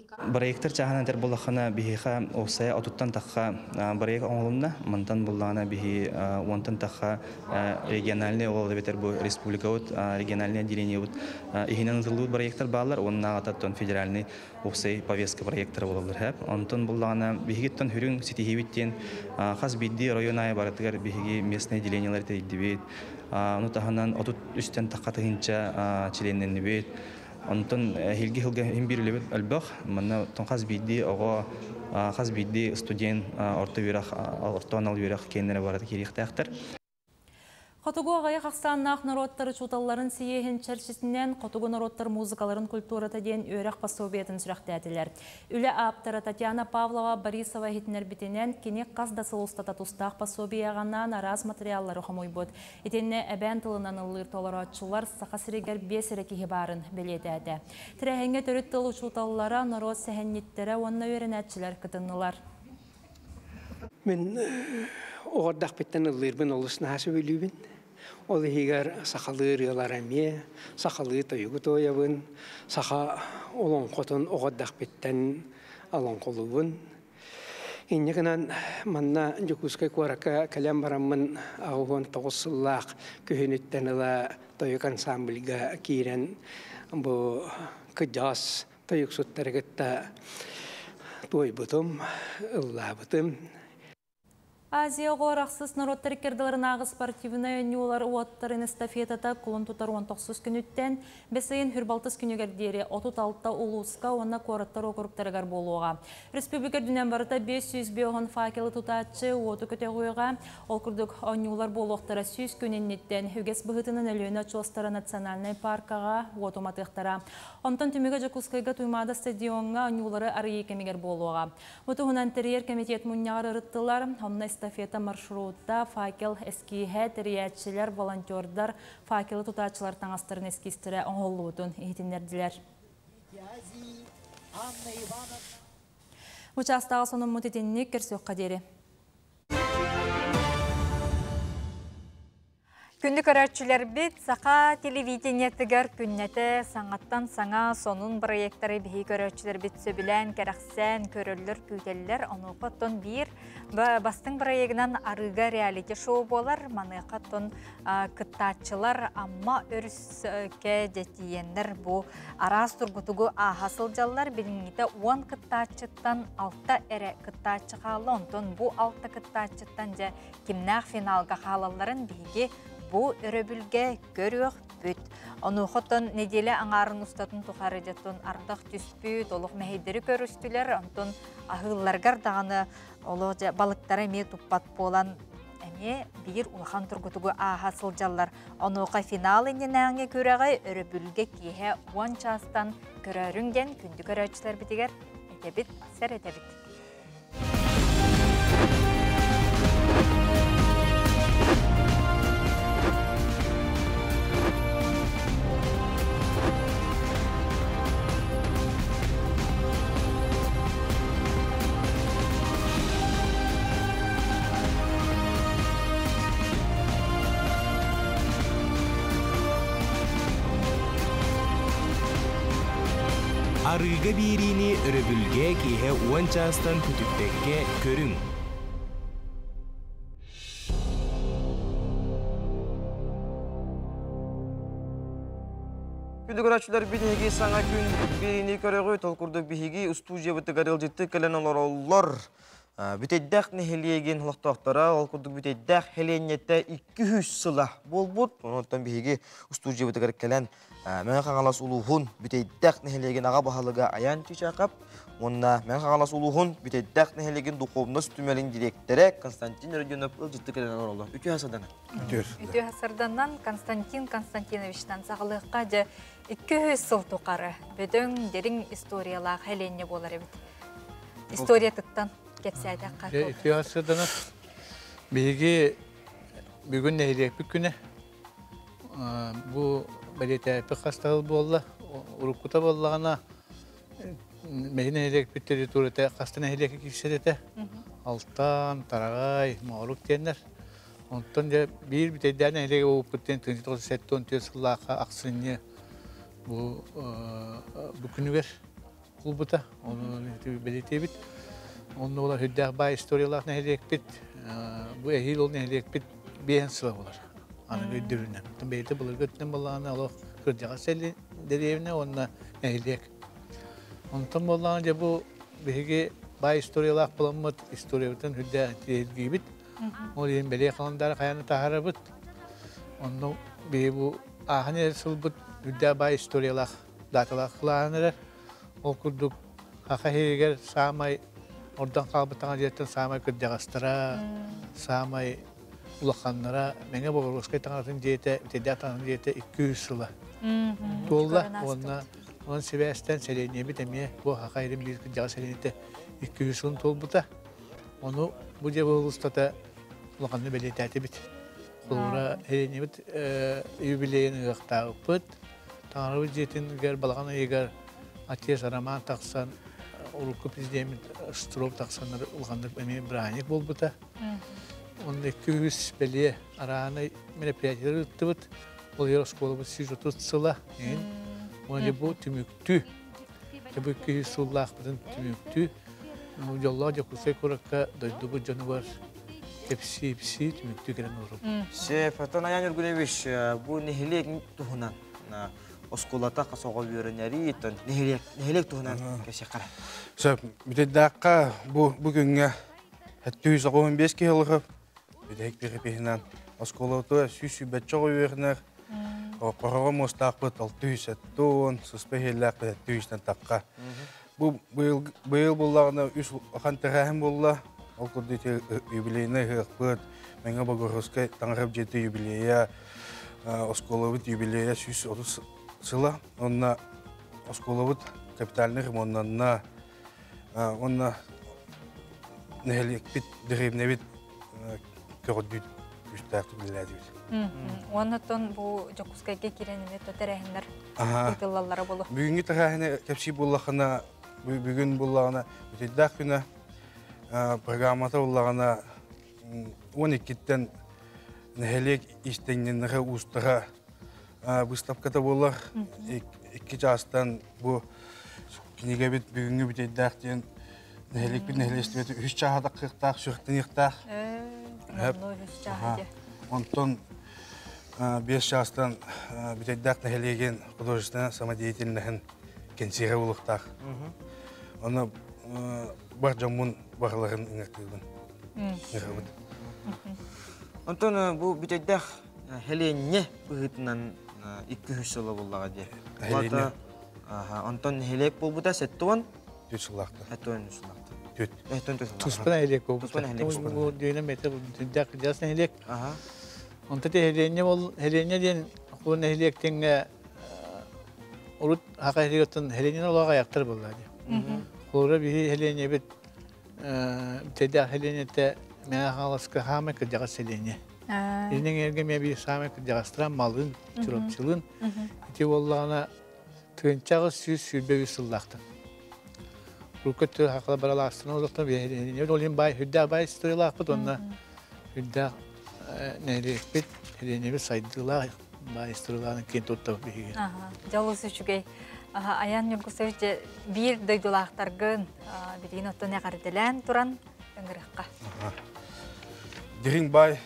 Бырайыактар чааһынан этэр буоллаххына, биһиэхэ уопсайа отуттан тахха бырайыак оҥоһулунна. Мантан буллаҕына биһи уонтан тахха региональный ол эбэтэр бу республикабыт региональный отделениебыт иһинэн ытыллыбыт бырайыактар бааллар уонна аҕататтан федеральный уопсай повестка проектара буолаллар хэп. Онтон буллаҕына биһигиттэн хүрүҥ ситиһиибит диэн хас биирдии район аайы барытыгар биһиги местный отделениелар тэрийдибит. Ону таһынан 33-тэн тахха тыһыынча чилиэннэннибит. Онтон эһиилги сылга иһин биир үлэбит элбэх. Манна хас биирдии оҕо, хас биирдии студент орто үөрэх, орто анал үөрэх киэннэрэ барыта киириэхтээхтэр. Хотугу аҕыйах ахсааннаах норуоттар учууталларын сийиэһин чэрчитинэн Хотугу норуоттар музыкаларын культурата диэн үөрэх пособиетын сүрэхтээтилэр. Үлэ ааптара Татьяна Павлова Борисова иһитиннэрбитинэн, кини хас да сыл устата тустаах пособиеҕа анаан араас материаллары хомуйбут. Итиннэ эбээн тылынан ыллыыр толорооччулар Саха сиригэр биэс эрэ киһи баарын бэлиэтээтэ. Тэрээһиҥҥэ төрүт тыл учууталлара, норуот сэһэнньиттэрэ уонна үөрэнээччилэр кытыннылар. Мин оҕордахпыттан ыллыырбын олус наһаа сөбүлүүбүн. Ол иһигэр сахалыы ырыалар эмиэ, сахалыы тойугу туойабын, саха олоҥхотун оҕордахпыттан олоҥхолуубун. Инньэ гынан манна Дьокуускай куоракка кэлэн бараммын 89 сыллаах күһүнүттэн ыла тойук ансамбльга киирэн бу кырдьаҕас тойуксуттары кытта туойбутум, ыллаабытым. Азия оҕо арахсыс норуоттар иккардыларынааҕы спортивнай оонньуулар уоттарын эстафетата кулун тутар 19 күнүттэн бэс ыйын хүрбалтыс күнүгэр диэри 36 улууска уонна куораттар уокуруктарыгар буолуоҕа. Республика үрдүнэн барыта 550 факелы тутааччы уоту көтөҕүөҕэ. Ол курдук оонньуулар буолуохтара 100 күн инниттэн үгэс быһыытынан Өлүөнэ очуостара национальнай паркаҕа уот уматыахтара. Онтон түмүгэ Дьокуускайга Туймаада стадиоҥҥа оонньуулары арыйыы кэмигэр буолуоҕа. Бу туһунан тэрийэр кэмитиэт мунньаҕар ырыттылар. Онно эстафета маршрутта факел эскииһэ, тэрийээччилэр, волонтердар, факелы тутааччылар таҥастарын эскизтэрэ оҥоһуллубутун иһитиннэрдилэр. Учаастагы сонуммут итинник көрсүөххэ диэри. Күндү көрөөччүлэрбит, саха телевидениетыгар күннэтэ саҥаттан саҥа сонун проекттары биһи көрөөччүлэрбит сөбүлээн, кэрэхсээн көрөллөр, күүтэллэр. Онуоха оттон биир бастыҥ проегынан арыыга реалити-шоу буолар. Маныаха оттон кыттааччылар Амма өрүскэ дьэтийэннэр бу араас тургутугу ааһа сылдьаллар. Билиҥҥитэ 10 кыттааччыттан 6 эрэ кыттааччы хаалла. Онтон бу 6 кыттааччыттан дьэ кимнээх финалга хаалалларын биһиги бу өрөбүлгэ көрүөхпүт. Онуохаттан неделя аҥаарын устатын тухары дьоттон ардах түспүт, олох мэһэйдэри көрүстүлэр, онтон аһыылларгар даҕаны олох дьэ балыктара эмиэ туппат буолан эмиэ биир улахан тургутугу ааһа сылдьаллар. Онуоха финал иннинээҥи күрэҕи өрөбүлгэ киэһэ 10 чаастан көрөөрүҥ диэн күндү көрөөччүлэрбитигэр этэбит, сэрэтэбит. Арыыга биэриини өрөбүлгэ киэһэ уон чаастан көтүппэккэ көрүҥ. Күндү көрөөччүлэр биһиги саҥа күн биэриини көрөҕүт. Ол курдук биһиги устуудьуйабытыгар ыалдьытты кэлэн олороллор. Бүтэйдээх нэһилиэгин олохтоохторо ол курдук Бүтэйдээх сэлиэнньэтэ 200 сыла буолбут. Онон биһиги устуудьуйабытыгар кэлэн Мэҥэ Хаҥалас улууһун Бүтэйдээх нэһилиэгин аҕа баһылыга Аян Чичаков уонна Мэҥэ Хаҥалас улууһун Бүтэйдээх нэһилиэгин духовнай түмэлин дириэктэрэ Константин Родионов ыалдьытты кэлэн олороллор. Үтүө сарданан. Үтүө сарданан Константин Константиновичтан саҕалыахха дьэ 200 сыл тухары бөдөҥ дириҥ историялаах сэлиэнньэ буолар эбит. Историятыттан кэпсээтэххэ. Үтүө сарданан биһиги бүгүн нэһилиэкпит күнэ. Бу бэлиэтээппит хастаһыл буолла. Уруккута буоллаҕына Мэһи нэһилиэкпит территорията хаста нэһилиэккэ киирсэр этэ. Алтан, Тараҕай, Моорук диэннэр. Онтон дьэ биир бүтэйдээх нэһилиэгэ буолбуппут диэн 1974 сыллаахха ахсынньы бу бу күнүгэр кулбута. Ону бэлиэтиэбит. Онно буолар үрдээх баай историялаах нэһилиэкпит. Бу эһиил ол нэһилиэкпит биэһин сыла буолар. Аныгы өйдөбүлүнэн. Оттон бэйэтэ былыргы өттүнэн буоллаҕына олох кырдьаҕас дэриэбинэ уонна нэһилиэк. Онтон буоллаҕына дьэ бу биһиги баай историялаах буоламмыт историябытын үрдэ тиэргиибит. Ол иһин бэлиэ халандаары хайаан таһаарабыт. Онно биһиги бу ааһан эрэр сылбыт үрдээх баай историялаах даталаах кылааһын эрэр. Ол курдук Хаха иһигэр саамай ордон хаалбыт таҥа дьиэттэн саамай кырдьаҕастара, саамай улаханнара Мэҥэ Боҕоруоскай таҥаратын дьиэтэ, Бүтэйдээх таҥаратын дьиэтэ 200 сыла туолла уонна онон сибээстэн сэлиэнньэбит эмиэ бу Хаха иһин биир кырдьаҕас сэлиэнньэтэ 200 сылын туолбута. Ону бу дьиэ устата улаханнык бэлиэтээтибит. Холобура, сэлиэнньэбит юбилейын ыһыахтаабыппыт. Таҥарабыт дьиэтигэр балаҕан ыйыгар отец Роман тахсан, урукку президеммит Стров тахсаннар улаханнык эмиэ бырааһынньык буолбута. Онно 200 бэлиэ араанай мероприятиелар ыыттыбыт. Ол иһэр оскуолабыт 130 сыла. Уонна бу түмүктүү. Бу 200 сыллаахпытын түмүктүү. Дьоллоох Дьокуускай куоракка дойдубут дьонугар кэпсии-ипсии түмүктүү кэлэн олоробут. Сеп, оттон Аян Юргуневич, бу нэһилиэк туһунан оскуолата хас оҕо үөрэнэрий, оттон нэһилиэк, нэһилиэк туһунан кэпсиэххэ. Сөп, бүтэрдээххэ бу бу күҥҥэ 795 киһи олорор. Бүтэһик пиһинэн оскуолата 120 оҕо үөрэнэр. Хороҕо муостаахпыт 670, сыспа иһиллээхпит 700 тахха. Бу быйыл быйыл буллаҕына үс улахан тэрээһин буолла. Ол курдук ити юбилейнай ыһыахпыт, Мэҥэ Богородскай Таҥарап дьиэтэ юбилейа, оскуолабыт юбилейа 130 сыла. Онно оскуолабыт капитальный ремоннанна. Уонна нэһилиэкпит, дэриэбинэбит көҕүрдүү күүстээхтик үлэлээтибит. Оннотон бу Дьокуускайга киирэн эмиэ тэрээһиннэр ыытыллаллара буолуо. Бүгүҥҥү тэрээһини кэпсии буоллахына, бүгүн буллаҕына бүтүйдээх күнэ программата буллаҕына 12-ттэн нэһилиэк истэҥнэннэҕэ уустаҕа выставката буолар. Икки чаастан бу кинигэбит бүгүҥҥү бүтэйдээх диэн нэһилиэкпит нэһилиэстибэтэ үһүс чааһа таххыахтаах, сүрэхтэниэхтээх. Онтон биэс чаастан бүтэйдээх нэһилиэгин художественнай самодеятельноһын кэнсиэрэ буолуохтаах. Онно бар дьоммун барыларын ыҥыртыыбын. Ыҥырабыт. Онтон бу бүтэйдээх Хелиэнньэ быһыытынан 200 сыла буоллаҕа дии. Нэһилиэнньэ. Онтон нэһилиэк буолбута 70 Түт сыллаахта. 73 сыллаахта. Түт. 74 сыллаахта. Туспа нэһилиэк буолбута. Туспа нэһилиэк буолбута. Бу дүйнэ мете дүддэх дьас нэһилиэк. Онто те нэһилиэнньэ бол нэһилиэнньэ диэн бу нэһилиэк тэҥҥэ урут хака нэһилиэктэн нэһилиэнньэ олоҕо аяктар буолла дии. Холобура биһи нэһилиэнньэбит тэдээх нэһилиэнньэтэ Мэҥэ Хаҥаласка хаамай кырдьаҕас сэлиэнньэ. Илин эҥээргэ эмиэ биир саамай кырдьаҕастара Малын, Чурапчылын. Ити буоллаҕына 1823 сыллаахтан. Урукку өттүгэр хахала баралаастан олохтон ол иһин баай үрдээх баай историялаахпыт уонна үрдээх нэһилиэкпит, нэһилиэнньэбит сайдыылаах баай историялааҕын киэн туттабыт биһиги. Дьолус үчүгэй. Аян Ньургусович биир дойдулаахтаргын билигин оттон эҕэрдэлээн туран ыҥырыахха. Дириҥ баай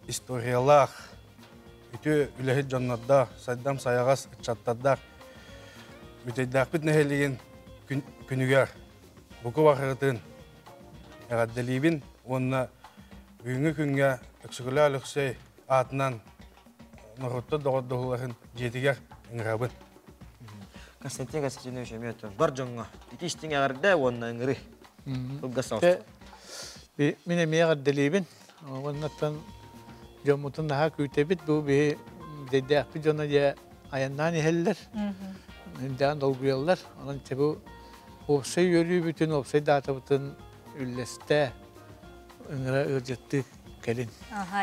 историялаах, үтүө үлэһит дьоннордоох, сайдам сайаҕас ыччаттардаах Бүтэйдээхпит нэһилиэгин күнүгэр буку барытын эҕэрдэлиибин уонна бүгүҥҥү күҥҥэ Өксөкүлээх Өлөксөй аатынан норуоттар доҕордоһууларын дьиэтигэр ыҥырабын. Константин Константинович эмиэ бар дьоҥҥо ити истиҥ эҕэрдэ уонна ыҥырыы. Кылгас соҕус. Мин эмиэ эҕэрдэлиибин. Уоннаттан дьоммутун наһаа күүтэбит. Бу биһи дэйдээхпит дьоно дьэ айаннаан иһэллэр. Дээн долгуйаллар. Онон бу уопсай үөрүүбүтүн, уопсай даатабытын үллэстэ ыҥыра ыалдьыттыы кэлин.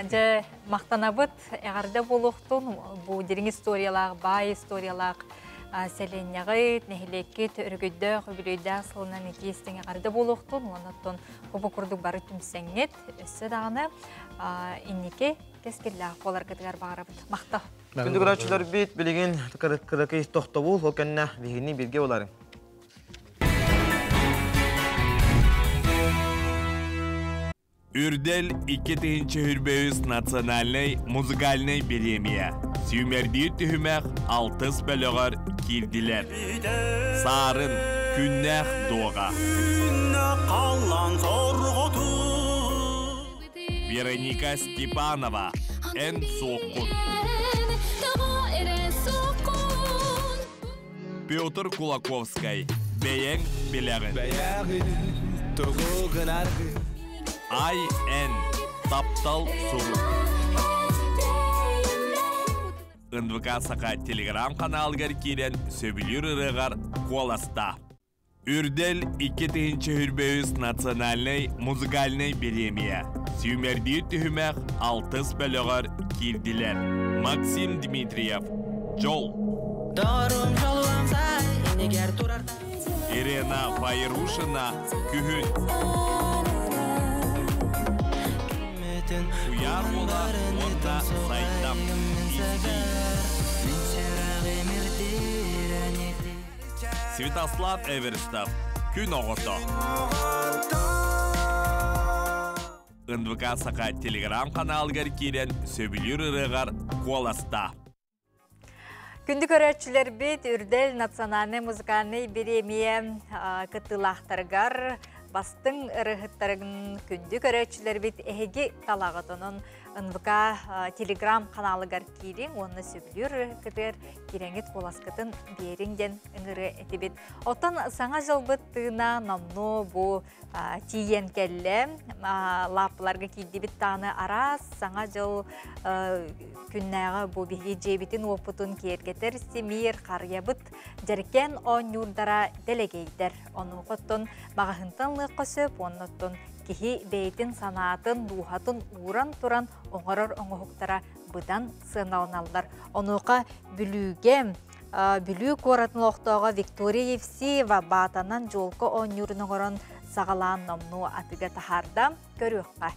Дьэ, махтанабыт, эҕэрдэ буолуохтун. Бу дириҥ историялаах, баай историялаах сэлиэнньэҕит, нэһилиэккит өрөгөйдөөх, үбүлүөйдээх сылынан итии истиҥ эҕэрдэ буолуохтун. Уонна бу курдук бары түмсэҥҥит, өссө даҕаны инники кэскиллээх буоларгытыгар баҕарабыт. Махтал. Күндү көрөөччүлэрбит билигин кыракый тохтобул, ол кэннэ биһигини бииргэ буларыҥ. Үрдэл 2023 национальнай музыкальнай бириэмийэ сүүмэрдиир түһүмэх алтыс бөлөҕөр киирдилэр. Саарын, күннээх дуоҕа. Вероника Степанова, Эн суоххун. Петр Кулаковскай, Бэйэҥ билэҕин. Ай-Эн, Таптал сурук. НВК Саха телеграм-каналыгар киирэн сөбүлүүр ырыаҕар куоласта. Үрдэл 2023 национальнай музыкальнай бириэмийэ сүүмэрдиир түһүмэх алтыс бөлөҕөр киирдилэр. Максим Дмитриев, Дьол. Ирена Файрушина, Күһүн. Куйаар уола уонна Сайдам. Святослав Эверстов, Күн оҕото. НВК Саха телеграм-каналыгар киирэн сөбүлүүр ырыаҕар куоласта. Күндү көрөөччүлэрбит, Үрдэл национальнай музыкальнай бириэмийэ кыттыылаахтарыгар бастыҥ ырыһыттарын күндү көрөөччүлэрбит эһиги талаҕыт. Онон НВК телеграм-каналыгар киириҥ уонна сөбүлүүр ырыһыккытыгар кирэҥит куоласкытын биэриҥ диэн ыҥырыа этибит. Оттон саҥа дьылбыт тыына номнуо бу тиийэн кэллэ. Лааппыларга киирдибит даҕаны араас саҥа дьыл күннээҕи бу биһиги дьиэбитин-уоппутун киэргэтэр симиир харыйабыт дьэрикээн оонньуурдара дэлэгэйдэр. Онуоха оттон маҕаһыынтан ылыахха сөп уонна оттон Киһи бэйэтин санаатын, дууһатын ууран туран оҥорор оҥоһуктара быдан сыаналаналлар. Онуоха Бүлүүгэ Бүлүү куоратын олохтооҕо Виктория Евсеева баатанан дьуолка оонньуурун оҥорон саҕалаан номнуо атыга таһаарда. Көрүөххэ.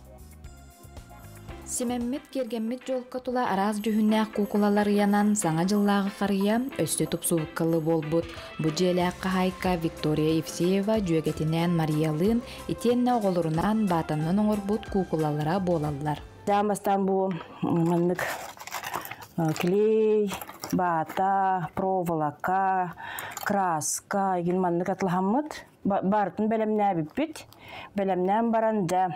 Симэммит, киэргэммит дьуолка тула араас дьүһүннээх куукулалар ыйанан Саҥа дьыллааҕы харыйа өссө тупсубуккалы буолбут. Бу дьиэлээх хаһаайка Виктория Евсеева дьүөгэтинээн Мариялыын итиэннэ оҕолорунаан баатанан оҥорбут куукулалара буолаллар. Бастаан бу маннык клей, баата, проволока, краска игин маннык атылаһаммыт. Барытын бэлэмнээбиппит. Бэлэмнээн баран дьэ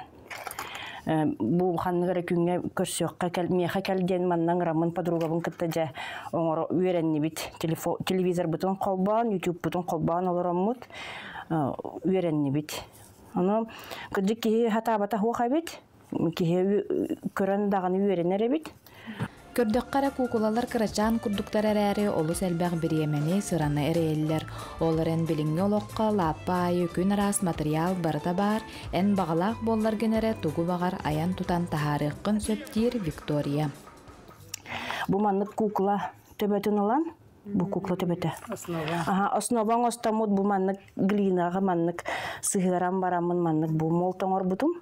бу ханнык эрэ күҥҥэ көрсүөххэ кэл, миэхэ кэл диэн манна ыҥыраммын подругабын кытта дьэ оҥоро үөрэннибит. Телевизорбытын холбоон, ютубпутун холбоон олороммут үөрэннибит. Ону кырдьык киһи хатаабата суох эбит. Киһи көрөн даҕаны үөрэнэр эбит. Көрдөххө эрэ куукулалар кырачаан курдуктар эрээри олус элбэх бириэмэни, сыраны эрэйэллэр. Ол эрэн билиҥҥи олоххо лааппа аайы күн араас матырыйаал барыта баар, эн баҕалаах буолларгын эрэ тугу баҕар айан-тутан таһаарыаххын сөп диир Виктория. Бу маннык куукула төбөтүн ылан, бу кукла төбөтө. Основа. Основа оҥостоммут бу маннык глинаҕа маннык сыһыаран бараммын маннык бу молт оҥорбутум.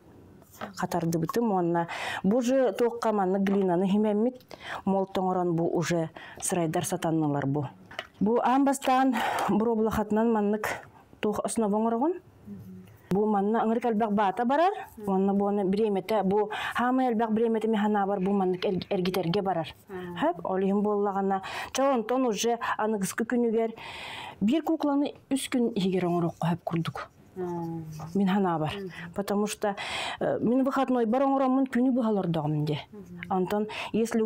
Хатардыбытым уонна бу же туохха маннык глинаны химэммит молт оҥорон бу уже сырайдар сатаннылар бу. Бу аан бастаан буробулахатынан маннык туох основа оҥороҕун. Бу манна ыңырык элбэх баата барар, уонна бу бириэмэтэ бу хаамай элбэх бириэмэтэ механабар бу маннык эргитэргэ барар. Хөп, ол иһин буоллаҕына, ча онтон уже аныгыскы күнүгэр биир кукланы үс күн иһигэр оҥоруохха хөп курдук. Мин ханаабар. Потому что мин выходнойбар оҥороммун күнү быһа олордоҕум дии. Онтон если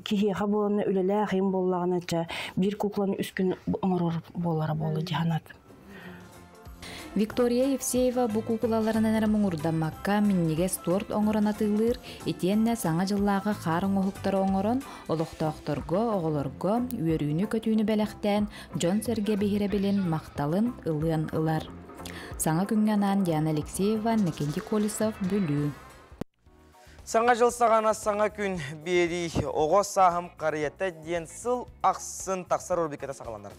киһиэхэ буолана үлэлээх им буоллаҕына ча биир кукланы үс күн оҥорор буолара буолла дии санаат. Виктория Евсеева бу куукулаларынан эрэ муҥурдаммакка минньигэс торт оҥорон атыылыыр, итиэннэ Саҥа дьыллааҕы хаар оҥоһуктары оҥорон, олохтоохторго, оҕолорго үөрүүнү-көтүүнү бэлэхтээн, дьон-сэргэ биһирэбилин, махталын ылыан ылар. Саҥа күҥҥэ анаан Диана Алексеева, Иннокентий Колесов, Бүлүү. Саҥа дьыл саҕана саҥа күн биэрии оҕо сааһым харыйата диэн сыл ахсын тахсар рубриката саҕаланар.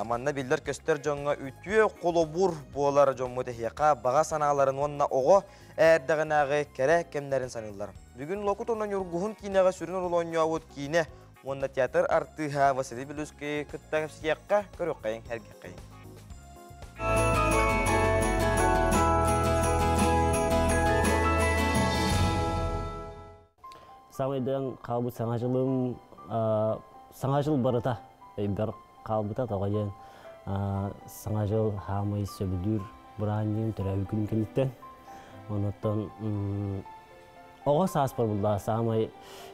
Манна биллэр-көстөр дьоҥҥо үтүө холобур буолар дьоммут эһиэхэ баҕа санааларын уонна оҕо эрдэҕинээҕи кэрэ кэмнэрин саныыллар. Бүгүн Локут уонна Ньургуһун киинэҕэ сүрүн оруолу оонньообут киинэ уонна театр артыыһа Василий Белюский кытта кэпсэтиэххэ, көрүөххэйиҥ, эргиэххэйиҥ. Саамай дөң хаалбыт саҥа дьылым саҥа дьыл барыта өйбөр хаалбыта тоҕо диэн саҥа дьыл хаамай сөбүлүүр быраанньыым төрөөбүт күнүм кэнниттэн онуттан оҕо сааспар буллаа саамай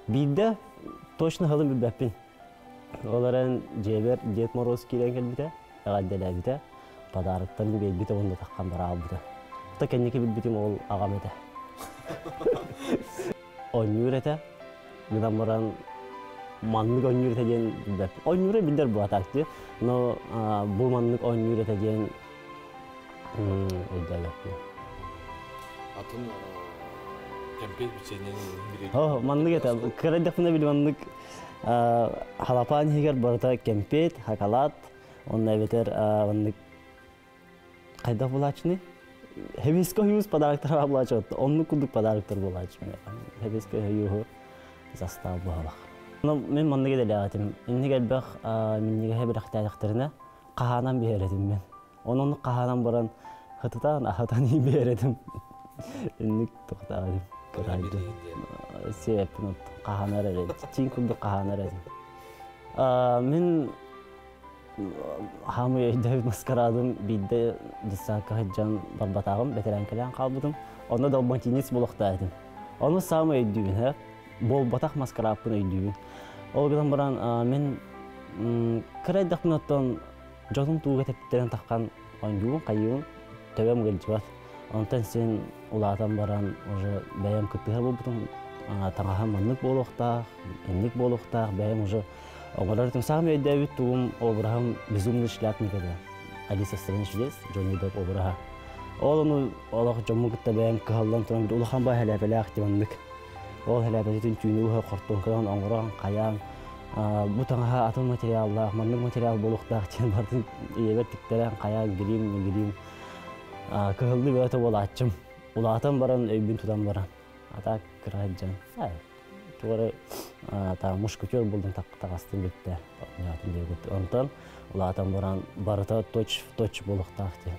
биирдэ точно сылын билбэппин ол эрэн дьиэбэр Дед Мороз киирэн кэлбитэ эҕэрдэлээбитэ подароктарын биэрбитэ уонна таххан бараалбыта то кэнники билбитим ол аҕам этэ оонньуур этэ гынан баран маннык оонньуур этэ диэн билбэппин оонньуура биллэр буолатаак дии но бу маннык оонньуур этэ диэн өйдөөбөппүн атын кэмпиэт бичиэнньэни маннык этэ кырайдахпына били маннык халапаан иһигэр барыта кэмпиэт шоколад онно эбэтэр маннык хайдах булааччыный Хебиско хьюз подароктар булааччы оннук курдук подароктар булааччы Хебиско хьюһу застав буһалах мен маннык идэлээҕитим инник элбэх минньигэһи бэлэхтээтэхтэринэ хаһаанан биэрэтим мен Онон хаһаанан баран хытытаан аһатан биэрэтим. Инник тохтаатым. Кырайды. Сиэппин хаһаанар эрэ. Чин курдук хаһаанар этим. Мин хаамый өйдөбүт маскарадым биирдэ детсадка сылдьан барбатаҕым, бэтэрээнкэлээн хаалбытым. Онно далматинец буолуохтаах этим. Ону саамай өйдүүбүн, һэ. Буолбатах маскарааппын өйдүүбүн. Ол гынан баран мин кыра эрдэхпинэ оттон Дьонум тууга тэптэрэн таххан оонньуубун, хайыыбын, төбөм ыалдьыбат. Онтон син улаатан баран уже бэйэм кыттыһар буолбутум. Таҥаһым маннык буолуохтаах, инник буолуохтаах, бэйэм уже оҥорор этим. Саамай өйдөөбүт тугум обраһым безумный шляпник этэ. Алиса в стране чудес, Джонни Депп обраһа. Ол ону олох дьоммун кытта бэйэм кыһаллан туран бир улахан баа хэлээпэлээх диваннык. Ол хэлээпэтитин түүнү уһа хортуоҥканан оҥорон, хайаан, бу таҥаһа атын материаллаах, маннык материал буолуохтаах диэн бардын ийэбэр тиктэрэн, хайаан, грим, грим кыһыллыы бөҕөтө буолааччым. Улаатан баран, өйбүн тутан баран. А так кыра сылдьан, тугу эрэ та мушкетер булдум таҕастым бүттэ. Диэбит. Онтон улаатан баран барыта точь в точь буолуохтаах диэн.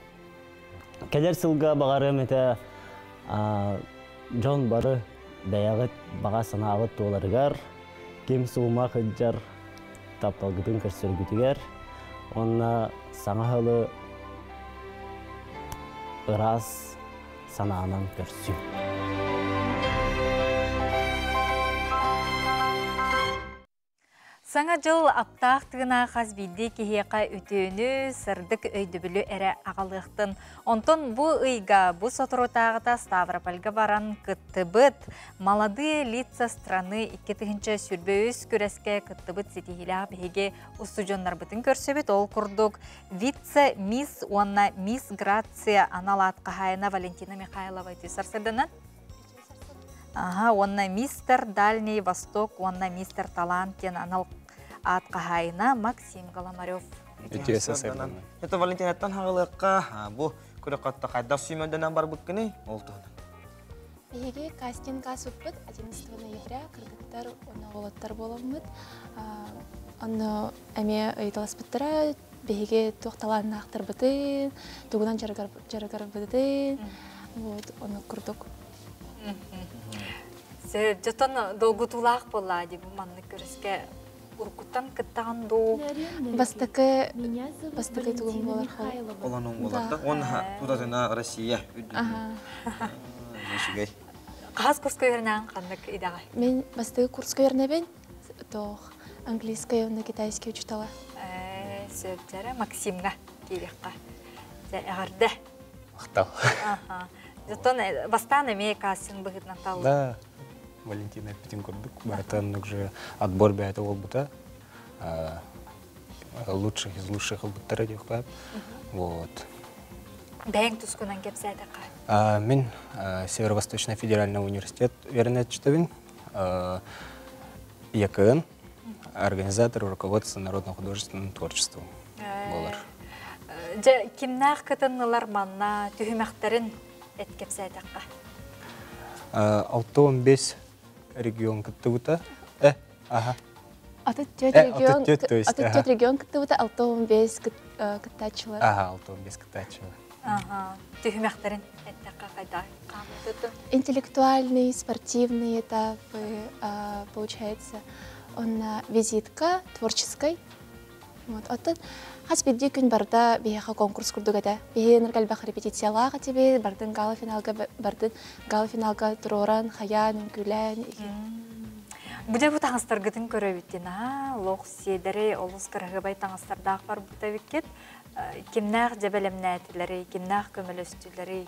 Кэлэр сылга баҕарыам этэ дьон бары бэйэҕит баҕа санаабыт туоларыгар, ким суума сылдьар тапталгытын көрсөргүтүгэр уонна саҥа сылы ыраас санаанан көрсүҥ. Саҥа дьыл аптаах тыына хас биирдии киһиэхэ үтүөнү, сырдык өйдөбүлү эрэ аҕалыахтын. Онтон бу ыйга бу соторутааҕыта Ставропольга баран кыттыбыт «Молодые лица страны 2023» күрэскэ кыттыбыт ситиһиилээх биһиги устудьуоннарбытын көрсөбүт. Ол курдук вице-мисс уонна мисс Грация анал аат хаһаайына Валентина Михайлова үтүө сарсыарданан Аха, уонна мистер Дальний Восток уонна мистер Талант диэн анал аат хаһаайына Максим Голомарев. Үтүө сарсыарданан. Это Валентинаттан хаҕылыахха бу күрэххэ хайдах сүүмэрдэнэн барбыккыный ол туһунан. Биһиги кастинг ааспыппыт 11 ноября кыргыттар уонна уолаттар буоламмыт. Онно эмиэ ыйыталаспыттара биһиги туох талааннаахтарбытын, тугунан дьарыгарбытын, вот ону курдук. Сөп, дьотон долгутуулаах буолла дии бу маннык көрүскэ уруккуттан кыттаҕын дуу? Бастакы бастакы тугум буолар Олонун буолар да. Уонна тутатына Россия үрдүнэн. Үчүгэй. Хас курска үөрэнэҕин ханнык идэҕэ? Мен бастакы курска үөрэнэбин. Тоох английскай уонна китайский учутала. Сөп, дьэрэ Максимҥа киириэххэ. Дьэ, эҕэрдэ. Махтал. Оттон бастаан эмиэ кастинг быһыытынан таллым. Да, Валентина эппитин курдук, барытын уже отбор бэйэтэ буолбута. Лучших из лучших ылбыттара диэххэ. Вот. Бэйэҥ тускунан кэпсээтэххэ. Мин Северо-Восточный федеральный университет үөрэнээччитэбин. ЯКН, организатор руководства народно-художественным творчеством буолар. Дьэ, кимнээх кытыннылар манна түһүмэхтэрин эт кэпсээтэххэ? 65 регион кыттыбыта. Аха. 34 регион, 34 регион кыттыбыта, 65 кыттааччылар. Аха, 65 кыттааччылар. Аха. Түһүмэхтэрин эттэххэ хайда хаамытыты? Интеллектуальный, спортивный этапы, получается, он визитка творческой. Вот. Оттон хас биирдии күн барыта биһиэхэ конкурс курдук этэ. Биһи ынырык элбэх репетициялаах этибит, бардын гала-финалга бардын гала-финалга туруоран, хайаан, үҥкүүлээн. Бу дьэ бу таҥастаргытын көрөбүттин, аа, лох сиэдэрэй, олус кыраһыабай таҥастардаах барбыт эбиккит. Кимнээх дьэ бэлэмнээтилэрий, кимнээх көмөлөстүлэрий?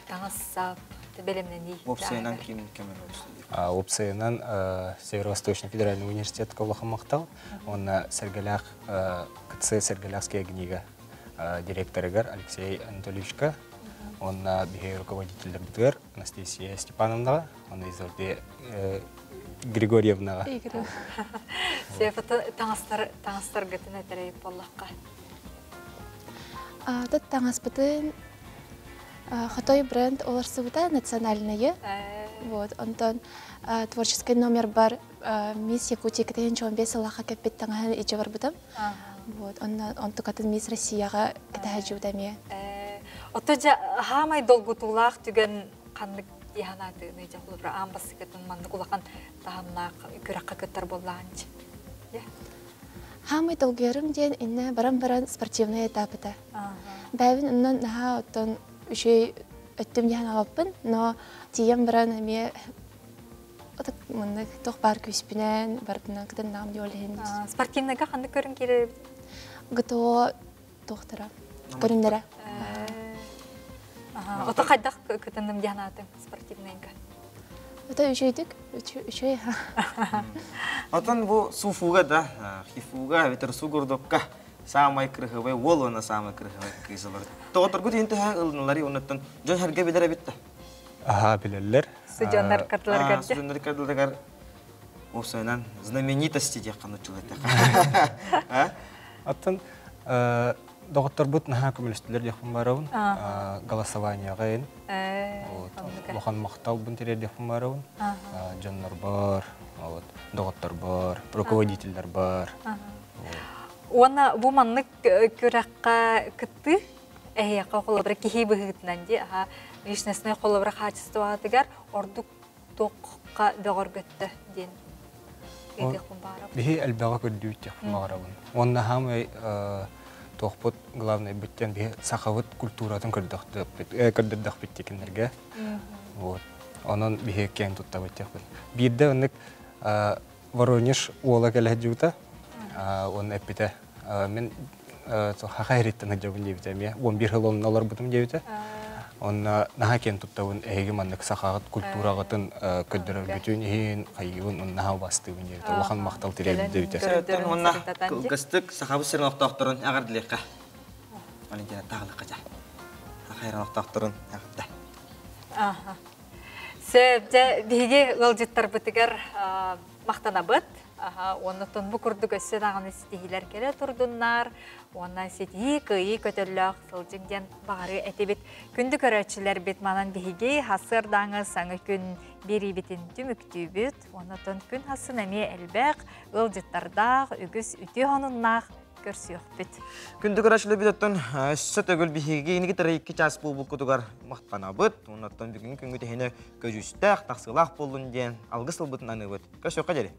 Таҥас-сап бэлэмнэнии. Уопсайынан ким көмөлөстө? Уопсайынан Северо-Восточный федеральный университетка улахан махтал. Уонна Сэргэлээх КЦ Сэргэлээхская книга директорыгар Алексей Анатольевичка, уонна биһиги руководителлэрбитигэр Анастасия Степановнаҕа, уонна Изольда Григорьевнаҕа. Сефата таҥастар таҥастаргытын этэрэй буоллахха. Тут таҥаспытын Хотой бренд олорсубута национальные. Вот, онтон творческий номер бар Мисс Якутия 2015 сыллаахха кэппит таҥаһын ичэ барбытым. Вот, онно онтукатын Мисс Россияҕа кэтэһэ эмиэ. Ото дьэ хаамай долгутуулаах түгэн ханнык дии санаатыгыный дьэ холобура аан бастакытын маннык улахан таһымнаах күрэххэ кыттар буоллаҕынчы. Хаамай долгуйарым диэн иннэ баран-баран спортивный этапыта. Бэйэбин онон наһаа оттон үчүгэй өттүм диэн аҕаппын, но тиийэн баран эмиэ Отак маннык туох баар күүспүнэн барытынан кытыннаҕым дии ол иһин. Спортивныйга ханнык көрүҥ киирэр эбит? ГТО туохтара көрүҥнэрэ. Ото хайдах кытынным диэн аатыҥ спортивныйга? Ото үчүгэйдик, үчүгэй. Отон бу суфуга да, хифуга, эбэтэр сугурдукка Самай кырыһыбай уол уонна самай кырыһыбай кыыс олор. Тоҕоторгут иһин төһө ылыналары оннуттан дьон хэргэ билэр эбит да. Аха билэллэр. Судьоннар кардыларыгар. Судьоннар кардыларыгар уопсайынан знаменитости диэх хануччулар. Аттан доҕотторбут наһаа көмөлөстүлэр диэхпин баарабын. Голосованияҕа ин. Улахан махталбын тириэрдиэхпин баарабын. Дьоннорбор, вот, доҕотторбор, руководителлэрбэр. Уонна бу маннык күрэххэ кыттыы эһиэхэ холобура киһи быһыытынан дии аха личностнай холобура хаачыстыбатыгар ордук туохха бөҕөргөттө диэн ыйытыахпын баҕарабын. Биһи элбэҕи көрдүүт диэхпин баҕарабын. Уонна хаамай туохпут главный бүттэн биһи сахабыт культуратын көрдөрдөхпүт тикиннэргэ. Вот. Онон биһи киэн туттабыт диэхпин. Биирдэ оннук Воронеж уола кэлэ сылдьыбыта. Уонна эппитэ, мин хаха иһириттэн сылдьабын диэбитэ эмиэ. 11 сыл онно олорбутум диэбитэ. Онно наһаа киэн туттабын эһиги маннык сахаҕыт культураҕытын көрдөрөргүтүн иһин, хайыыбын, онно наһаа убастыыбын диэбитэ. Улахан махтал тириэрдибит диэбитэ. Уонна кылгастык сахабыт сирин олохтоохторун эҕэрдэлиэххэ. Валентина таҕылыкка дьэ. Саха сирин олохтоохторун эҕэрдэ. Сөп, дьэ, биһиги ыалдьыттарбытыгар махтанабыт. Уонна бу курдук өссө даҕаны ситиһиилэр кэлэ турдуннар. Уонна ситиһии, кыайыы көтөллөөх сылдьыҥ диэн баҕарыы этибит. Күндү көрөөччүлэрбит манан биһиги хасыардааҥы саҥа күн биэриибитин түмүктүүбүт. Уонна күн хассын эмиэ элбэх ыалдьыттардаах, үгүс үтүө сонуннаах көрсүөхпүт. Күндү көрөөччүлэрбит оттон өссө төгүл биһиги инигитэр икки чаас буолбуккутугар махтанабыт. Оннуттан бүгүҥҥү күҥҥүт иһинэ көдьүүстээх, тахсыылаах буоллун диэн алгыс тылбытын аныыбыт. Көрсүөххэ диэри.